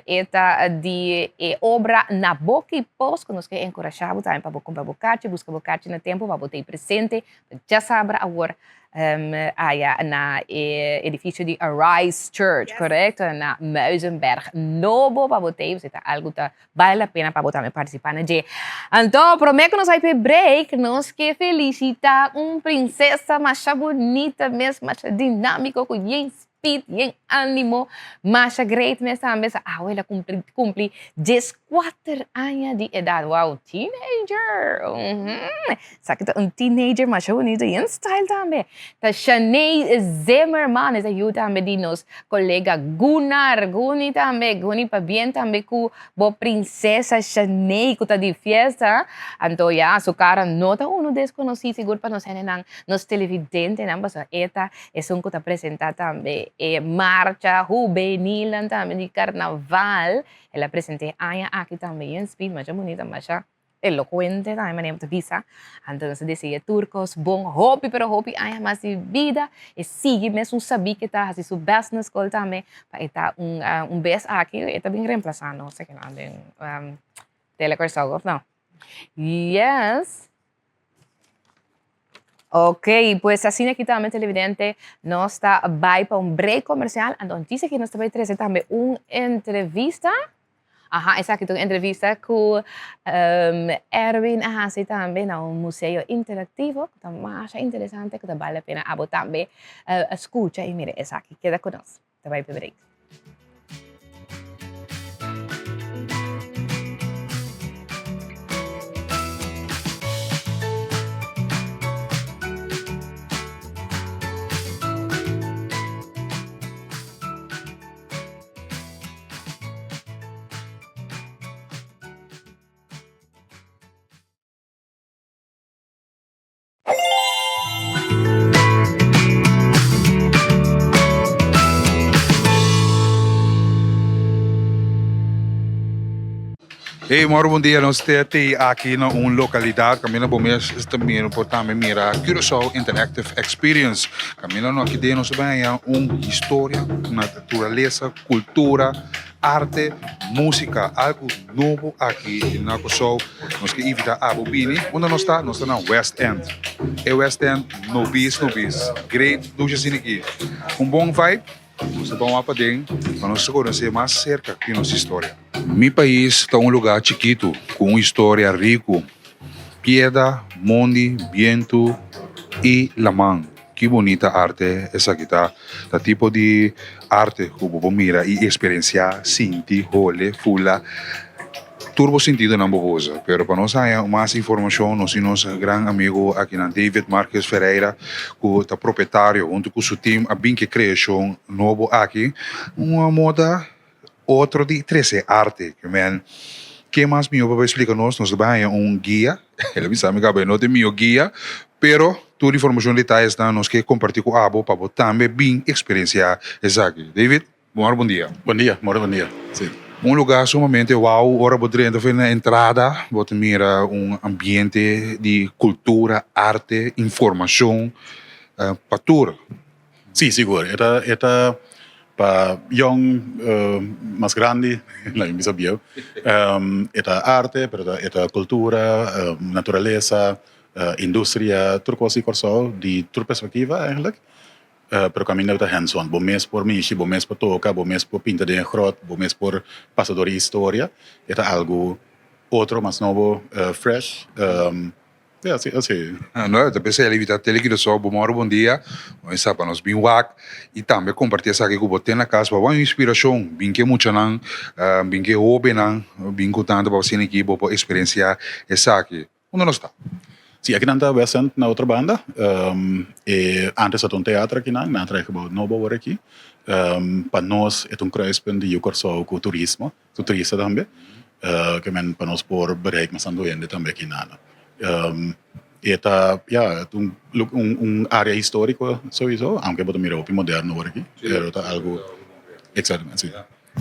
E ta di e obra Na Boki Pos ku nos ke enkurashá bo tambe pa bo kumpra bo karchi, buska bo karchi na tempu pa bo ta ei presente Djasabra awor aya na e edificio di Arise Church, correcto? Na Muizenberg Nobo pa bo tei, ta algo ta bale la pena pa bo tambe participa na dje. Anto, prome cu nos bai p'e break, nos ke felicita un princesa masha bunita mes, masha dinamico, cu yen speed, yen animo, masha great mes tambe. Sa awe el a cumpli, cumpli dieskuater aña di edad. Wow, teenager! Uhmm. Esaki ta un teenager masha bunito yen style tambe. Ta Shanay Zimmerman, e ta yu tambe di nos colega Gunnar. Guni tambe, Guni pabien tambe cu bo princesa Shanay cu ta di fiesta. Anto ya, su cara no ta uno desconoci sigur pa nos hendenan, nos televidentenan, pasobra e ta Esun ku ta presentá tambe e marcha hubenilnan tambe di karnaval. El a present'é aña aki tambe yen speed masha bunita, masha elokuente tambe manera bo ta bisa. Anto nos ta dese'é tur kos bon hopi pero hopi aña mas di bida. E sigui mesun sabí ke ta hasi su bèst na skol tambe pa e ta un un bes aki e ta bin remplasá nos akinan den Tele Kòrsou òf no? Yes. Ok, pues asina aki tambe televidente nos ta bai pa un break comercial. Anto antes aki nos ta bai trece tambe un entrevista. Aha, esaki ta un entrevista cu um, Erwin a haci tambe na un museo interactivo cu ta masha interesante cu ta bale la pena abo tambe uh, scucha y mira esaki. Keda cu nos. Ta bai pa break. Hey, moro bon dia. Nos te te aki na un localidad. Caminda bo mes ta mira por tambe mira Curaçao Interactive Experience. Caminda no aki den nos ta bay un historia, naturalesa, cultura, arte, musica, algo nobo aki na Curaçao. Nos ke invita abo bini. Unda nos ta? Nos ta na West End. E West End nobis nobis. Great dushi asina aki. Un bon vibe. Nos ta ban wak paden pa nos konosé mas serka di nos historia. Mi pais ta un lugá chikitu ku un historia riku, piedra, mondi, bientu i laman. Ki bunita arte esaki ta! Ta tipo di arte ku bo por mira i eksperensiá, sinti, hole, fula. Tur bo sintidonan bo usa. Pero pa nos haña mas informashon nos tin nos gran amigu akinan David Marquez Ferreira ku ta propietario huntu ku su team a bin ku e kreashon nobo aki. Un moda otro di trese arte. Ke men ke mas mihó pa bai splika nos? Nos ta bai haña un guia. El a bisa mi kaba e no ta e mihó guia pero tur informashon detayesnan nos ke kompartí ku abo pa bo tambe bin eksperensiá esaki. David. Mor bon dia. Bon dia, mor bon dia. Si. Un lugar sumamente wou, ora bo drenta for na entrada bo ta mira un ambiente di cultura, arte, informacion pa tur. Si, sigur. E ta e ta pa yong, mas grandi, laga mi bisa bieu. E ta arte, pero e ta cultura, naturalesa, industria, tur cos di Corsou di tur perspectiva eigenlijk. Pero kaminda bo ta hands on. Bo mes por mishi, bo mes por toka, bo mes por pinta den e grot, bo mes por pasa dor e historia. E ta algu otro, mas nobo, fresh. Ya, asi, asi. No, ta p'esei el invita Tele Curaçao, bo mòru bon dia. Bo sa pa nos bin wak i tambe kompartí esaki ku bo ten na kas pa bo haña inspirashon. Bin ku e muchanan, bin ku e hóbennan, bin ku tantu pa asina aki bo por eksperensiá esaki. Unda nos ta? Sí, akinan ta West End na otro banda. E antes ta un teatro akinan, nan a traha e gebouw nobo awor aki. Pa nos e ta un kruispunt di Yu Kòrsou ku turismo, ku turista tambe. Ke men pa nos por bereik mas tantu hende tambe akinan. E ta, ya, e ta un un área históriko souiso, aunke bo ta mira hopi moderno awor aki, pero ta algu, exactamente, sí.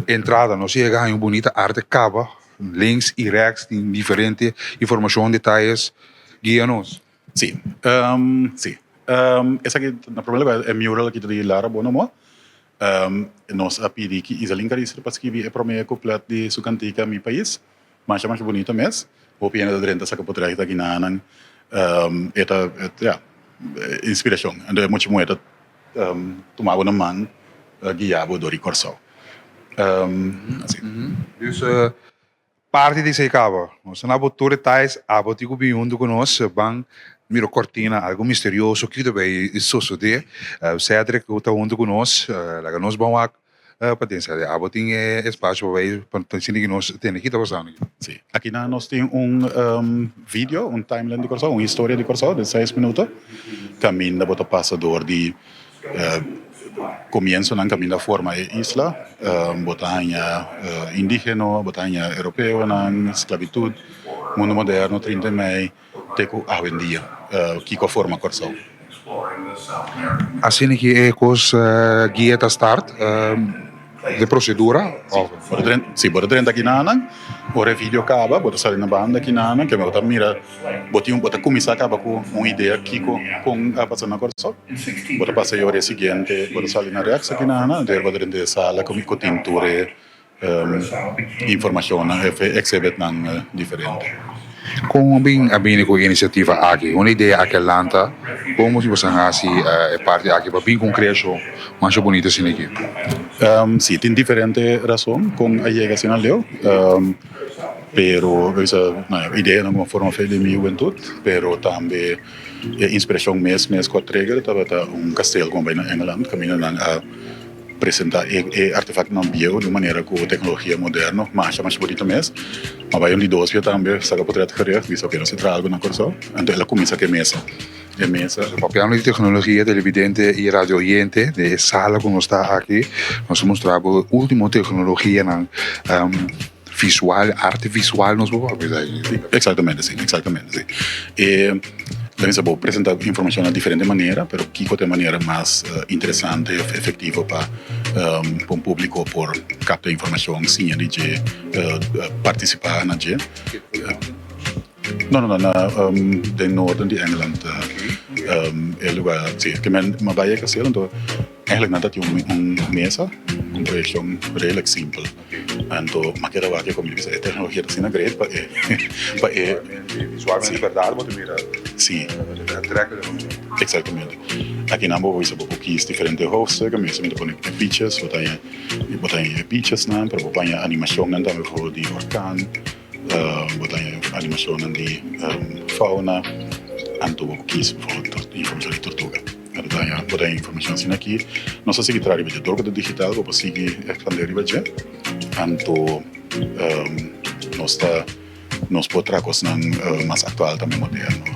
Entrada, nos yega haña un bunita arte kaba, links i rèks tin diferente informashon, detayes, guia nos. Sí, sí. Esaki na prome lugar e mural aki ta di Lara Bonomo. Nos a pidi ki Izaline Carister pa skibi e prome kuplet di su kantika Mi Pais. Masha masha bunita mes. Hopi hende ta drenta saka potrèt aki nanan. E ta, ya, inspirashon. Anto e mucha muhé ta Tuma bo na man guia bo dor di Kòrsou. Así. Dus parti di esei kaba. Nos ta na bo tur detalles, abo tin ku bin huntu ku nos ban mira kortina, algu misterioso kiko ta bay sosode. Cedric ku ta huntu ku nos, laga nos ban wak Paden sa abo tin e espacio pa bay pa sinti ki nos tende ki ta pasando aki. Si, aki nan nos tin un video, un timeline di Kòrsou, un historia di Kòrsou den seis minuto, kaminda bo ta pasa dor di komiensonan kaminda a forma e isla, bo ta haña indigeno, bo ta haña europeonan, sklabitut, mundu moderno, trinta i mei. Te ku awendia kiko a forma Kòrsou. Asina ki e kos guia ta start de prosedura òf? Si, bo ta drenta kinanan, ora e video kaba bo ta sali na banda kinanan keme bo ta mira bo tin bo ta kuminsá kaba ku un idea kiko kon a pasa na Kòrsou. Bo ta pasa e ora e siguiente bo ta sali na rèks kinanan, entonces bo ta drenta e sala ku tin tur e Informashonnan of e exhibitnan diferente. Kon bin a bini ku e inisiativa aki? Un idea aki a lanta? Kon bo a hasi e parti aki pa bin ku un kreashon masha bunita asina aki? Si, tin diferente rason kon a yega asina leu, pero ideanan ku a forma fe den mi hubentut, pero tambe e inspirashon mes mes ku a trigger tabata un kasteel ku a bai na Engeland kaminda nan a Presenta e artefaktonan bieu di un manera ku teknologia moderno masha masha bonito mes. Ma bai un di dos bia tambe saka potret gericht bisa oke nos a traha algu na Kòrsou. Anto el a kuminsá ku e mesa. E mesa. Papiando di teknologia, televidente i radio oyente, den e sala ku nos ta aki nos ta mustra bo e ultimo teknologianan visual, arte visual nos por papia di. Eksaktamente si, eksaktamente si. E. Laga bo presenta informacion na diferente manera, pero kico ta e manera mas interesante of efectivo pa pa un publico por capta informacion, siña di dje, participa na dje. No, no, no, na den noorden di Engeland e lugar, si, ke men m'a bai e kasteel, anto Eigenlijk nan ta tin un mesa ku un proyekshon redelijk simpel. Anto m'a keda wak ku mi bisa e teknologia ta asina great pa e pa e Visualmente bèrdat bo ta mira Si. E atrèklik bo mira. Eksaktamente. Akinan bo bisa bo por kis diferente hoofdstukken, meestal mi ta pone e pictures, bo ta haña bo ta haña e picturesnan, pero bo por haña animashonnan tambe bijvoorbeeld di orkan, bo ta haña animashonnan di fauna, anto bo por kis bijvoorbeeld informashon di tortuga. Bo ta haña informashon asina aki. Nos a sigui traha riba dje. Dor ku ta digital bo por sigui ekspandé riba dje. Anto nos ta nos por traha kosnan mas aktual tambe moderno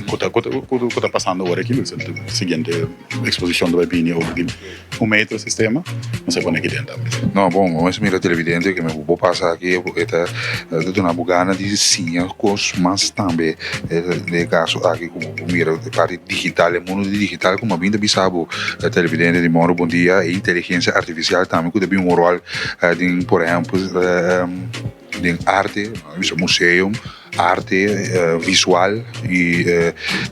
ku ta ku ta pasando awor aki. Siguiente eksposishon ta bai bini over di un metro sistema. Nos a pone aki den tambe. No, bon, bo mester mira televidente ke bo pasa aki e ta duna bo gana di siña kos mas tambe. Den e kaso aki ku bo mira e parti digital, e mundu di digital ku a bin ta bisa bo televidente di Moro Bon Dia, e inteligensia artifisial tambe ku ta bin un ròl den por ehèmpel den arte, bisa museum. Arte visual y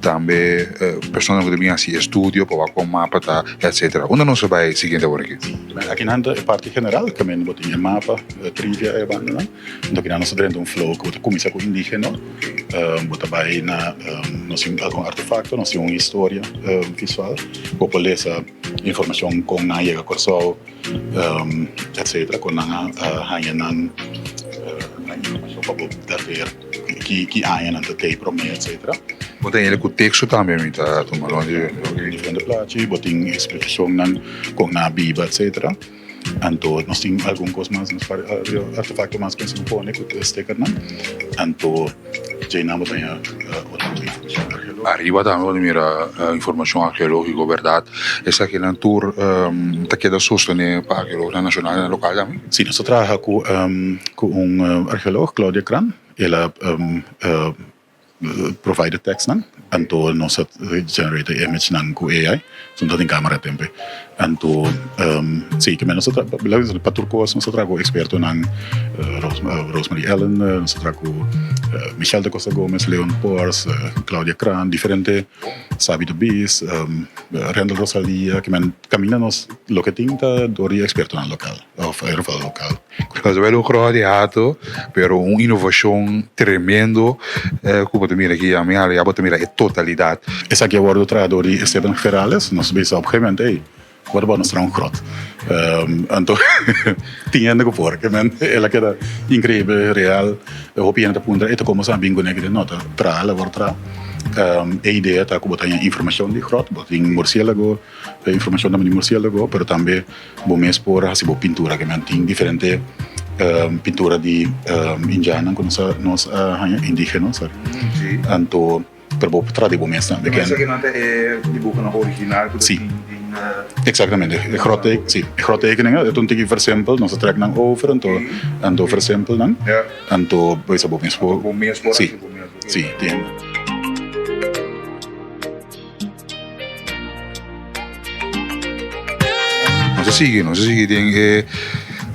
tambe personanan cu ta bin haci estudio pa wak con mapa ta etcetera. Unda nos a bay siguiente awor aki? Akinan ta e parti general caminda bo tin e mapa, e trivia e bandanan. Enton akinan nos ta drenta un flow cu bo ta cuminsa cu indigeno, bo ta bay na nos tin algun artefacto, nos tin un historia visual, bo por lesa informacion con nan a yega Corsou. Etcetera con nan a haña nan informacion pa bo dateer ki aña nan ta tei prome etcetera. Bo ta hende cu texto tambe mi ta tuma nota di. Diferente plachi bo tin explicacionnan con nan a biba etcetera. Anto nos tin algun cos mas artefacto mas cu nos tin pone cu stickernan anto. Djeinan bo ta haña otro informashon arkeológiko. Ariba tambe bo ta mira informashon arkeológiko, bèrdat? Esakinan tur ta keda sostené pa arkeolognan nashonal i lokal tambe? Sí, nos ta traha ku ku un arkeolog, Claudia Kran. El a provide e tekstnan, anto nos a generate e imagenan ku AI. Nos no ta tin kamera tempe. Anto sí, kimen nos a traha, pa tur kos nos a traha ku ekspertonan, Rosemary Ellen, nos a traha ku Michelle da Costa Gomez, Leon Pors, Claudia Kraan, diferente Sabi de Bees, Randall Rosalia, kimen kaminda nos loke tin ta dor di ekspertonan lokal òf aeropuerto lokal. Nos a bai un gròt di hato, pero un inovashon tremendo ku bo ta mira aki, ami ya bo ta mira e totalidat. Esaki a wòrdu traha dor di Esteban Ferales. Nos bisa op gegeven moment, ey, what about nos traha un gròt? Anto tin hende ku por, ke men el a keda inkreibel, real. Hopi hende ta puntra, ey ta komo sa bin kuné aki den? No, ta traha, el a wòrdu traha. E idea ta ku bo ta haña informashon di gròt, bo tin mursiélago, informashon tambe di mursiélago, pero tambe Bo mes por hasi bo pintura ke men tin diferente pintura di indiannan ku nos a nos a haña indigeno sorry anto pero bo por traha di bo mes tambe ken. Esaki nan ta e dibuhonan original ku ta tin den. Exactamente e grot si e grot tekeningen e ta un tiki versimpel nos a trek nan over anto anto versimpel nan anto bo bisa bo mes por si si tin. Nos a sigui, nos a sigui den e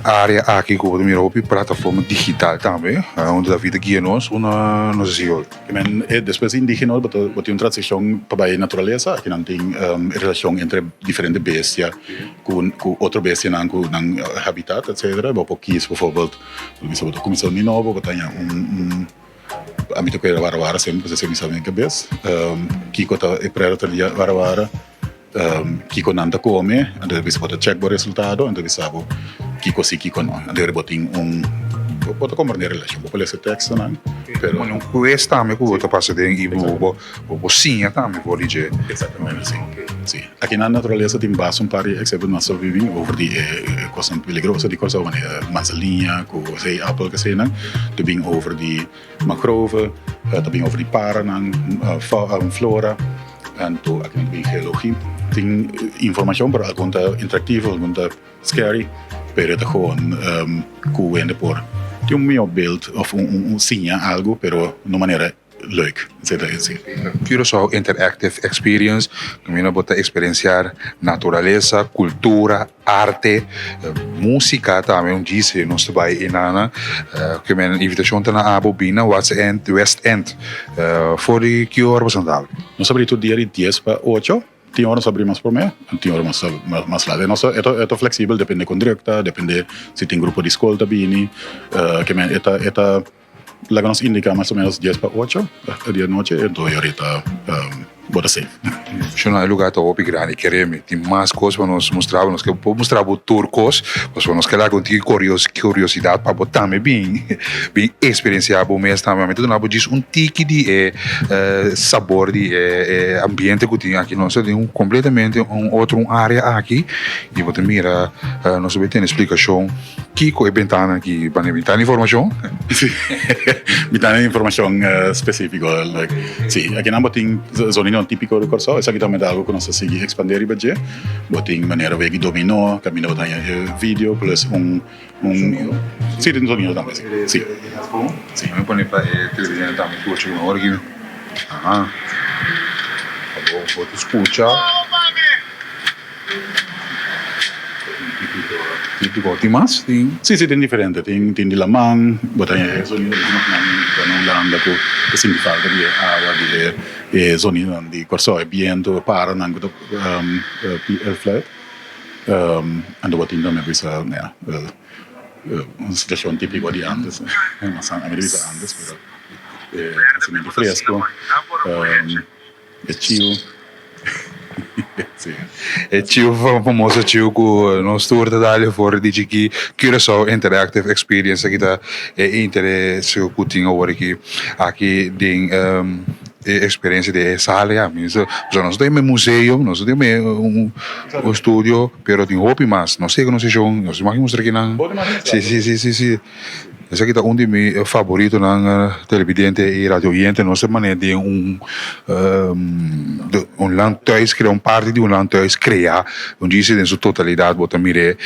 área aki ku bo ta mira hopi plataforma digital tambe, unda David a guia nos, unda nos a sigui hoy. Men, e despues di indigeno bo ta bo tin un transishon pa bai naturalesa, aki nan tin e relashon entre diferente bestia ku ku otro bestianan ku nan habitat etcetera, bo por kis bijvoorbeeld, bo bisa bo ta kuminsá di nobo, bo ta haña un un. Ami ta kuida warawara semper pasobra esei mi sa den kabes. Kiko ta e predator di warawara, kiko nan ta kome, anto ta bisa bo ta chèk bo resultado, anto ta bisa bo kiko si kiko no. Anto bo tin un, bo ta komprende e relashon, bo por lesa e tekstonan, pero. Un kues tambe ku bo ta pasa den i bo bo siña tambe for di dje. Eksaktamente, si. Si. Aki na naturalesa tin basta un par di eksempel nos ta vivi over di e kosnan peligroso di Kòrsou, manera manzaliña ku zeeappel keseinan, ta bin over di mangrove, ta bin over di paranan, flora, anto aki nan ta bin geologi. Tin informashon pero algun ta interaktivo, algun ta scary, pero e ta gewoon ku hende por tin un mihó beeld òf un siña algu pero na un manera. leuk, esei ta esei. Curaçao Interactive Experience, kaminda bo ta eksperensiar naturalesa, kultura, arte, músika tambe un djis nos ta bai einan. Ke men invitashon ta na abo bin na West End, West End. For di ki ora boso ta abri? Nos ta abri tur dia di dies pa ocho. Tin ora nos abri mas promé, tin ora mas mas lat. E ta e ta fleksibel depende kon druk ta, depende si tin grupo di skol ta bini. Ke men e ta e ta laga nos indiká mas o ménos dies pa ocho di anochi, enton e ora ta bo ta safe. Shona, e lugá ta hopi grandi, kere mi tin mas kos pa nos mustra bo. Nos ke por mustra bo tur kos, pasobra nos ke laga un tiki kuriosidat pa bo tambe bin bin eksperensiá bo mes tambe. Mi ta duna bo djis un tiki di e sabor di e ambiente ku tin aki. Nos ta den un kompletamente un otro un área aki i bo ta mira nos ta bin tene splikashon kiko e bentana aki pa mi ta informashon. Si, mi ta informashon spesífiko. Si, akinan bo tin zonidonan típiko di Kòrsou. Esaki tambe ta algu ku nos ta sigui ekspandé riba dje. Bo tin manera wega di dominó, kaminda bo ta haña e video plus un Un sí tin sonido tambe sí sí. Sí. Mi pone pa e televidente tambe scucha cu ora ki aha pa bo bo ta scucha típico tin mas tin. Sí sí tin diferente tin tin di laman bo ta e sonido di nos nan ta na Hulanda cu ta sinti falta di e awa di e sonidonan di Corsou e biento e paranan cu ta fluit. Anto bo tin tambe bisa ya un situacion tipico di antes, ami ta bisa antes pero e hacimento fresco, e chiu si. E chiu famoso chiu cu nos tur ta dal for di chiki Curaçao Interactive Experience aki ta e interes cu tin awor aki aki den E experiencia di e sala ya mi so nos ta den e museo nos ta den un studio pero tin hopi mas nos sigue nos seshon nos tin mustra kinan si si si si si esaki ta un di mi favoritonan televidente y radio oyente nos ta manera den un un landhuis crea un parti di un landhuis crea un djis den su totalidad bo ta mire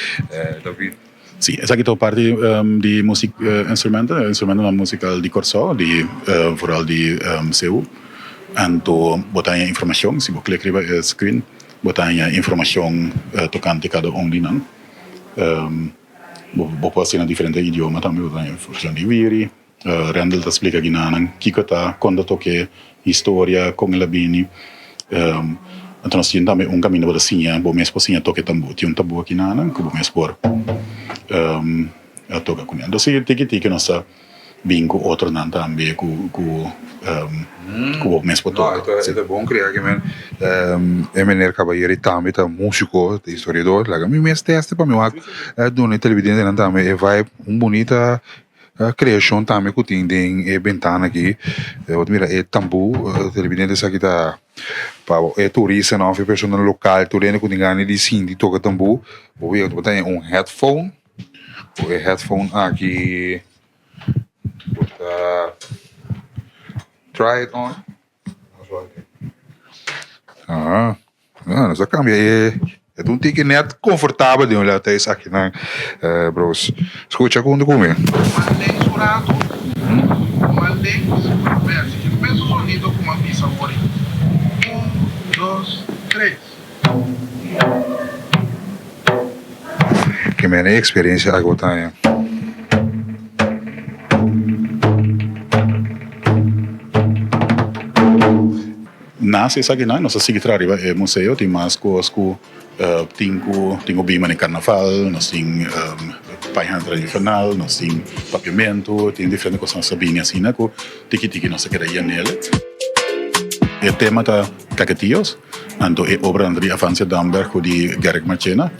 David. Sí, esaki ta un parti di musik instrumenten, instrumentonan musikal di Kòrsou, di vooral di Seú. Anto bo ta haña informashon, si bo klik riba e screen, bo ta haña informashon tokante kada un di nan. Bo por hasi na diferente idioma tambe, bo ta haña informashon di Wiri, Rendel ta splika ginanan kiko ta, kon ta toke historia, kon el a bini. Anto nos tin tambe un kaminda bo ta siña, bo mes por siña toke tambú. Tin un tambú akinanan ku bo mes por toka kuné. Anto si tiki tiki nos ta bin ku otronan tambe ku ku bo mes por toka. No, e ta bon krea ke men e meneer Caballero tambe ta músiko, ta historiador. Laga mi mes teste pa mi wak duna e televidentenan tambe e vibe, un bunita Creacion tambe cu tin den e bentana aki. Bo ta mira e tambu, televidente esaki ta pa e turistanan of e personanan local tur hende cu tin gana di sinti toca tambu. Bo wea bo ta haña un headphone, cu e headphone aki bo ta try it on. Aha, nos a cambia e e ta un tiki net comfortabel den un lado ta esakinan bros. Scucha hunto cu mi. Ke mene experiencia aki bo ta haña. Nas esakinan nos a sigui traha riba e museo, tin mas kos ku tin ku tin ku bin manera karnaval, nos tin pañanan tradishonal, nos tin papiamentu, tin diferente kos nos ta bini asina ku tiki tiki nos ta keda yanel. E tema ta Caquetíos. Anto e obranan ta di Avancia Damberg ku di Gerrit Marchena.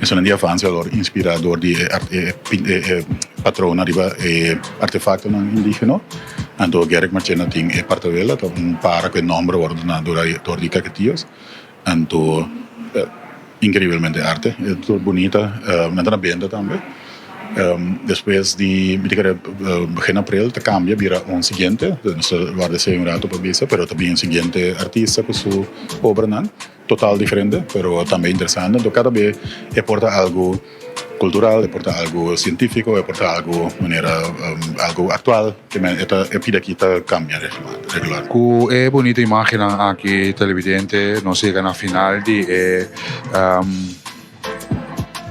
Esunnan di Avancia a wòrdu inspirá dor di e e patronnan riba e artefaktonan indígeno. Anto Gerrit Marchena tin e partawela, ta un para ku e nòmber a wòrdu duná dor di Caquetíos. Anto inkreibelmente arte, e tur bunita. Nan ta na benta tambe. Despues di mi ta kere begin april ta cambia bira un siguiente, nos ta warda esey un rato pa bisa, pero ta bin un siguiente artista cu su obranan total diferente pero tambe interesante. Enton cada be e por ta algo. kultural, e por ta algu sientífiko, e por ta algu manera algu aktual, ke men e ta e pida aki ta kambia regular. Ku e bunita imágennan aki televidente nos yega na final di e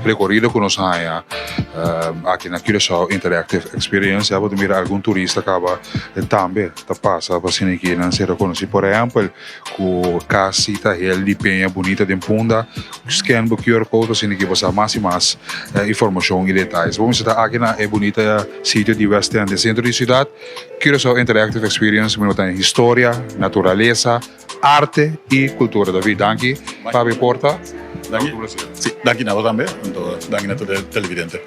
Rekorido ku nos haña aki na Curaçao Interactive Experience ya bo ta mira algun turista kaba tambe ta pasa pa asina ki nan ser rekonosí. Por ehèmpel ku kasi ta hel di peña bunita den Punda, scan bo QR code pa asina ki bo sa mas i mas informashon i detayes. Bo mester ta aki na e bunita sitio di West End den sentro di siudat. Curaçao Interactive Experience bo ta haña historia, naturalesa. Arte y cultura. David, danki pa bo porta. Danki. Si, danki na bo tambe. Anto danki na tur e televidente.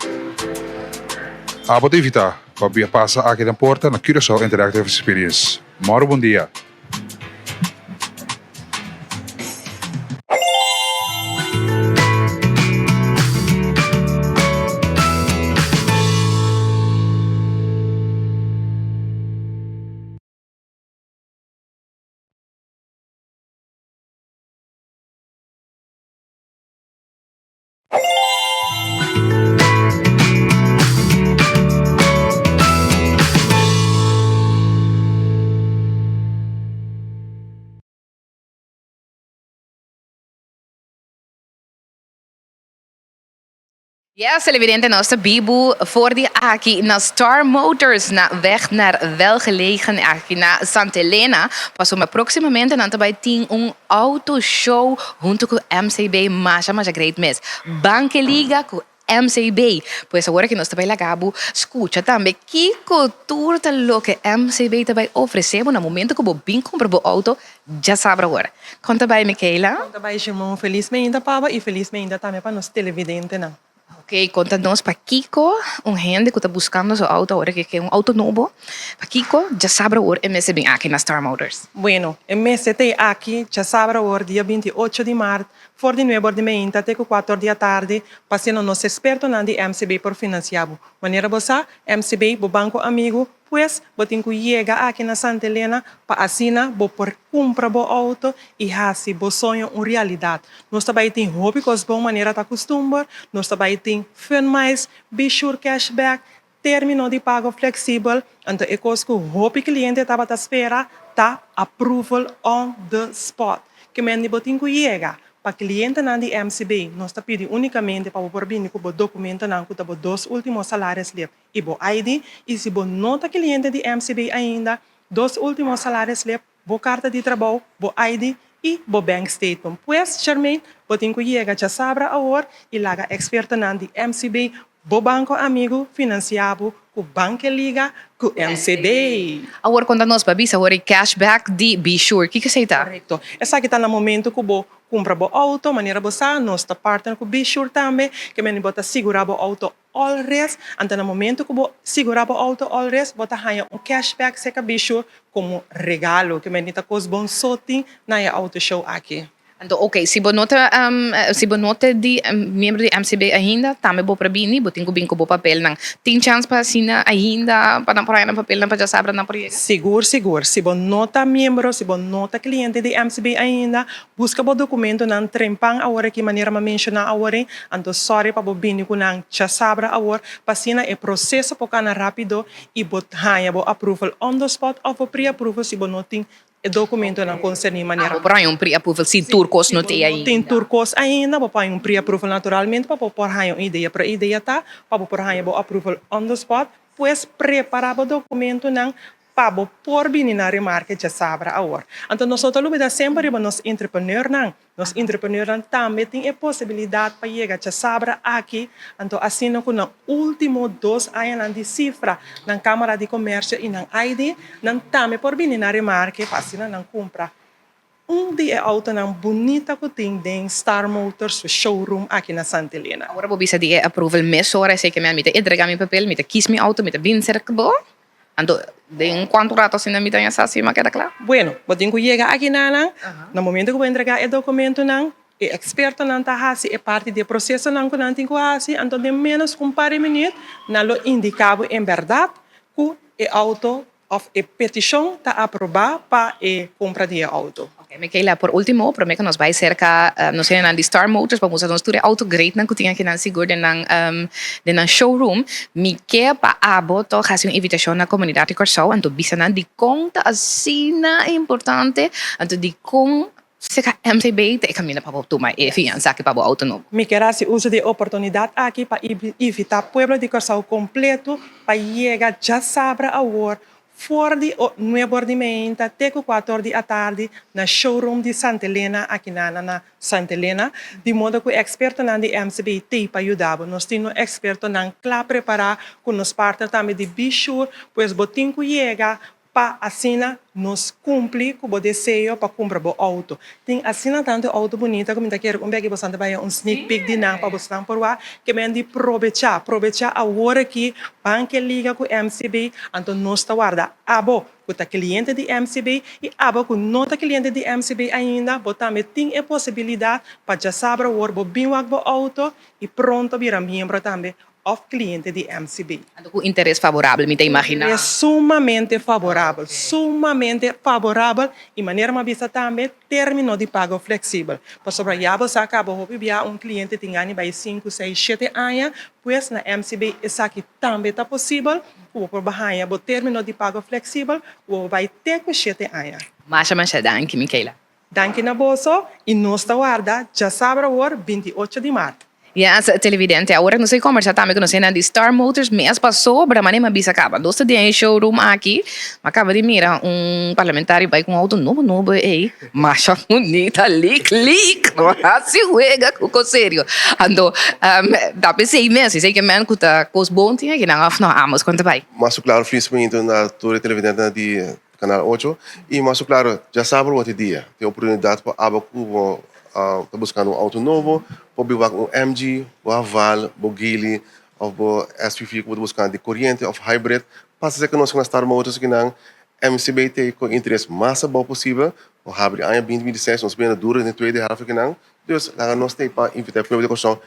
Abo ta invita pa bia pasa aki den porta na Curaçao Interactive Experience. Moro bon dia. Yes, televidente, nos ta bibu for di aki na Star Motors na weg naar Welgelegen aki na Santa Elena. Pasobra próximamente nan ta bai tin un auto show hunto ku MCB. Masha masha great mes. Banke liga ku MCB. Pues awor aki nos ta bai laga bo skucha tambe kiko tur ta loke MCB ta bai ofresé bo na momento ku bo bin kumpra bo auto djasabra awor. Kon ta bai Michaela? Kon ta bai Shimon? Felis meinda pa bo i felis meinda tambe pa nos televidentenan. Ok, konta nos pakiko un hende ku ta buskando su outo awor ke ke un outo nobo, pakiko djasabra awor e mester bin aki na Star Motors? Bueno, e mester ta aki djasabra awor dia 28 di mart for di nuebe or di meinta te ku kuater or di atardi pa asina nos ekspertonan di MCB por finansia bo. Manera bo sa, MCB, bo banko amigu, Pues, bo tin ku yega aki na Santa Elena pa asina bo por kumpra bo outo i hasi bo soño un realidat. Nos ta bai tin hopi kos bon manera ta kustumber, nos ta bai tin Fun Miles, Be Sure Cashback, término di pago fleksibel, anto e kos ku hopi kliente tabata spera ta approval on the spot. Ke men di bo tin ku yega Pa klientenan di MCB, nos ta pidi únikamente pa bo por bini ku bo dokumentonan ku ta bo dos último salarisslip i bo ID, i si bo no ta kliente di MCB ainda, dos ultimo salarisslip, bo karta di trabou, bo ID i bo bank statement. Pues, Charmaine, bo tin ku yega djasabra awor i laga ekspertonan di MCB, bo banko amigu, finansiá bo ku Banke Liga ku MCB. Awor konta nos pa bisa awor e cashback di Be Sure, kiko esei ta? Korekto. Esaki ta na momento ku bo kumpra bo outo, manera bo sa, nos ta partner ku Be Sure tambe, ke mende bo ta sigurá bo outo All risk, anto na momento ku bo sigurá bo outo all risk, bo ta haña un cashback serka Bishu komo regalo. Ke menti ta kos bon so tin na e auto show aki. Anto ok, si bo no ta si bo no ta di miembro di MCB ainda, tambe bo por bini, bo tin ku bin ku bo papelnan. Tin chans pa asina ainda pa nan por haña nan papelnan pa djasabra nan por yega? Sigur, sigur. Si bo no ta miembro, si bo no ta kliente di MCB ainda, Buska bo dokumentonan trempan awor aki manera mi a menshoná awor ei, anto sòri pa bo bini ku nan djasabra awor pa asina e proseso por kana rápido i bo haña bo approval on the spot òf bo pre-approval si bo no tin e dokumentonan konserní manera. Ah, bo por haña un pre-approval si tur kos no te ainda. Si bo no tin tur kos ainda bo por haña un pre-approval naturalmente pa bo por haña un idea, pero e idea ta pa bo por haña bo approval on the spot, pues prepará bo dokumentonan Pa bo por bini na remarke djasabra awor. Anto nos no ta lubida semper riba nos entrepreneurnan. Nos entrepreneurnan tambe tin e posibilidat pa yega djasabra aki. Anto asina ku nan ultimo dos añanan di sifra, nan Kamara di Komersio i nan ID, nan tambe por bini na remarke pa asina nan kumpra un di e autonan bunita ku tin den Star Motors su showroom aki na Santa Elena. Ora bo bisa di e approval mesora esei ke mi ta entrega mi papel, mi ta kis mi auto, mi ta bin serka bo. Anto den kuantu rato asina mi ta ña sa si mi a keda kla? Bueno, bo tin ku yega aki nanan. Na momento ku bo entregá e dokumentonan, e ekspertonan ta hasi e parti di e prosesonan ku nan tin ku hasi. Anto den ménos ku un par di minüt nan lo indiká bo en bèrdat ku e outo òf e petishon ta aprobá pa e kompra di e outo. Ok. Michaela, por ultimo, prome ku nos bai serka nos hendenan di Star Motors pa mustra nos tur e auto greatnan ku tin akinan sigur den nan den nan showroom, mi ke pa abo tòg hasi un invitashon na komunidat di Kòrsou anto bisa nan dikon ta asina importante anto dikon serka MCB ta e kaminda pa bo tuma e fiansa aki pa bo auto nobo. Mi kier hasi uso di e oportunidat aki pa invitá pueblo di Kòrsou kompleto pa yega djasabra awor For di nuebe or di meinta te ku kuater or di atardi na showroom di Santa Elena akinan na Santa Elena, di moda ku e ekspertonan di MCB t'ei pa yuda bo. Nos tin nos ekspertonan kla prepará ku nos partner tambe di Be-Sure, pues bo tin ku yega pa asina nos kumpli ku bo deseo pa kumpra bo outo. Tin asina tantu outo bunita ku mi ta kere un beki bosan ta bai un sneak peek di nan pa bosan por wak ke men di probechá, probechá awor aki ban ke liga ku MCB, anto nos ta warda abo ku ta kliente di MCB i abo ku no ta kliente di MCB ainda bo tambe tin e posibilidat pa djasabra awor bo bin wak bo outo i pronto bira miembro tambe òf kliente di MCB. Anto ku interes favorabel mi ta imaginá. Interes sumamente favorabel, sumamente favorabel i manera mi a bisa tambe término di pago fleksibel. Pasobra ya bo sa kaba hopi bia un kliente tin gana di bai sinku, seis, shete aña, pues na MCB esaki tambe ta posibel ku bo por haña bo término di pago fleksibel ku bo por bai te ku shete aña. Masha masha danki Michaela. Danki na boso y nos ta warda djasabra awor 28 di maart. Yes, televidente, awor nos a combersa tambe cu nos hendenan di Star Motors mes pasobra mane mi a bisa caba nos ta den e showroom aki, mi a caba di mira un parlamentario bay cu un auto nobo nobo ey, masha bunita, lik lik, no haci wega cu cos serio. Anto ta pesey mes, esey ke men cu ta cos bon tin aki nan of no, amos con ta bay? Mas cu claro feliz momento na tur e televidentenan di Canal ocho, y mas cu claro djasabra bo tin dia, tin oportunidad pa aba cu bo ta buscando un auto nobo, por bin wak un MG, bo Haval, bo Geely of bo SUV cu bo ta buscando di coriente of hybrid, pasa cerca nos cu na Star Motors akinan, MCB ta cu interes mas abao posibel, bo habri aña binti binti seis, nos bini duro den tweede helft akinan, dus laga nos ta pa invita e pueblo di Corsou,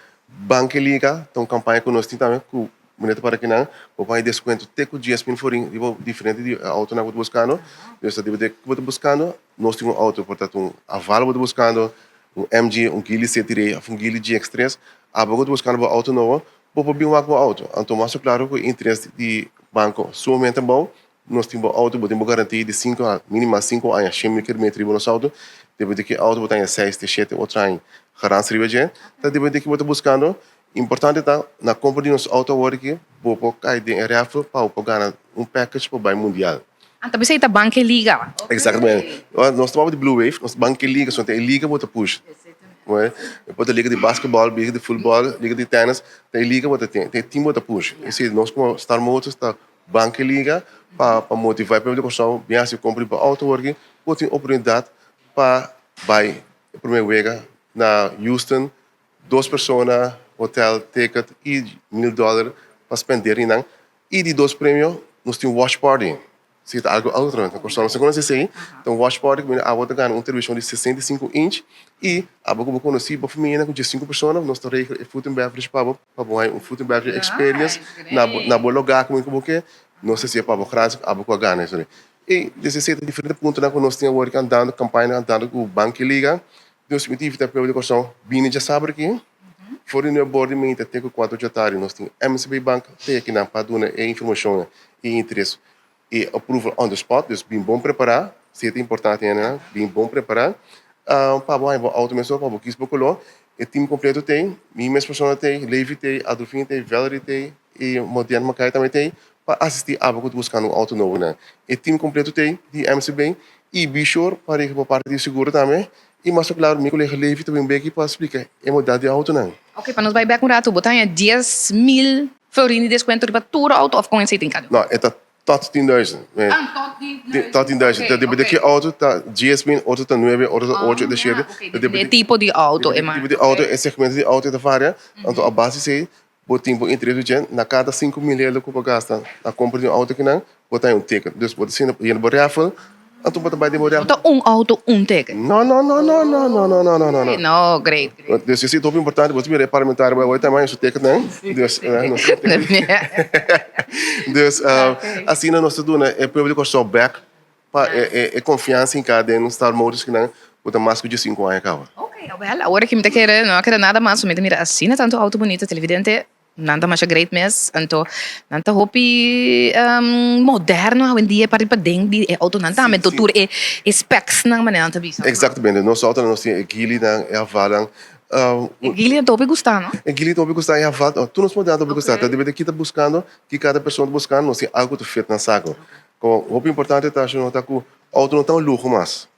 Banke Liga ta un campaña cu nos tin tambe cu Meneer ta para kinan, bo por haña deskuento te ku 10,000 florin riba diferente di e outonan ku bo ta buskando. Dus ta depende ku bo ta buskando. Nos tin un outo por ta un Haval bo ta buskando, un MG, un Geely City òf un Geely GX3. Abo ku ta buskando bo outo nobo, bo por bin wak bo outo. Anto mas ku klaru ku e interes di banko sumamente abou, nos tin bo outo, bo tin bo garantia di sinku a minimal sinku aña, 100,000 kilometer riba nos outo. Depende ki outo bo ta haña seis te shete ocho aña garansia riba dje. Ta depende ki bo ta buskando. Importante ta, na compra di nos auto awor aki, bo por cay den e raffle pa bo por gana un package pa bay mundial. Ah, ta bisa ta Banke Liga. Exactamente. Nos ta papia di Blue Wave, nos Banke Liga, so ta e liga bo ta push. E por ta liga di basketball, liga di futbol, liga di tennis, ta e liga bo ta tin, ta e team bo ta push. Esei nos como Star Motors ta Banke Liga pa pa motiva e pueblo di Kòrsou bin hasi compra di bo auto awor aki, bo tin oportunidad pa bay e prome wega na Houston Dos persona, hotel, ticket y mil dollar pa spender y nan. Y di dos premio nos tin watch party. Si ta algo otro na Kòrsou nos no konosi esei. Ta un watch party ku abo ta gana un televishon di 65 inch y abo ku bo konosi bo familianan ku diesinku persona nos ta regla e food and beverage pa bo pa bo haña un food and beverage experience na bo na bo logar ku bo ke. Nos ta hasié pa bo gratis abo ku a gana esei. Y desde esei ta diferente puntonan ku nos tin awor andando kampañanan andando ku Banki Liga. Nos mi ta invita pueblo di Kòrsou bini djasabra aki for di nuebe bor di mainta te ku kuater djatardi nos tin MCB Bank te akinan pa duna e informashon i interes i approval on the spot dus bin bon prepará si ta importante hende bin bon prepará pa bo haña bo outo mesora pa bo kis bo koló e team kompleto t'ei mi mes persona t'ei Levi t'ei Adolfina t'ei Valerie t'ei i Modian Makai tambe t'ei pa asistí abo ku ta buskando un outo nobo nan e team kompleto t'ei di MCB i be sure pa regla bo parti di seguro tambe I mas o klaru mi kolega Levi ta bin beki pa splika e model di outonan. Ok, pa nos bai bek un ratu, bo ta haña 10,000 florin di deskuento riba tur outo òf kon esei tin kado? No, e ta tot 10,000. Ah, tot 10,000. Tot 10,000. Ta depende ki outo ta 10,000, otro ta nuebe, otro ta ocho, e ta shete. Ta depende e tipo di outo. E tipo di outo, e segmento di outo e ta varia. Anto a base esei bo tin bo interes dje na kada 5,000 euro ku bo gasta na kompra di un outo kinan, Bo ta un ticket. Dus bo ta sinta yendo bo raffle, anto bo ta bai den bo raffle. No ta un auto un ticket. No, no, no, no, no, no, no, no, no, no, no. No, great, great. Dus esei ta hopi importante, bo ta mira e parlamentario bai wou tambe haña su ticketnan. Dus, nos tin ticket. Dus, asina nos ta duna e pueblo di Kòrsou bèk pa e konfiansa hinká den Star Motors kinan. ku ta mas ku diesinku aña kaba. Ok, awel, awor aki mi ta kere, no a keda nada mas, mi ta mira asina tantu auto bunita, televidente, nan ta masha great mes, anto nan ta hopi moderno awendia parti paden di e autonan tambe, anto tur e specsnan manera nan ta bisa. Exactamente, nos autonan nos tin e Geelynan, e Havalnan, E Geely ta hopi gusta, no? E Geely ta hopi gusta, e Haval, tur nos model ta hopi gusta, ta depende ki ta buscando, ki cada persona ta buscando, nos tin algo ku ta fit nan saco. Como hopi importante ta asha nota ku auto no ta un luho mas.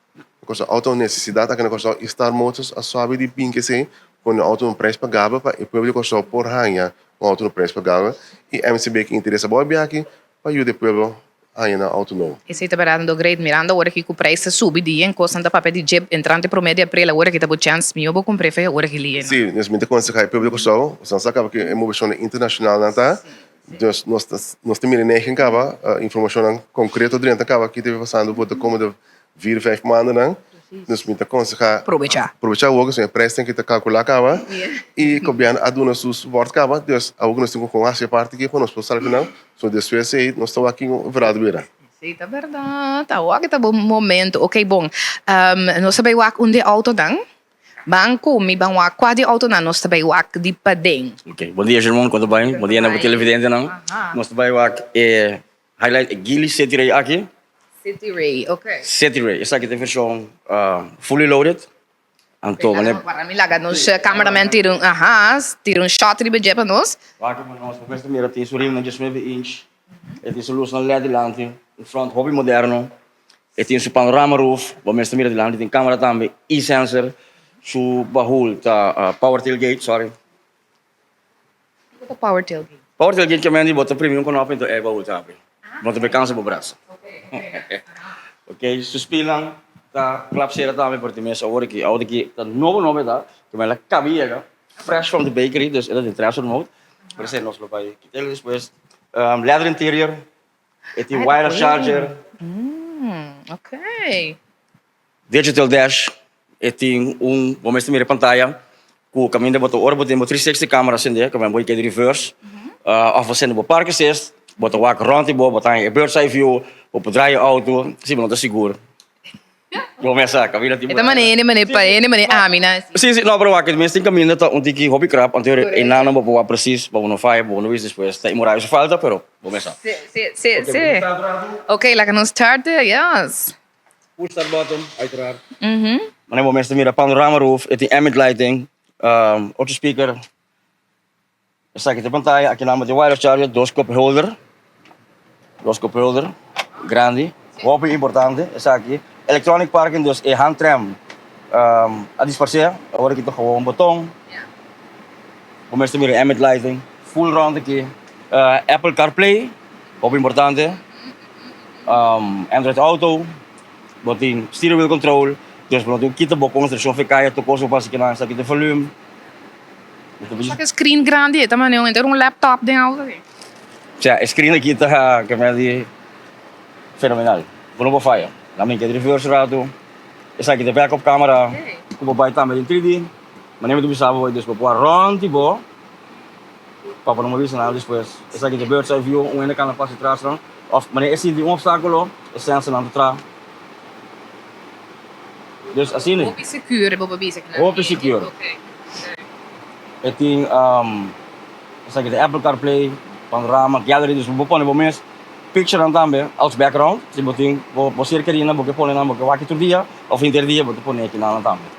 Kòrsou auto ta un nesesidat aki na Kòrsou i Star Motors a suabi di bin kesei pone auto un prijs pagabel pa e pueblo di Kòrsou por haña un auto un prijs pagabel i MCB ke interesa bo a biaha aki pa yuda e pueblo haña nan auto nobo. Esei ta berando great mirando awor aki ku prijs ta subi di yen kosnan ta papia di djep entrante promé di aprel awor aki ta bo chèns mihó bo kumpr'é fe awor aki liye no. Sí, nos mi ta konsehá e pueblo di Kòrsou, nos sa kaba ku e moveshonnan internashonalnan ta. Dus nos ta nos ta mira negen kaba, informashonnan konkreto drenta kaba ki ta pasando por de komende vier, vijf maandennan. Dus mi ta konsehá Probechá. probechá awor ku e prijsnan ki ta kalkulá kaba i gobièrnu a duna su support kaba. Dus awor ku nos tin ku kon hasi e parti aki pa nos por sali final. So despues ei nos ta wak kin verad bira. Sí, ta bèrdat. Awor ta bo momento. Oké, bon. Nos ta bai wak un di e outonan. Ban ku mi ban wak kua di outonan nos ta bai wak di paden. Ok, bon dia Jermon, kon ta bai? Bon dia na bo televidentenan. Nos ta bai wak e highlight e Geely City Ray aki. City Ray, ok. City Ray, esaki ta e vershon fully loaded. Anto manera. Wara mi laga nos cameraman tira un, aha, tira un shot riba dje pa nos. Wak pa nos, bo mester mira tin su rimnan diesnuebe inch, e tin su lusnan led dilanti, un front hopi moderno. E tin su panorama roof, bo mester mira dilanti tin camera tambe y sensor. Su bahul ta power tailgate, sorry. Kiko ta power tailgate? Power tailgate ke men di bo ta primi un knopi enton e bahul ta abri. Bo no ta bay cansa bo brasa. Ok, su spielnan ta klap cera tambe por tin mes awor aki. Awor aki ta nobo nobo e ta, ke men a caba yega fresh from the bakery, dus e ta den transfer mode. Por esey nos lo bay kitel despues. Leather interior. E tin wireless charger. Mm, ok. Digital dash. E tin un, bo mester mira e pantaya ku kaminda bo ta ora bo tin bo 360 camera sende, kaminda bo keda reverse, of bo sende bo park assist, bo ta wak rònt di bo, bo ta haña e bird's eye view, bo por draai e outo, si bo no ta sigur. Bo mes sa, kaminda tin E ta manera hende manera pa hende manera ami na. Sí, sí, no, pero wak, mes tin kaminda ta un tiki hopi krap, anto e nan bo por wak presis pa bo no faya, pa bo no wis despues. Ta inmoral su falta, pero bo mes sa. Sí, sí, sí, sí. Ok, laga nos start, yes. Push start button, uiteraard. Manera bo mes ta mira panorama roof, e tin ambient lighting, ocho speaker. Esaki ta e pantaya, aki nan bo tin wireless charger, dos cup holder, dos cup holder grandi, hopi importante esaki, electronic parking dus e handrem a disparse, awor aki ta gewoon boton, bo mester mira ambient lighting, full rond aki, Apple CarPlay, hopi importante, Android Auto, bo tin steering wheel control, dus bo no tin kita bo concentracion for e kaya tur cos bo por hasi kinan, esaki ta e volume. Esaki screen grandi e ta manera un enter un laptop den auto aki. Sea, e screen aki ta ke mester di fenomenal. Bo no por faya. Nan mi ke reverse rato. Esaki ta backup camera ku bo bai tambe den 3D. Manera mi ta bisa bo dus bo por a rònt di bo pa bo no por bisa nada despues. Esaki ta bird's eye view, un hende kana pasa tras nan. Òf manera e sinti un opstákulo e sensor nan ta traha. Dus asina. Hopi secure bo por bisa ki nan. Hopi secure. E tin esaki ta Apple CarPlay, panorama, gallery, dus bo por pone bo mes picturenan tambe als background. Si bo tin bo ser kerinan bo ke pone nan bo ke wak tur dia of henter dia bo ta pone kinan tambe.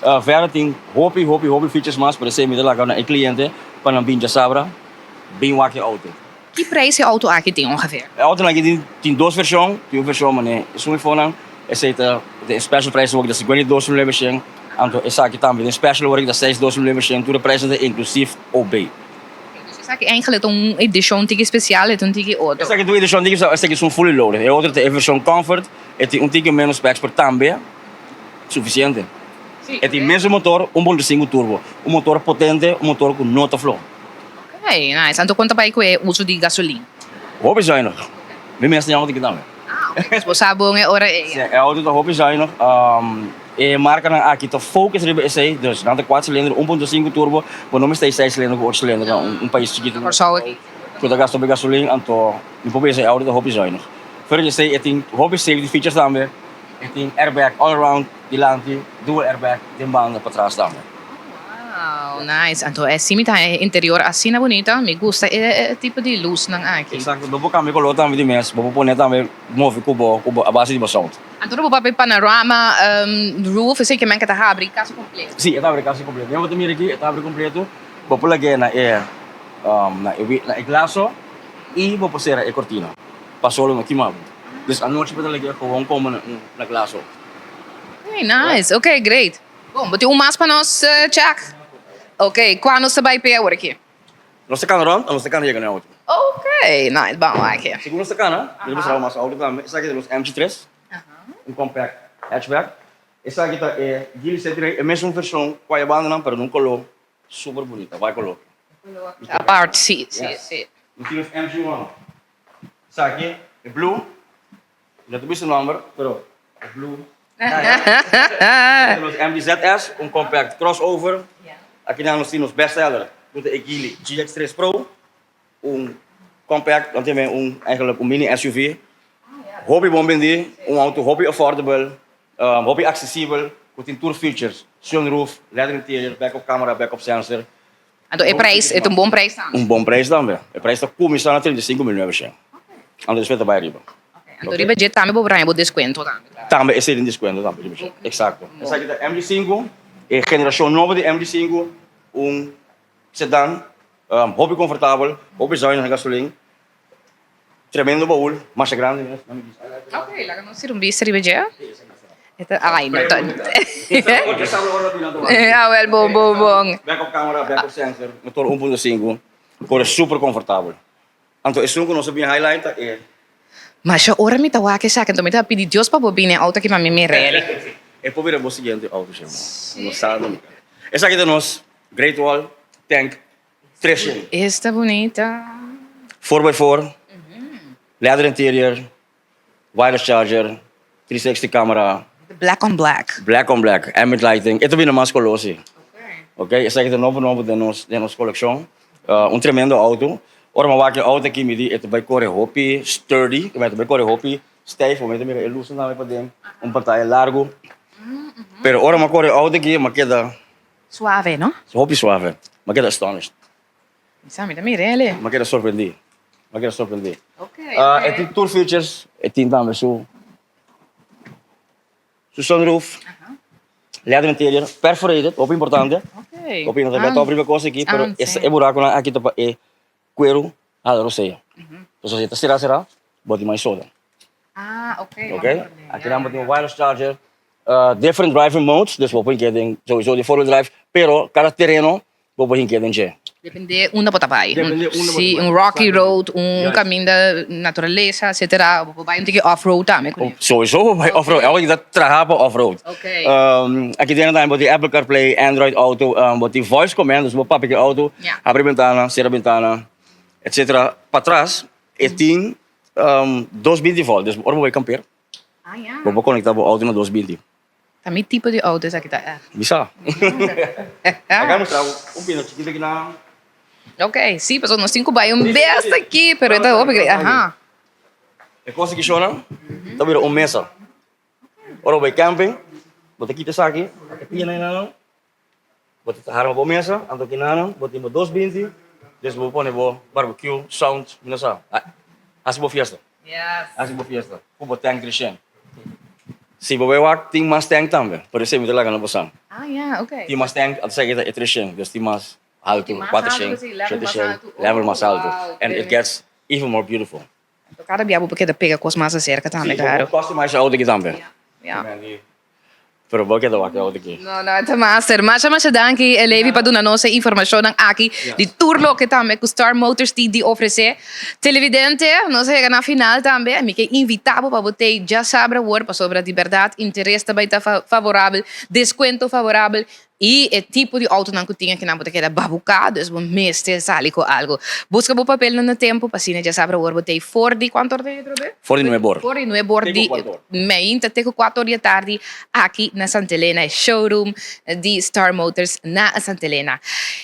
Verder tin hopi hopi hopi features mas pero esei mi ta laga na e cliente pa nan bin djasabra bin wak e auto. Ki prijs e auto aki tin ongeveer? E autonan aki tin tin dos version, tin un version manera esun iPhonenan, esei ta den special prijs awor ta 52.900, anto esaki tambe den special awor ta 62.900, tur e prijsnan ta inclusief OB. Dus esaki eigenlijk ta un edicion tiki special, e ta un tiki otro. Esaki ta un edicion tiki special, esaki esun fully loaded, e otro ta e version comfort, e tin un tiki menos specs pero tambe suficiente. E tin mesun motor, 1.5 turbo, un motor potente, un motor cu no ta floho. Ok, nice. Anto kon ta bai ku e uso di gasolin? Hopi zuinig. Mi mes tin auto aki tambe. Ah, ok. Dus bo sa bon e ora ei. Si, e auto ta hopi zuinig. E markanan aki ta focus riba esei. Dus nan ta kuater silinder, un punto sinku turbo. Bo no mester seis silinder ku ocho silinder na un pais chikitu. Kòrsou aki. Ku ta gasta hopi gasolin, anto mi por bisa e auto ta hopi zuinig. Fuera di esei e tin hopi safety features tambe. E tin airbag all around dilanti, dual airbag den banda patras tambe. Wow, nice. Anto e si mi ta haña e interior asina bunita. Mi gusta e tipo di lusnan aki. Exacto. Bo por cambia color tambe di mes. Bo por pone tambe move cu bo cu bo a base di bo sound. Anto bo papia panorama roof esei ke men ke ta habri casi completo. Si, e ta habri casi completo. Bo ta mira aki e ta habri completo. Bo por lag'e na e na e na e glaso y bo por cera e cortina pa solo no kima bo. Dus anochi bo ta lag'e gewoon como na un na glaso. Ok, nice. Ok, great. Bon, bo tin un mas pa nos check? Ok, cua nos ta bay p'e awor aki? Nos ta cana rond o nos ta cana yega na e auto? Ok, nice. Ban wak. Segun nos ta cana, nos ta mostra bo mas auto tambe. Esaki ta nos MG3, un compact hatchback. Esaki ta e Geely C3, e mesun version cu a e bandanan, pero den un color Super bunita, bai color. Apart, si, si, si. Nos tin nos MG1. Esaki e blue, no ta bisa nomber, pero e blue. Nos tin nos MG ZS, un compact crossover. Aki nan nos tin nos best seller, cu ta e Geely GX3 Pro, un compact, dan tin un eigenlijk un mini SUV. Hopi bon bindi, un auto hopi affordable. Hopi aksesibel ku tin tur features, sunroof, leather interior, backup camera, backup sensor. Anto e prijs, e ta un bon prijs tambe? Un bon prijs tambe. E prijs ta kuminsá na 35.900. Anto despues ta bai ariba. Anto riba dje tambe bo por haña bo deskuento tambe, klaro. Tambe esei tin deskuento tambe riba dje. Eksakto. Esaki ta MG5, e generashon nobo di MG5, un sedan hopi konfortabel, hopi zuinig na gasolin. Tremendo baul, masha grandi mes. Ok, laga nos tira un bista riba dje. Ai, no ta. Awel, bon, bon, bon. Backup camera, backup sensor, motor 1.5, kore super comfortabel. Anto esun ku nos a bin highlight ta e. Masha ora mi ta wak esaki, anto mi ta pidi Dios pa bo bini e auto aki pa mi mira el. E por bira bo siguiente auto, shema. No sa nunca. Esaki ta nos Great Wall Tank 300. Esta bunita. Four by four, leather interior, wireless charger, 360 camera. Black on black. Black on black, ambient lighting. E ta bini mas color si. Ok, esaki ta nobo nobo den nos den nos coleccion. Un tremendo auto. Ora mi a wak e auto aki mi di e ta bai core hopi sturdy, e ta bai core hopi stijf, bo ta mira e luznan tambe paden, un pantaya largo. Pero ora mi a core e auto aki mi a keda. Suave, no? Hopi suave. M'a keda astonished. Mi sa, mi ta mira el. M'a keda sorprendí. M'a keda sorprendí. Ok, ok. E tin tur features. E tin tambe su su sunroof. Leather interior, perforated, hopi importante. Ok. Hopi no ta beta riba e kos aki, pero e burakunan aki ta pa e kueru hala rosea. Pasobra si e ta sera sera, bo tin mas soda. Ah, ok. Ok, aki nan bo tin wireless charger, different driving modes, dus bo por hinke den sowieso di four wheel drive, pero kada tereno bo por hinke den dje. Depende unda bo ta bai. Depende unda bo ta Si, bai. un rocky road, un kaminda naturalesa, etcetera, bo por bai un tiki off road tambe ku. Sowieso bo bai off road, awor ta traha pa off road. Ok. Aki den tambe bo tin Apple CarPlay, Android Auto, bo tin voice command, dus bo papia ku e auto, habri bentana, sera bentana, etcetera. Patras e tin 220 volt, dus ora bo bai kampeer. Ah ya. Bo por conecta bo auto na 220. Ta mi tipo di auto esaki ta echt. Bisa. Acá mustra bo un pino chikito aki na. Ok, si, pasobra nos tin cu bai un bes aki, pero e ta hopi grandi. Aha. E cos aki shona ta bira un mesa. Ora bo bai camping, bo ta kita esaki, bo ta pia na nan. Bo ta harma bo mesa, anto kinanan bo tin bo 220, des bo pone bo barbecue, sound, mi no sa. Hasi bo fiesta. Hasi bo fiesta ku bo tank recién. Si bo bai wak tin mas tank tambe, por esei mi ta laga na bo san. Ah ya, ok. Tin mas tank, anto esaki ta e 300, des tin mas haltu, 400, 700, level mas haltu. And it gets even more beautiful. Anto kada bia bo por keda pega kos mas aserka tambe, klaro. Si, bo por customize e auto aki tambe. Ya. Pero bo keda wak e auto aki. No, no, e ta master. Masha, masha danki, Levi, pa duna nos e informashonnan aki di tur loke tambe ku Star Motors tin di ofresé. Televidente, nos a yega na final tambe. Mi ke invitá bo pa bo tei djasabra awor, pasobra di bèrdat interes ta bai ta favorabel, deskuento favorabel. I e tipo di autonan ku tin akinan bo ta keda babuká, dus bo mester sali ku algu. Buska bo papelnan na tempu pa asina djasabra awor bo ta ei for di kuantu or ta ei atrobe? For di nuebe or. For di nuebe or di meinta te ku kuater or di atardi aki na Santa Elena, e showroom di Star Motors na Santa Elena.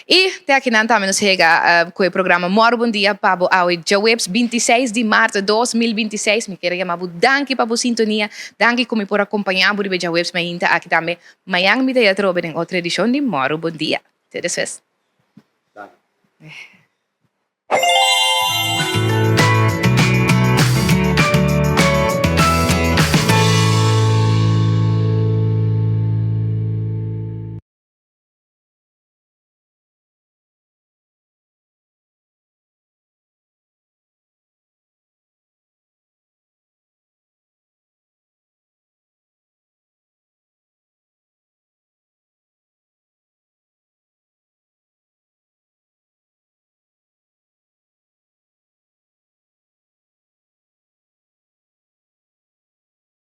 I te akinan tambe nos hega ku e programa Mòru Bon Dia pa bo awe djaweps 26 di mart 2026. Mi kier a yama bo danki pa bo sintonia, danki ku mi por a kompañá bo riba e djaweps mainta aki tambe. Mañan mi ta ya trobe den otro edishon di Mòru Bon Dia. Te despues.